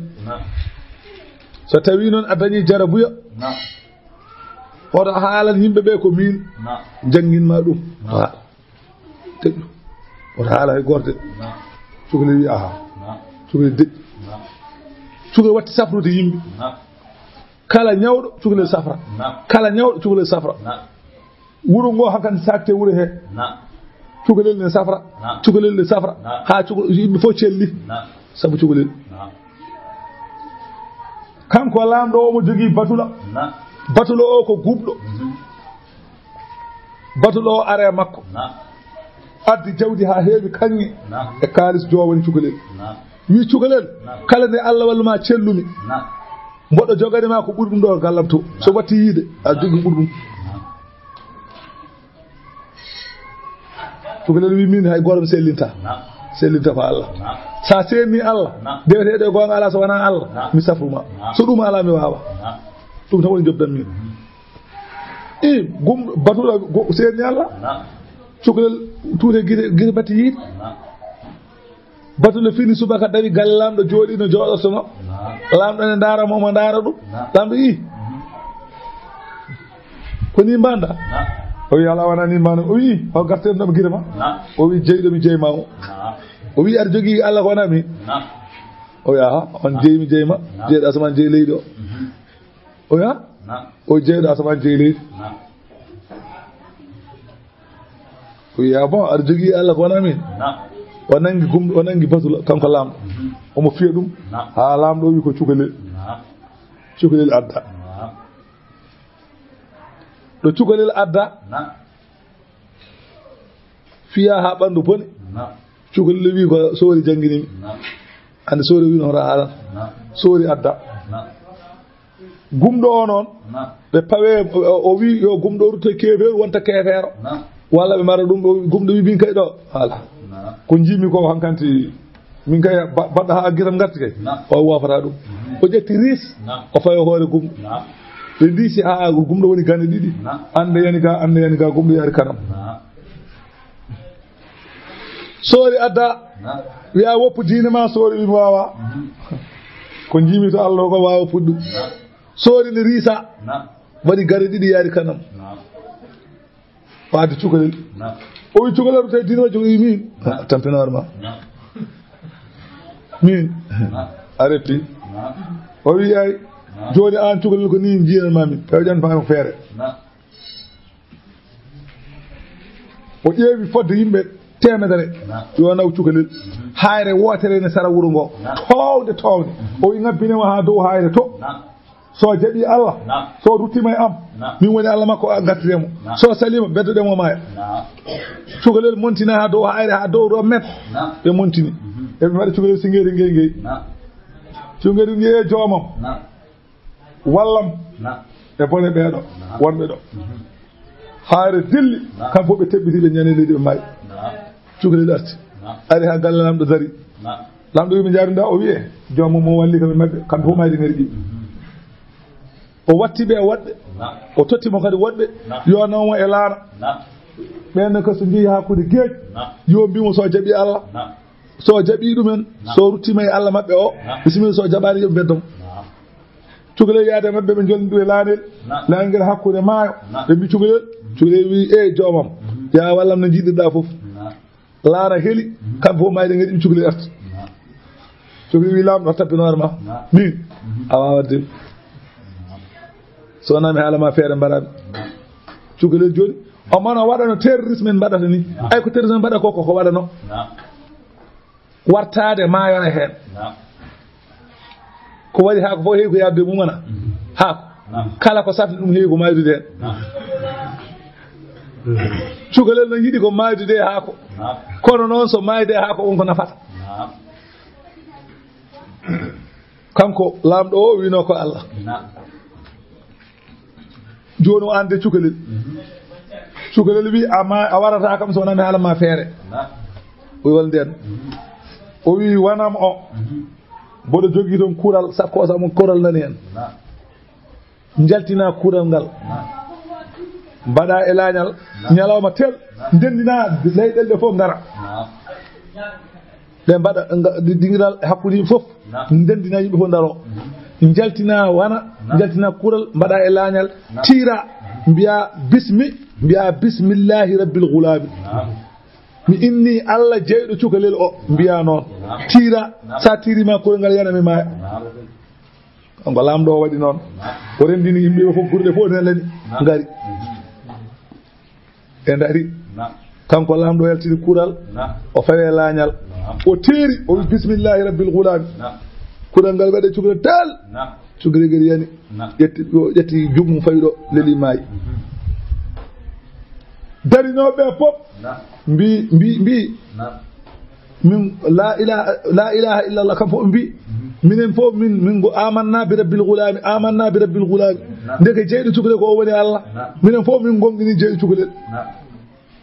So tawi noon a dañi jarabuya, hoto haalan yimɓe ɓe ko min janngin ma ɗum. Haa. Deƴƴu. Hoto haala hay gooto de. Cukalel wi, aha. Cukalel deƴƴi. Cukalel watti safrude yimɓe. Kala ñawɗo, cukalel safra. Kala ñawɗo, cukalel safra. Wuro ngo hankadi sakte wuro he. Cukalel ne safra. Cukalel ne safra. Haa cuka-, yimɓe fof celli. Sabu cukalel. Kanko laamɗo omo jogii batula. Batula o ko gumɗo. Batula o ara e makko. Addi jawdi haa heewi kaŋŋe e kaalis joowani cukalel. Wi cukalel, kala nde Allah wallu ma cellumi, mboɗo jogani ma ko ɓuri ɗum ɗo gallam to. So watti yiide, a jogi ɓuri ɗum. Cukalel wi, min hay gooto mi sellinta. Sellinta ko Allah. Sa senni Allah, deweteeɗo e goonga alaa so wonaa Allah, mi safru ma. So ɗum alaa, mi waawa. Ɗum tan woni jobdan min. I gum batula go-, senni Allah. Cukalel tuute gite, gite batti yiide. Batula fini subaka, dawi galle laamɗo, jooɗi no jooɗortono. Laamɗo ne ndaara mo, omo ndaara ɗum. Laamɗo ii. Ko ni mbaɗɗa? O wi, alaa, wonaa ni mbaɗmi. O wi, o garten ɗo gite ma. O wi, jeyɗo mi jeyma o. O wi, aɗa jogii Allah ko wonaa min? O wi, aha, on jeyi mi jeyma. Jeyɗo asamaan, jeyi leydi o. O wi, ha? O jeyɗo asamaan, jeyi leydi. O wi, ah bon, aɗa jogii Allah ko wonaa min? O nanngi gum-, o nanngi batula, kanko laamɗo. Omo fiya ɗum. Haa laamɗo o wi ko cukalel. Cukalel adda. Ɗo cukalel adda, fiya haa ɓanndu boni. Cukalel wi ko soori janngini mi. Andi soori wi no hoto haalan. Soori adda. Gumɗo o noon, ɓe pawe, o, o wi yo gumɗo rutto e keefeeru, wonta keefeero. Walla ɓe mara ɗum, o wi, gumɗo wi, min kay ɗo, voilà. Ko njiimi ko hankanti, Min kay ba-, baɗɗo haa gisam ngarti kay. Na. O waafata ɗum. Mhm. O ƴetti riis. Na. O fawi hoore gumɗo. Na. Ɓe ndiisi, "Aa, gumɗo woni gane ɗiɗi." Na. Annde yani ga, annde yani ga, gumɗo yaari kanam. Na. Soori adda. Na. Wiya, "Woppu diine ma, soori." Wi, "Mi waawa." Mhm. Ko njiimi to Allah ko waawa puɗɗu. Na. Soori ne riisa. Na. Waɗi gare ɗiɗi yaari kanam. Na. Waade cukalel. Na. O wi, "Cukalel, tawi diine ma jogi min." Na. Tampinoor ma. Na. Min. Na. A retti. Na. O wi, "Ay, na, jooni aan cukalel ko ni njiyan ma min. Tawi jan faami ko feere." Na. O ƴeewi fodde yimɓe teemedere. Na. Yo naw cukalel. Mhm. Haayre wootere ne sara wuro ngo. Na. Toowde, toowde. Mhm. O wi, "Ngabbine mo haa dow haayre to." Na. So jaɓi Allah, na, so ruttima e am, na, min woni Allah makko, a ngartire mo. Na. So salima, beddoɗen mo maaya. Na. Cukalel montina haa dow haayre, haa dow ɗo met. Na. Ɓe montini. Mhm. Eɓe mbaɗa cukalel singeri ngey ngey. Na. Cukalel ngey e joomam. Na. Wallam. Na. E bone ɓeeɗo, na, wonɓe ɗo. Mhm. Haayre dilli, na, kamɓe fof ɓe teɓɓiti, ɓe ñaani leydi, ɓe maayi. Na. Cukalel arti. Na. Ari haa galle lamɗo dari. Na. Lamɗo wi, "Mi jaarunda?" O wiye, "Joomam mo walli kam e maɓɓe, kamɓe fof maayde ngari ɓiɓɓe." Mhm. O watti ɓe woɗɓe. Na. O totti mo kadi woɗɓe. Na. Yo naw mo e laana. Na. Ɓen ne ko so njehi hakkunde geej. Na. Yo mbi mo so jaɓi Allah. Na. So jaɓi ɗumen, na, so ruttima e Allah maɓɓe o, na, bisimilla, so jaɓaani yo ɓe beddo mo. Na. Cukalel yaade maɓɓe, ɓe jolni ɗum e laanel. Na. Laanel ngel hakkunde maayo. Na. Ɓe mbi cukalel, cukalel wi, "E joomam, mhm, ya wallam no njiɗirɗa fof." Na. Laana heli, mhm, kamɓe fof maayde ngari ɓe cukalel arti. Na. Cukalel wi, "Laamɗo, tampinoore ma." Na. Min, mhm, a waawat de. Na. So wonaa mi haala ma feere mbaɗaami. Na. Cukalel jooni, o mano waɗa no terrorisme en mbaɗata ni. Na. Ay ko terrorisme mbaɗa ko, ko, ko waɗano. Na. Wartaade maayora heen. Na. Ko waɗi haako fof heewi ko yaɓde mum wona. Mhm. Haako. Na. Kala ko safni ɗum heewi ko maaydude heen. Na. Cukalel no yiɗi ko maaydude haako. Na. Kono noon so maayde haako on ko nafata. Na. Kanko laamɗo o wino ko Allah. Na. Jooni o ande cukalel. Mhm. Cukalel wi, "A ma-, a warata kam so wonaa mi haala ma feere." Na. O wi, "Wal nden?" Mhm. O wi, "Wanam o. Mhm. Mboɗo jogii toon kural, sakkoosa mum kural nani heen." Na. Njaltina kural ngal. Na. Mbaɗa e laañal, na, ñalawma tel, na, ndendina leyɗeele ɗe fof ngara. Na. Ɓe mbaɗa nga-, di-, dingiral e hakkunde yimɓe fof. Na. Ndendina yimɓe fof ndaro. Mhm. Njaltina wana, na, njaltina kural, mbaɗa e laañal, na, tiira, mhm, mbiya bismi, mbiya bismillahi rabbil gulaami. Na. Mi inni Allah jeyɗo cukalel o, mbiya noon. Na. Tiira, na, sa tiirima kural ngal yana mi maaya. Na. Kanko laamɗo o waɗi noon. Na. O renndini yimɓe ɓe fof, gure ɗe fof ne lani, na, ngari. Mhm. Ɓe ndaari. Na. Kanko laamɗo o yaltini kural. Na. O fawe laañal. Na. O teeri, o wi, "Bismillahi rabbil gulaami." Na. Kural ngal waɗe cukalel tal. Na. Cukalel ngel yani. Na. Ƴetti ɗo, ƴetti juuɗe mum fawi ɗo, leli maayi. Mhm. Darinooɓe ɓe fof. Na. Mbi, mbi, mbi. Na. Min, la ilaha, la ilaha illallah, kam fof mbi, mhm, minen fof min, min ngo amanna bi rabbil gulaami, amanna bi rabbil gulaami. Na. Ndeke jeyɗo cukalel ko o woni Allah. Na. Minen fof min ngonɗini jeyɗo cukalel. Na.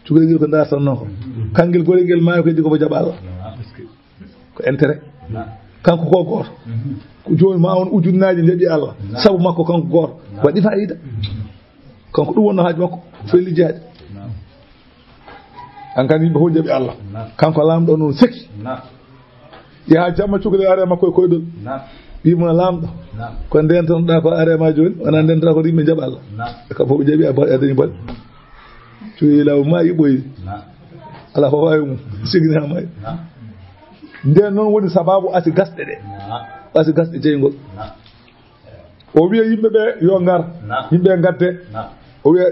Cukalel ngel ko dartanno ko. Mhm. Kangel gorel ngel maayo ko heddi ko mo jaɓa Allah. Na. Ko intérêt. Na. Kanko ko gooto. Mhm. Ko jooni ma on ujunnaaji njaɓi Allah. Na. Sabu makko kanko gooto. Na. Waɗi fayida. Mhm. Kanko ɗum wonno haaju makko. Foti lijjaade. Na. An kan yimɓe fof njaɓi Allah. Na. Kanko laamɗo noon seki. Na. Yaha jamma cukalel are makko e koyɗol. Na. Wimo laamɗo. Na. Ko ndentanoɗa ko are ma jooni, wona ndentata ko yimɓe njaɓa Allah. Na. Kam fof ɓe njaɓi a ba-, a dañi baɗe. Cukalel law ma yiɓoyi. Na. Ala fof waawi mum. Sigini ha may. Na. Nden noon woni sababu asi gasɗe ɗe. Na. Asi gasɗe jeyngol. Na. O wiya yimɓe ɓe yo ngar. Na. Yimɓe ngadde. Na. O wiya,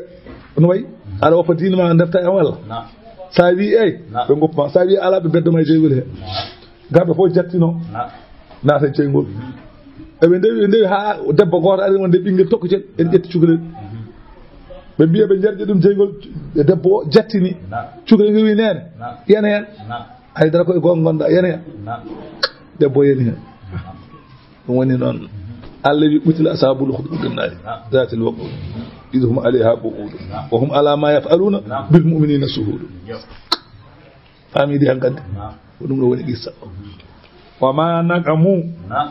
"No wayi? Aɗa woppa diine ma, ndefta e am walla?" Na. Sa wi eey, na, ɓe ngoppa ma. Sa wi alaa, ɓe beddo ma e jeyngol he. Na. Garɓe fof jattino. Na. Naata e jeyngol. Mhm. Eɓe ndewi, ɓe ndewi haa debbo gooto ari wonde ɓinngel tokkitel, en ƴetti cukalel. Mhm. Ɓe mbiya ɓe njarƴi ɗum jeyngol, e debbo o jattini. Na. Cukalel ngel wi, "Neene, na, yana heen." Na. Haydara ko e goonga ngonɗa, yana heen. Na. Debbo yani heen. Na. Ɗum woni noon. Allah wi, "Qutila ashabul ukhdud nari. Na. Zatil waqud. Idh hum alayha qu'ud. Na. Wa hum ala ma yaf'aluna, na, bil mu'minina shuhud." Yo. Faamidi hankadi. Na. Ko ɗum ɗo woni qissa o. Wa ma naqamu. Naam.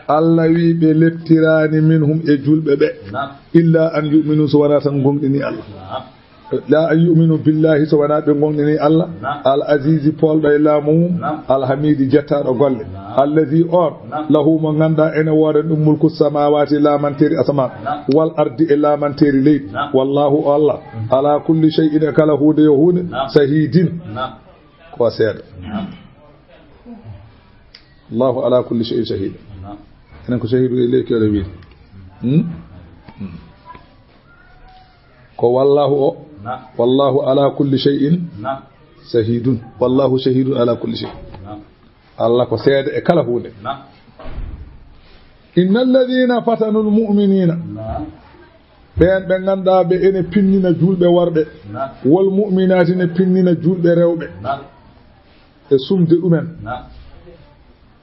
Allah wi ɓe leptiraani minhum e julɓe ɓe. Naam. Illa an yu'minu, so wonaa tan ngonɗini Allah. Naam. La an yu'minu billahi, so wonaa ɓe ngonɗini Allah. Naam. Al azizi, poolɗo e laamu mum. Naam. Al hamidi, jettaaɗo golle. Naam. Allazi, on. Naam. Lahu, mo ngannduɗaa ene woodani ɗum mulku samawati, laamanteeri asamaan. Naam. Wal ardi, e laamanteeri leydi. Naam. Wallahu, Allah. Mm. Ala kulli shay'in, e kala huunde yo huunde. Naam. Shahidin. Naam. Ko seeɗa. Naam. Allahu ala kulli shay'in shahid. Naam. Enen ko shahidu e leyki oɗo wiide. Hmm? Hmm. Ko wallahu o. Naam. Wallahu ala kulli shay'in. Naam. Shahidun. Wallahu shahidun ala kulli shay. Naam. Allah ko seede e kala huunde. Naam. Innal ladhina fatanul mu'minina. Naam. Ɓeen ɓe ngannduɗaa ɓe ene pinnina julɓe worɓe. Naam. Wal mu'minaati ne pinnina julɓe rewɓe. Naam. E sumde ɗumen. Naam.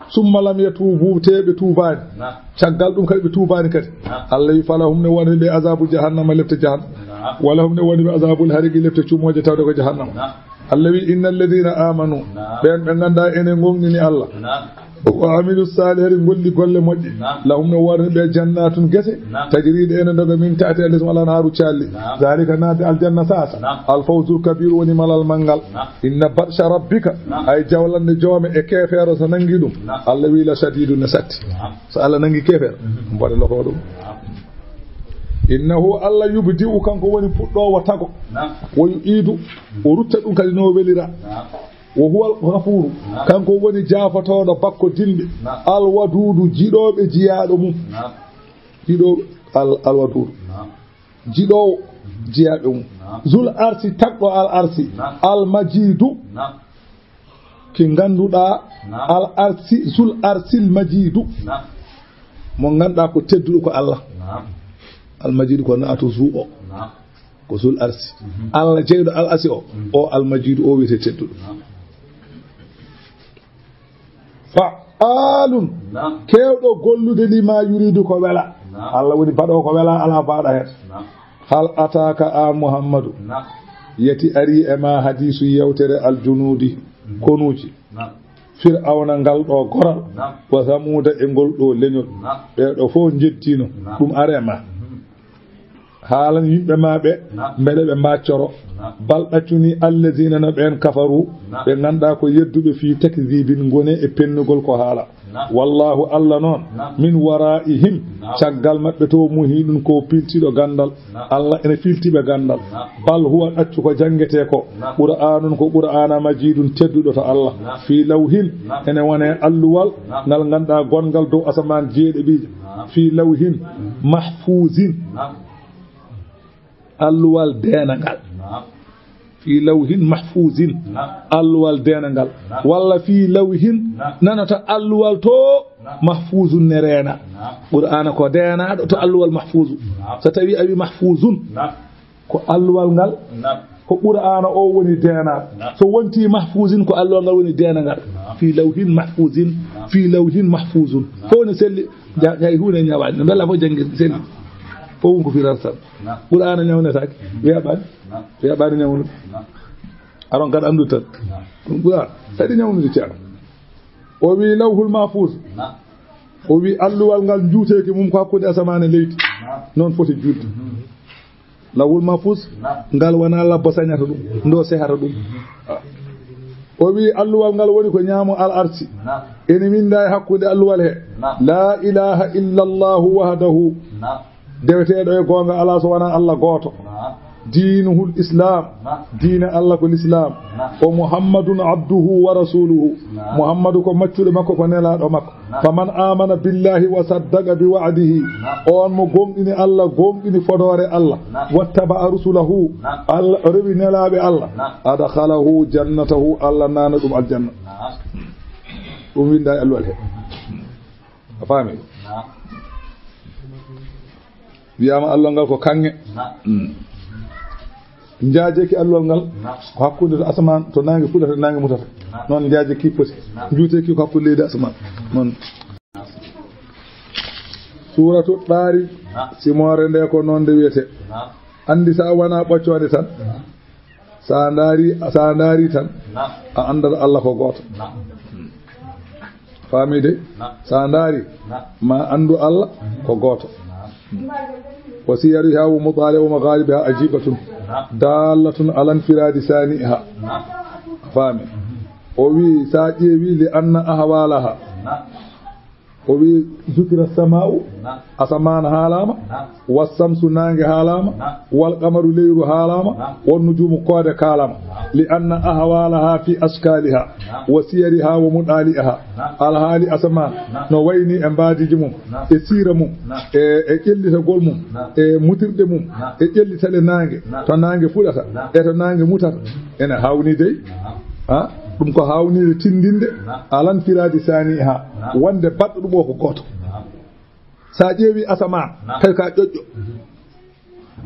Summa lam yatuubu, tee ɓe tuubaani. Naam. Caggal ɗum kadi ɓe tuubaani kadi. Naam. Allah wi falahum ne woni ɓe azabu jahannama, lepte jahannama. Naam. Walahum ne woni ɓe azabul harigi, lepte cumooje tawde ko jahannama. Naam. Allah wi innal ladhina amanu, naam, ɓeen ɓe ngannduɗaa ene ngonɗini Allah. Naam. Wa amilu salihati, golli golle moƴƴe. Naam. Lahum ne woodani ɓe jannatun gese. Naam. Tajri ɗe ene ndoga min tahti al ismu al anharu calli. Naam. Zalika naatde aljanna sasa. Naam. Al fawzul kabir woni malal manngal. Naam. Inna batsha rabbika. Naam. Ay jawlande joome e keefeero so nangi ɗum. Naam. Allah wi la shadidu ne satti. Naam. So Allah nangi keefeero. Mhm. Mboɗe loko ɗum. Naam. Innahu Allah yubdi'u kanko woni puɗɗoowo tago. Naam. Wo yu'idu o rutta ɗum kadi no welira. Naam. Wo huwal ghafuru. Naam. Kanko woni jaafotooɗo bakko dinɓe. Naam. Al wadudu jiɗooɓe jiyaaɗo mum. Naam. Jiɗooɓe al, al wadudu. Naam. Jiɗoowo jiyaaɓe mum. Naam. Zul arsi tagɗo al arsi. Naam. Al majidu. Naam. Ki ngannduɗaa. Naam. Al arsi, zul arsil majidu. Naam. Mo ngannduɗaa ko tedduɗo ko Allah. Naam. Al majidu ko naato zu o. Naam. Ko zul arsi. Mhm. Allah jeyɗo al arsi o. Mhm. O al majidu o wiyete tedduɗo. Naam. Fa'alun. Naam. Keewɗo gollude lima yuridu ko wela. Naam. Allah woni baɗo ko wela, ala baɗa hen. Naam. Hal ataka a Muhammadu. Naam. Yeti ari e ma hadisu yewtere al junudi. Mhm. Konuji. Naam. Fir'awna ngal ɗo goral. Naam. Wa samuda e ngol ɗo leñol. Naam. Ɓe ɗo fof njeddino. Naam. Ɗum are ma. Mhm. Haalan yimɓe ma ɓe, naam, mbele ɓe mbaccoro. Naam. Bal ɗaccuni allazina no ɓeen kafaru, naam, ɓe ngannduɗaa ko yedduɓe fii takzibin ngone e pennugol ko haala. Naam. Wallahu Allah noon, naam, min wara'ihim, naam, caggal maɓɓe to muhiɗun ko piltiɗo ganndal. Naam. Allah ene filtiɓe ganndal. Naam. Bal huwa ɗaccu ko janngetee ko. Naam. Qur'anun ko Qur'ana majidun tedduɗo to Allah. Naam. Fii lawhin, naam, ene wone alluwal, naam, ngal ngannduɗaa gonngal dow asamaan jeeɗiɗi. Naam. Fii lawhin, mhm, mahfuzin. Naam. Alluwal deenangal. Naam. Fii lawhin mahfuzin. Naam. Alluwal deenangal. Naam. Walla fii lawhin, naam, nanata alluwal to, naam, mahfuzun ne reena. Naam. Qur'aana ko deenaaɗo to alluwal mahfuzu. Naam. So tawi a wi mahfuzun, naam, ko alluwal ngal, naam, ko Qur'aana o woni deenaaɗo. Naam. So wonti mahfuzin ko alluwal ngal woni deenangal. Naam. Fii lawhin mahfuzin, naam, fii lawhin mahfuzun. Naam. Fof ne selli, ja-, hay huunde ñawaani. No mbela fof janngi selli. Naam. Fof ko firata tan. Naam. Qur'aana ñawnetaake. Mhm. Weeɓaani. Naam. Weeɓaani ñawnude. Naam. Aron kadi anndu tan. Naam. Ɗum Qur'aana. Kadi ñawnude ceerno. O wi lawhul mahfuz. Naam. O wi alluwal ngal njuuteeki mum ko hakkunde asamaan e leydi. Naam. Noon foti juutde. Mhm. Lawhul mahfuz, naam, ngal wona labbo sañata ɗum, ndo sehata ɗum. Mhm. O wi alluwal ngal woni ko ñaamo al arsi. Naam. Ene winnda e hakkunde alluwal he. Naam. La ilaha illa Allahu wahdahu. Naam. Deweteeɗo e goonga alaa so wonaa Allah gooto. Naam. Diinuhul Islam. Naam. Diine Allah ko Lislaam. Naam. O Muhammadun abduhu wa rasuluhu. Naam. Muhammadu ko maccuɗo makko, ko nelaaɗo makko. Naam. Faman amana billahi wa saddaqa bi wa'dihi. Naam. On mo gomɗini Allah, gomɗini fodoore Allah. Naam. Wattaba'a rusulahu. Naam. Allah rewi nelaaɓe Allah. Naam. Adkhalahu jannatahu, Allah naana ɗum aljanna. Naam. Ɗum winnda e alluwal he. A faami? Naam. Wiyaama alluwal ngal ko kaŋŋe. Naam. Mm. Njaajeki alluwal ngal, naam, ko hakkunde to asamaan, to naange fuɗata, naange mutata. Naam. Noon njaajeki poti. Naam. Njuuteki ko hakkunde leydi asamaan. Noon. Suuratu Ɗaari, naam, simoore nde ko noon nde wiyetee. Naam. Anndi so a wonaa ɓoccoonde tan, naam, so a ndaari, so a ndaari tan, naam, a anndat Allah ko gooto. Naam. Faami de? Naam. So a ndaari, naam, ma anndu Allah, mhm, ko gooto. Naam. Wa siyariha wa mutali'a wa maghalibiha ajibatun, naam, dallatun ala infiradi sani'iha. Naam. A faami? Mhm. O wi, so a ƴeewi, li anna ahwalaha. Naam. O wi, zukira sama'u, naam, asamaan haalaama, naam, wa samsu naange haalaama, naam, wal qamaru leyru haalaama, naam, wan nujumu koode kaalaama. Naam. Li anna ahwalaha fi ashkaliha, naam, wa siyariha wa mudali'iha. Naam. Alhaali asamaan, naam, no wayni e mbaadiiji mum, naam, e siira mum, naam, e, e ƴellitagol mum, naam, e mutirɗe mum, naam, e ƴellitale naange, naam, to naange fuɗata, naam, e to naange mutata. Ene hawni dey. Naam. Ha? Ɗum ko hawnide tindinde, naam, alan firadi saniha, naam, wonde baɗɗo ɗum o ko gooto. Naam. So a ƴeewi asamaan, naam, tawi ka ƴoƴƴo. Mhm.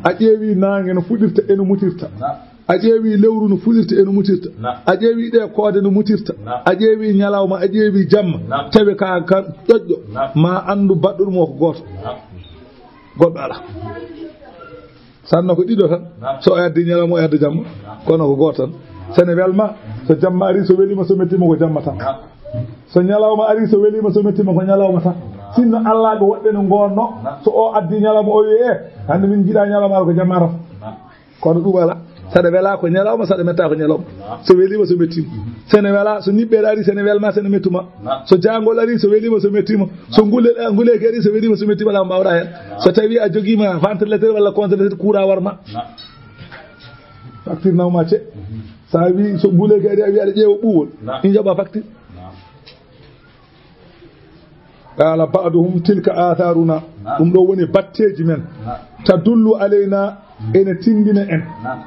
A ƴeewi naange no fuɗirta e no mutirta. Naam. A ƴeewi lewru no fuɗirta e no mutirta. Naam. A ƴeewi ɗe koode no mutirta. Naam. A ƴeewi ñalawma, a ƴeewi jamma, naam, tawi ka, ka ƴoƴƴo. Naam. Ma anndu baɗɗo ɗum o ko gooto. Naam. Goɗɗo alaa. Sanno ko ɗiɗo tan. Naam. So o addi ñalawma, o addi jamma. Naam. Kono ko gooto tan. So ne welma, so jamma ari, so welima, so mettima, ko jamma tan. Naam. So ñalawma ari, so welima, so mettima, ko ñalawma tan. Naam. Sinno Allah ko woɗɓe no ngonno, naam, so o addi ñalawma, o wiye, "Eh, hannde min jiɗa ñalawma, ko jamma tan." Naam. Kono ɗum alaa. Saɗa wela ko ñalawma, saɗa metta ko ñalawma. Naam. So welima, so mettima. Mhm. So ne wela, so niɓɓere ari, so ne welma, so ne mettuma. Naam. So jangol ari, so welima, so mettima. So ngule-, nguleyki ari, so welima, so mettima, alaa ko mbawɗa hen. Naam. So tawi a jogima ventilateur walla congélateur, courant warma. Naam. Facture nawma ce. Mhm. Sa wi so nguleyki ari, a wi aɗa ƴeewa ɓuwol. Naam. Ɗi njaɓa facture. Naam. Qala ba'duhum, "Tilka atharuna." Naam. Ɗum ɗo woni batteeji men. Naam. "Tadullu alayna," ene tindina en. Naam.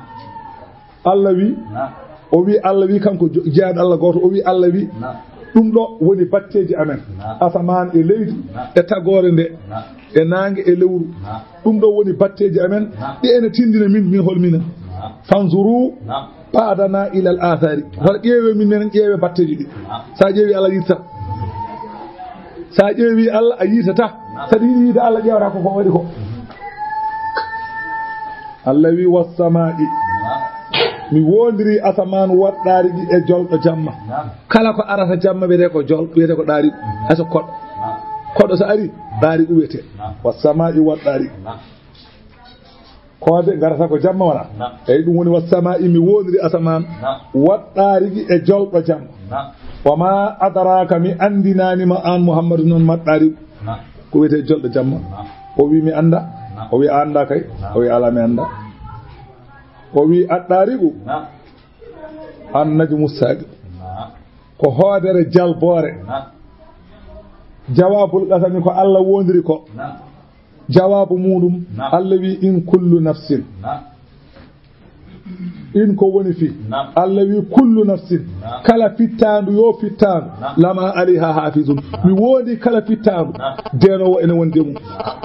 Allah wi, naam, o wi, Allah wi, kanko jo-, jeyaaɗo Allah gooto, o wi, Allah wi. Naam. Ɗum ɗo woni batteeji amen. Naam. Asamaan e leydi, naam, e tagoore nde, naam, e naange e lewru. Naam. Ɗum ɗo woni batteeji amen, naam, ɗi ene tindina min, min hol minen. Naam. Fanzuru, naam, ba'dana ila al athari. Naam. Wala ƴeewe min, menen ƴeewe batteeji ɗi. Naam. Sa ƴeewi Allah yirta. Sa ƴeewi Allah a yirtata. Naam. Saɗa yiɗi yiide Allah ƴeewata ko, ko waɗi ko. Allah wi, "Wassama'i." Naam. Mi wondiri asamaan waɗɗaari ɗi e jolɗo jamma. Naam. Kala ko arata jamma wiyete ko jol-, wiyete ko ɗaari. Hay so koɗo. Naam. Koɗo so ari, ɗaari wiyete. Naam. Wassama'i waɗɗaari. Naam. Koode ngarata ko jamma wona. Naam. Eyi, ɗum woni wassama'i, mi wondiri asamaan. Naam. Waɗɗaari ɗi e jolɗo jamma. Naam. Wa ma adraka, mi andinani ma an Muhammadu noon maɗɗaari. Naam. Ko wiyete jolɗo jamma. Naam. O wi mi anda. Naam. O wi a anda kay. Naam. O wi ala mi anda. O wi aɗɗaarigu. Naam. An najmu saqit. Naam. Ko hoodere jalboore. Naam. Jawabul qasami ko Allah wondiri ko. Naam. Jawaabu muɗum, naam, Allah wi, "In kullu nafsin." Naam. In ko woni fi. Naam. Allah wi, "Kullu nafsin." Naam. Kala fittaandu, yo fittaandu. Naam. "Lama alayha hafizun." Mi wondi kala fittaandu. Naam. Denowo ene wondi e mum. Naam.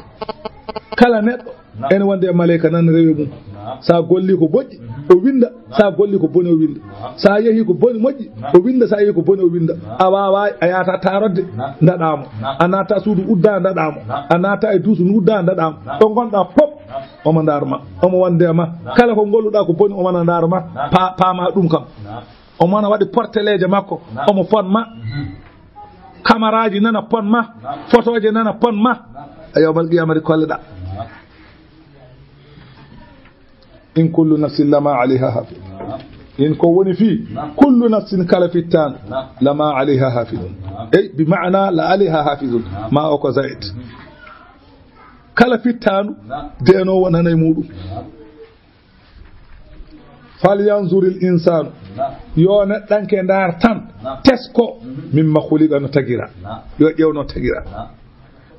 Kala neɗɗo, naam, ene wonde e maleyka nan rewe mum. Naam. Sa golli ko boƴƴi, mhm, o winda. Sa golli ko boni, o winda. Naam. Sa yehi ko boni moƴƴi, naam, o winda. Sa yehi ko boni, o winda. Naam. A wawa, a yata tarodde, naam, ndaɗamo. Naam. A natta suudu udda, ndaɗamo. Naam. A natta e duusu udda, ndaɗamo. Naam. Ɗo gonɗa pop, naam, omo ndarma, omo wonde ma. Naam. Kala ko golluɗa ko boni, omo na ndarma. Naam. Pa-, paama ɗum kam. Naam. Omo na waɗi porteleeje makko, naam, omo fon ma. Mhm. Kamaraji nana pon ma. Naam. Fotoje nana pon ma. Naam. A yawmal qiyamati kolleɗa. Naam. In kullu nafsin lama alayha hafiz. Naam. In ko woni fi, naam, kullu nafsin kala fittaandu, naam, lama alayha hafiz. Naam. Ey, bi maana la alayha hafizun. Naam. Ma o ko zaid. Mhm. Kala fittaandu, naam, denowo nana e muɗum. Naam. Falyanzuril insanu. Naam. Yo neɗɗanke ndaar tan. Naam. Tesko. Mhm. Mimma khuliqa, no tagira. Naam. Yo ƴeew no tagira. Naam.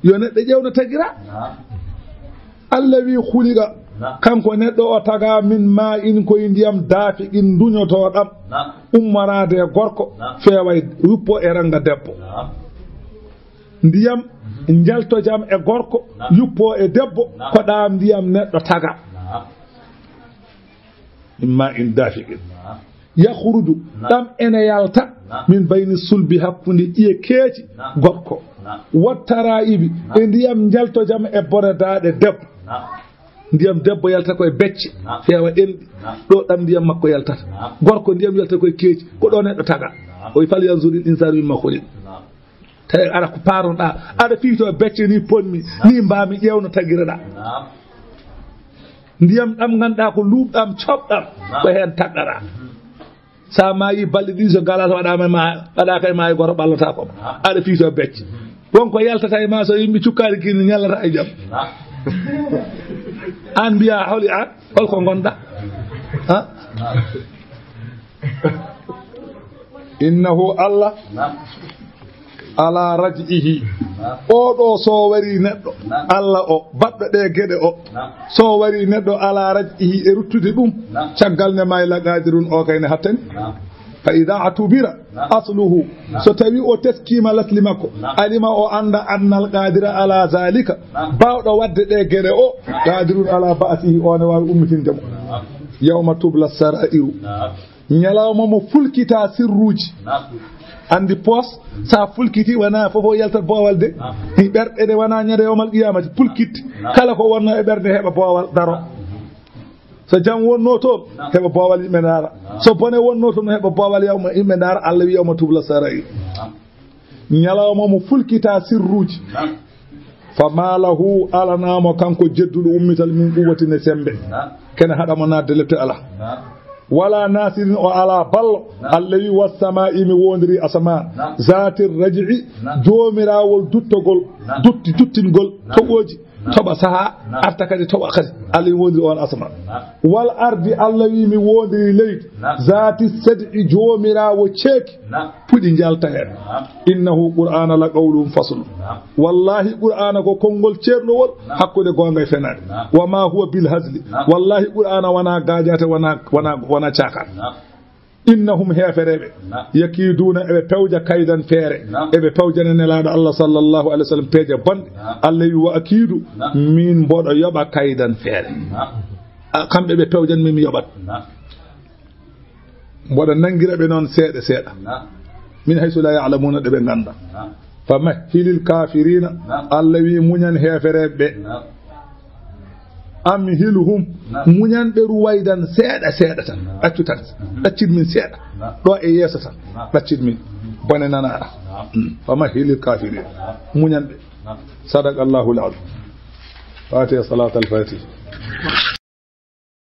Yo neɗɗo ƴeew no tagira. Naam. Allah wi khuliqa. Naam. Kanko neɗɗo o taga min ma in koye ndiyam dafiqin duñotoɗam. Naam. Ummoraade e gorko. Naam. Feewa e yuppo e ranga debbo. Naam. Ndiyam, mhm, njaltojam e gorko, naam, yuppo e debbo, naam, ko ɗam ndiyam neɗɗo taga. Naam. Min ma in dafiqin. Naam. Yakhruju, naam, ɗam ene yalta, naam, min bayni sulbi, hakkunde ƴiye keeci, naam, gorko. Naam. Wattara'ibi, naam, e ndiyam njaltojam e boredaaɗe debbo. Naam. Ndiyam debbo yalta koye becce, naam, feewa enɗi. Naam. Ɗo ɗam ndiyam makko yaltata. Naam. Gorko ndiyam yalta koye keeci, ko ɗo neɗɗo taga. Naam. O wi, "Falyanzuril insanu mimma khuliq." Naam. Tawi aɗa ko paaroɗaa, aɗa fiyto becce ni ponmi, ni mbaami ƴeewno tagireɗaa. Ndiyam ɗam ngannduɗaa ko luuɓɗam, coɓɗam, ko heen tagɗaɗaa. So a maayi balɗe ɗiɗi, so galaas waɗaama e ma, waɗaaka e maayo gooto ɓallotaako ma. Aɗa fiyto becce. Won ko yaltata e ma, so yimɓe cukkaani kini ñallata e jam. Aan mbiyaa holi aan, holko ngonɗaa? Ha? Innahu Allah ala raj'ihi. Oɗo so wari neɗɗo, Allah o, baɗɗo ɗe geɗe o, so wari neɗɗo ala raj'ihi e ruttude ɗum, caggal nde maayi la qadirun o kayne hattani. Fa idha atubira asluhu, so tawi o teskima lasli makko, alima o anda annal qadira ala zalika, bawɗo wadde ɗe geɗe o, qadirun ala ba'sihi, o ne wawi ummitinde mo. Yawma tubla sara'iru. Ñalawma mo fulkita sirruuji. Andi poos, sa fulkiti, wona fofo yaltat boowal de. Ɓerɗe ɗe wona ñande yawmal qiyamati, fulkit. Kala ko wonno e ɓernde heɓa boowal daro. So jam wonno toon, heɓa boowal yimɓe ndaara. So bone wonno toon, heɓa boowal yawma yimɓe ndaara. Allah wi yawma tubla sarair. Ñalawma mo fulkita sirruuji. Fa ma lahu, alanaamo kanko jedduɗo ummital min quwwatin e sembe. Kene haɗa mo naatde lepte ala. Wala nasirin, o ala ballo. Allah wi, "Wassama'i, mi wondiri asamaan. Zatir raj'i, joomirawol duttogol, dutti, duttingol, toɓoji, toɓa saha, arta kadi toɓa kadi. Allah wi, mi wondiri on asamaan. Wal ardi, Allah wi, mi wondiri leydi. Zati sad'i, joomirawo ceeki." Puɗi njalta heen. Innahu Qur'ana la qawlun fasl. Wallahi Qur'ana ko konngol ceerndowol hakkunde goonga e fenaande. Wa ma huwa bil hazli. Wallahi Qur'ana wona gaajaate, wona, wona, wona caakaan. Innahum heefereeɓe. Yakiduuna eɓe pewja kaydan feere. Eɓe pewjana Nelaaɗo Allah sallallahu alaihi wasallam peeje bonɗe. Allah wi wa akidu min mboɗo yoɓa kaydan feere. A, kamɓe ɓe pewjan min mi yoɓat. Mboɗa nanngira ɓe noon seeɗa seeɗa. Min haysu la ya'lamuna, ɗe ɓe ngannda. Fa mahhilil kafirina, Allah wi muñan heefereeɓe ɓe. Amhilhum, muñan ɓe ruwaydan seeɗa seeɗa tan. Ɗaccu tan, ɗaccit min seeɗa. Ɗo e yeeso tan, ɗaccit min. Bone nanaɗa. Fa mahhilil kafirina, muñan ɓe. Sadaqallahul azim. Fatiha, salatal fatiha.